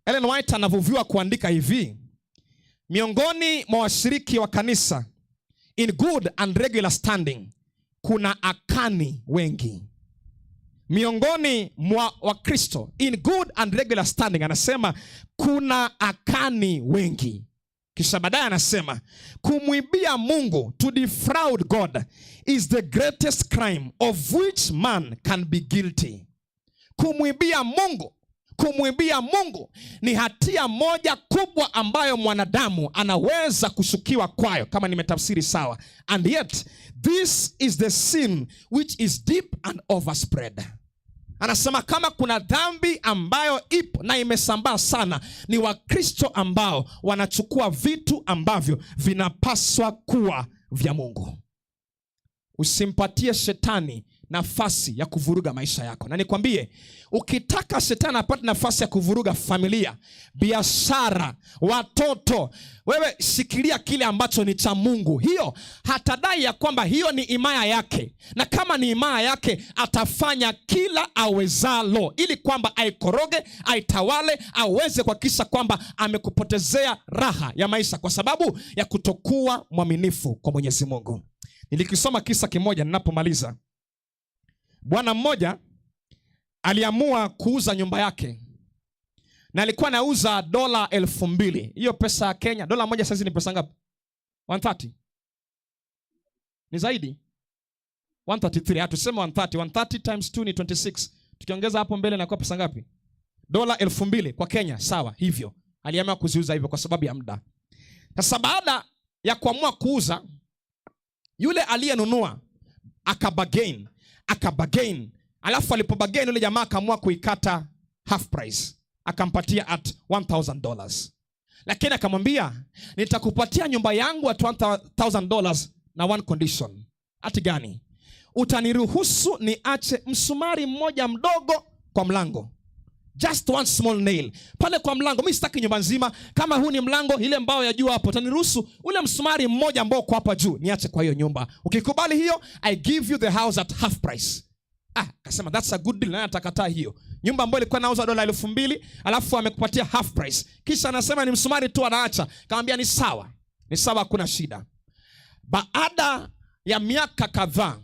Ellen White anavuviwa kuandika hivi: "Miongoni mwa washiriki wa kanisa in good and regular standing kuna Akani wengi." Miongoni mwa Wakristo in good and regular standing, anasema kuna Akani wengi. Kisha baadaye anasema kumwibia Mungu, to defraud God, is the greatest crime of which man can be guilty. Kumwibia Mungu, kumwibia Mungu ni hatia moja kubwa ambayo mwanadamu anaweza kushukiwa kwayo, kama nimetafsiri sawa. And yet this is the sin which is deep and overspread. Anasema kama kuna dhambi ambayo ipo na imesambaa sana ni Wakristo ambao wanachukua vitu ambavyo vinapaswa kuwa vya Mungu. Usimpatie shetani nafasi ya kuvuruga maisha yako. Na nikwambie, ukitaka shetani apate nafasi ya kuvuruga familia, biashara, watoto, wewe shikilia kile ambacho ni cha Mungu. Hiyo hatadai ya kwamba hiyo ni himaya yake, na kama ni himaya yake atafanya kila awezalo ili kwamba aikoroge, aitawale, aweze kuhakikisha kwamba amekupotezea raha ya maisha kwa sababu ya kutokuwa mwaminifu kwa Mwenyezi Mungu. Nilikisoma kisa kimoja ninapomaliza. Bwana mmoja aliamua kuuza nyumba yake na alikuwa anauza $2,000. Hiyo pesa ya Kenya, dola 1 sasa ni pesa ngapi? 130. Ni zaidi? 133. Tuseme 130. 130 times 2 ni 26. Tukiongeza hapo mbele inakuwa pesa ngapi? $2,000 kwa Kenya, sawa, hivyo. Aliamua kuziuza hivyo kwa sababu ya muda. Sasa baada ya kuamua kuuza, yule aliyenunua akabargain, akabargain. Alafu alipobargain yule jamaa akaamua kuikata half price. Akampatia at $1,000. Lakini akamwambia, "Nitakupatia nyumba yangu at $1,000 na one condition." Ati gani? "Utaniruhusu niache msumari mmoja mdogo kwa mlango. Just one small nail pale kwa mlango. Mimi sitaki nyumba nzima. Kama huu ni mlango, ile mbao ya juu hapo, utaniruhusu ule msumari mmoja ambao uko hapa juu niache kwa hiyo nyumba. Ukikubali hiyo, I give you the house at half price." Ah, akasema that's a good deal. Nani atakataa hiyo? Nyumba ambayo ilikuwa nauza $2,000, alafu amekupatia half price. Kisha anasema ni msumari tu anaacha. Akamwambia ni sawa. Ni sawa, hakuna shida. Baada ya miaka kadhaa,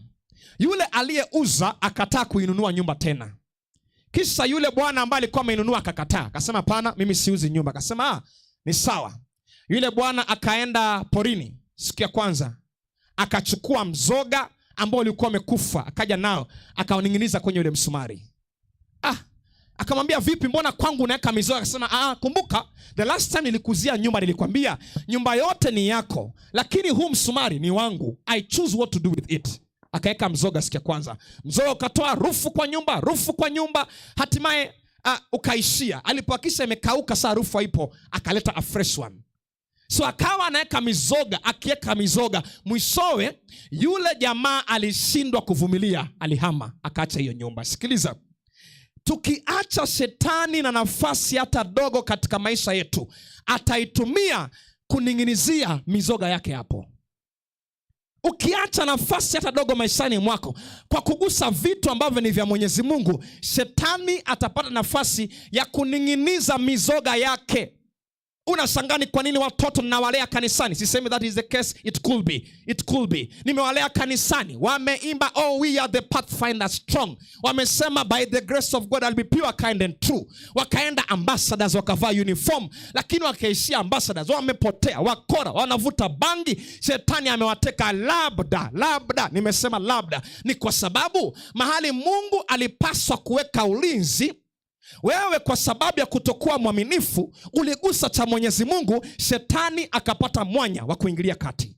yule aliyeuza akataa kuinunua nyumba tena. Kisha yule bwana ambaye alikuwa ameinunua akakataa, akasema hapana, mimi siuzi nyumba. Akasema ni sawa. Yule bwana akaenda porini siku ya kwanza, akachukua mzoga ambao ulikuwa umekufa, akaja nao akauning'iniza kwenye ule msumari. Akamwambia vipi, mbona kwangu unaweka mizoga? Akasema kumbuka the last time nilikuzia nyumba nilikwambia nyumba yote ni yako, lakini huu msumari ni wangu, I choose what to do with it. Akaweka mzoga siku ya kwanza, mzoga ukatoa harufu kwa nyumba, harufu kwa nyumba, hatimaye ukaishia. Alipohakisha imekauka, saa harufu haipo, akaleta a fresh one. So akawa anaweka mizoga, akiweka mizoga, mwishowe yule jamaa alishindwa kuvumilia, alihama akaacha hiyo nyumba. Sikiliza, tukiacha shetani na nafasi hata dogo katika maisha yetu, ataitumia kuning'inizia mizoga yake hapo. Ukiacha nafasi hata dogo maishani mwako kwa kugusa vitu ambavyo ni vya Mwenyezi Mungu, shetani atapata nafasi ya kuning'iniza mizoga yake. Unashangaa ni kwa nini watoto ninawalea kanisani. Sisemi that is the case, it could be. It could be. Nimewalea kanisani, wameimba oh we are the pathfinder strong. Wamesema by the grace of God I'll be pure, kind and true. Wakaenda ambassadors, wakavaa uniform, lakini wakaishia ambassadors, wamepotea, wakora, wanavuta bangi, shetani amewateka. Labda, labda, nimesema labda, ni kwa sababu mahali Mungu alipaswa kuweka ulinzi, wewe kwa sababu ya kutokuwa mwaminifu uligusa cha Mwenyezi Mungu, shetani akapata mwanya wa kuingilia kati.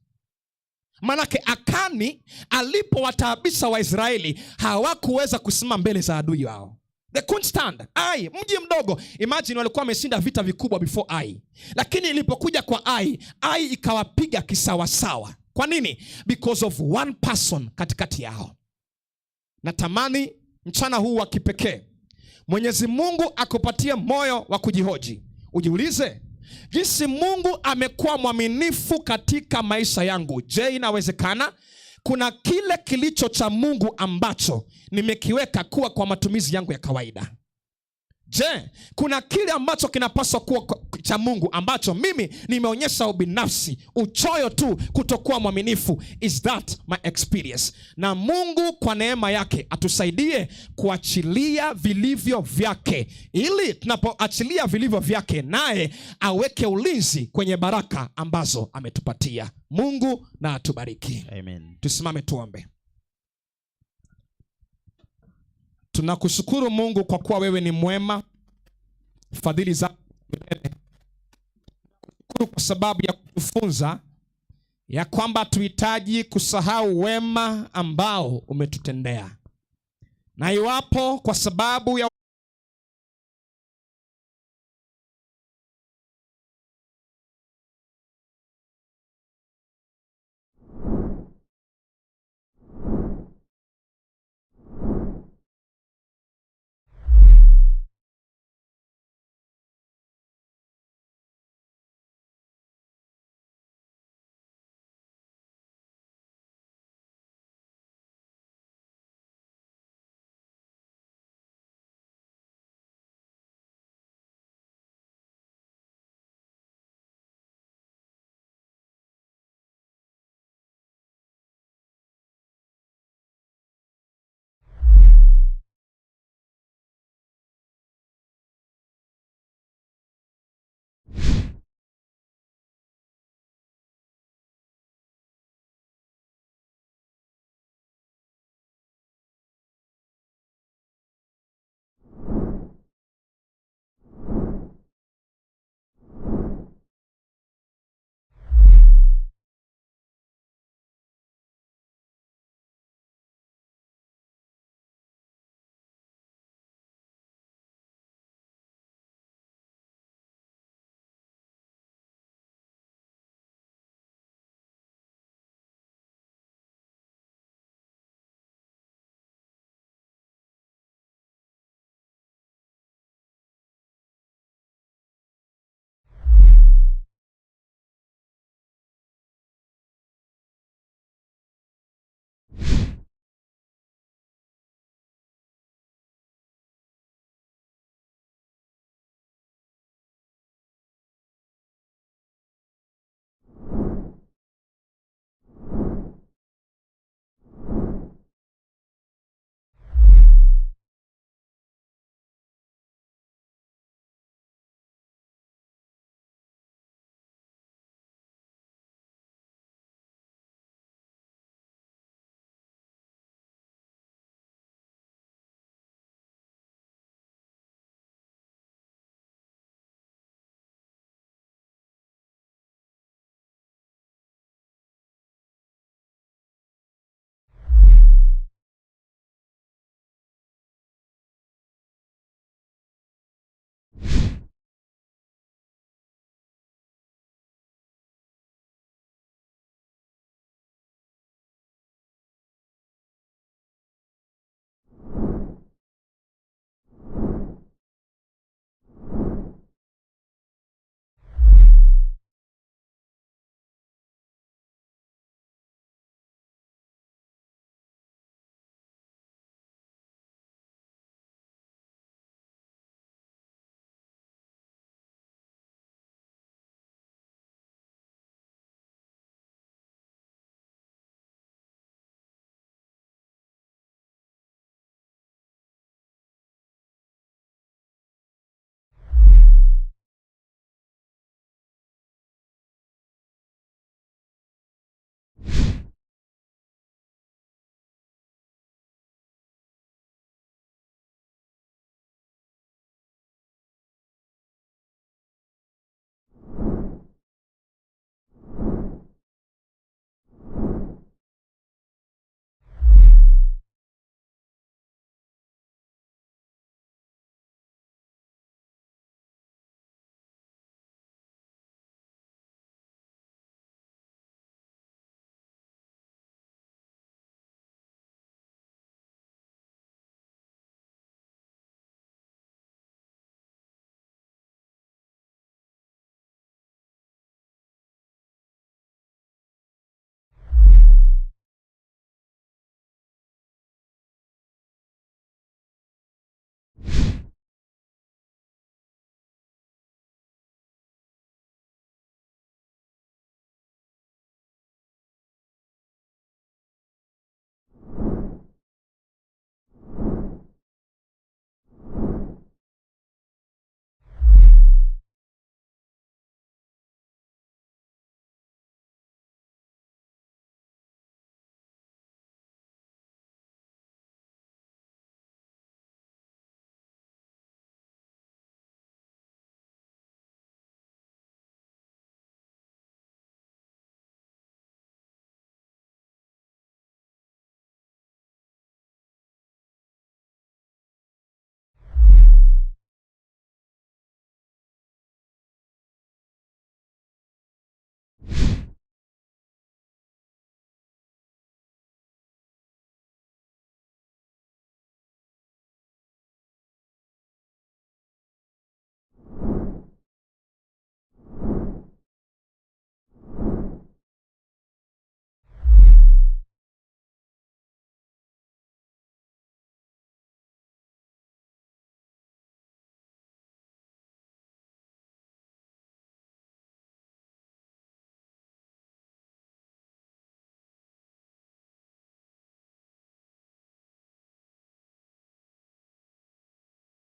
Manake Akani alipowataabisha Waisraeli hawakuweza kusimama mbele za adui wao. They couldn't stand. Ai, mji mdogo. Imagine walikuwa wameshinda vita vikubwa before Ai. Lakini ilipokuja kwa Ai, Ai ikawapiga kisawasawa. Kwa nini? Because of one person katikati yao. Natamani mchana huu wa kipekee Mwenyezi Mungu akupatie moyo wa kujihoji. Ujiulize, jinsi Mungu amekuwa mwaminifu katika maisha yangu. Je, inawezekana kuna kile kilicho cha Mungu ambacho nimekiweka kuwa kwa matumizi yangu ya kawaida? Je, kuna kile ambacho kinapaswa kuwa cha Mungu ambacho mimi nimeonyesha ubinafsi, uchoyo tu, kutokuwa mwaminifu? Is that my experience? Na Mungu kwa neema yake atusaidie kuachilia vilivyo vyake, ili tunapoachilia vilivyo vyake naye aweke ulinzi kwenye baraka ambazo ametupatia. Mungu na atubariki. Amen. Tusimame tuombe. Tunakushukuru Mungu kwa kuwa wewe ni mwema, fadhili zako milele. Tunakushukuru kwa sababu ya kutufunza ya kwamba tuhitaji kusahau wema ambao umetutendea. Na iwapo kwa sababu ya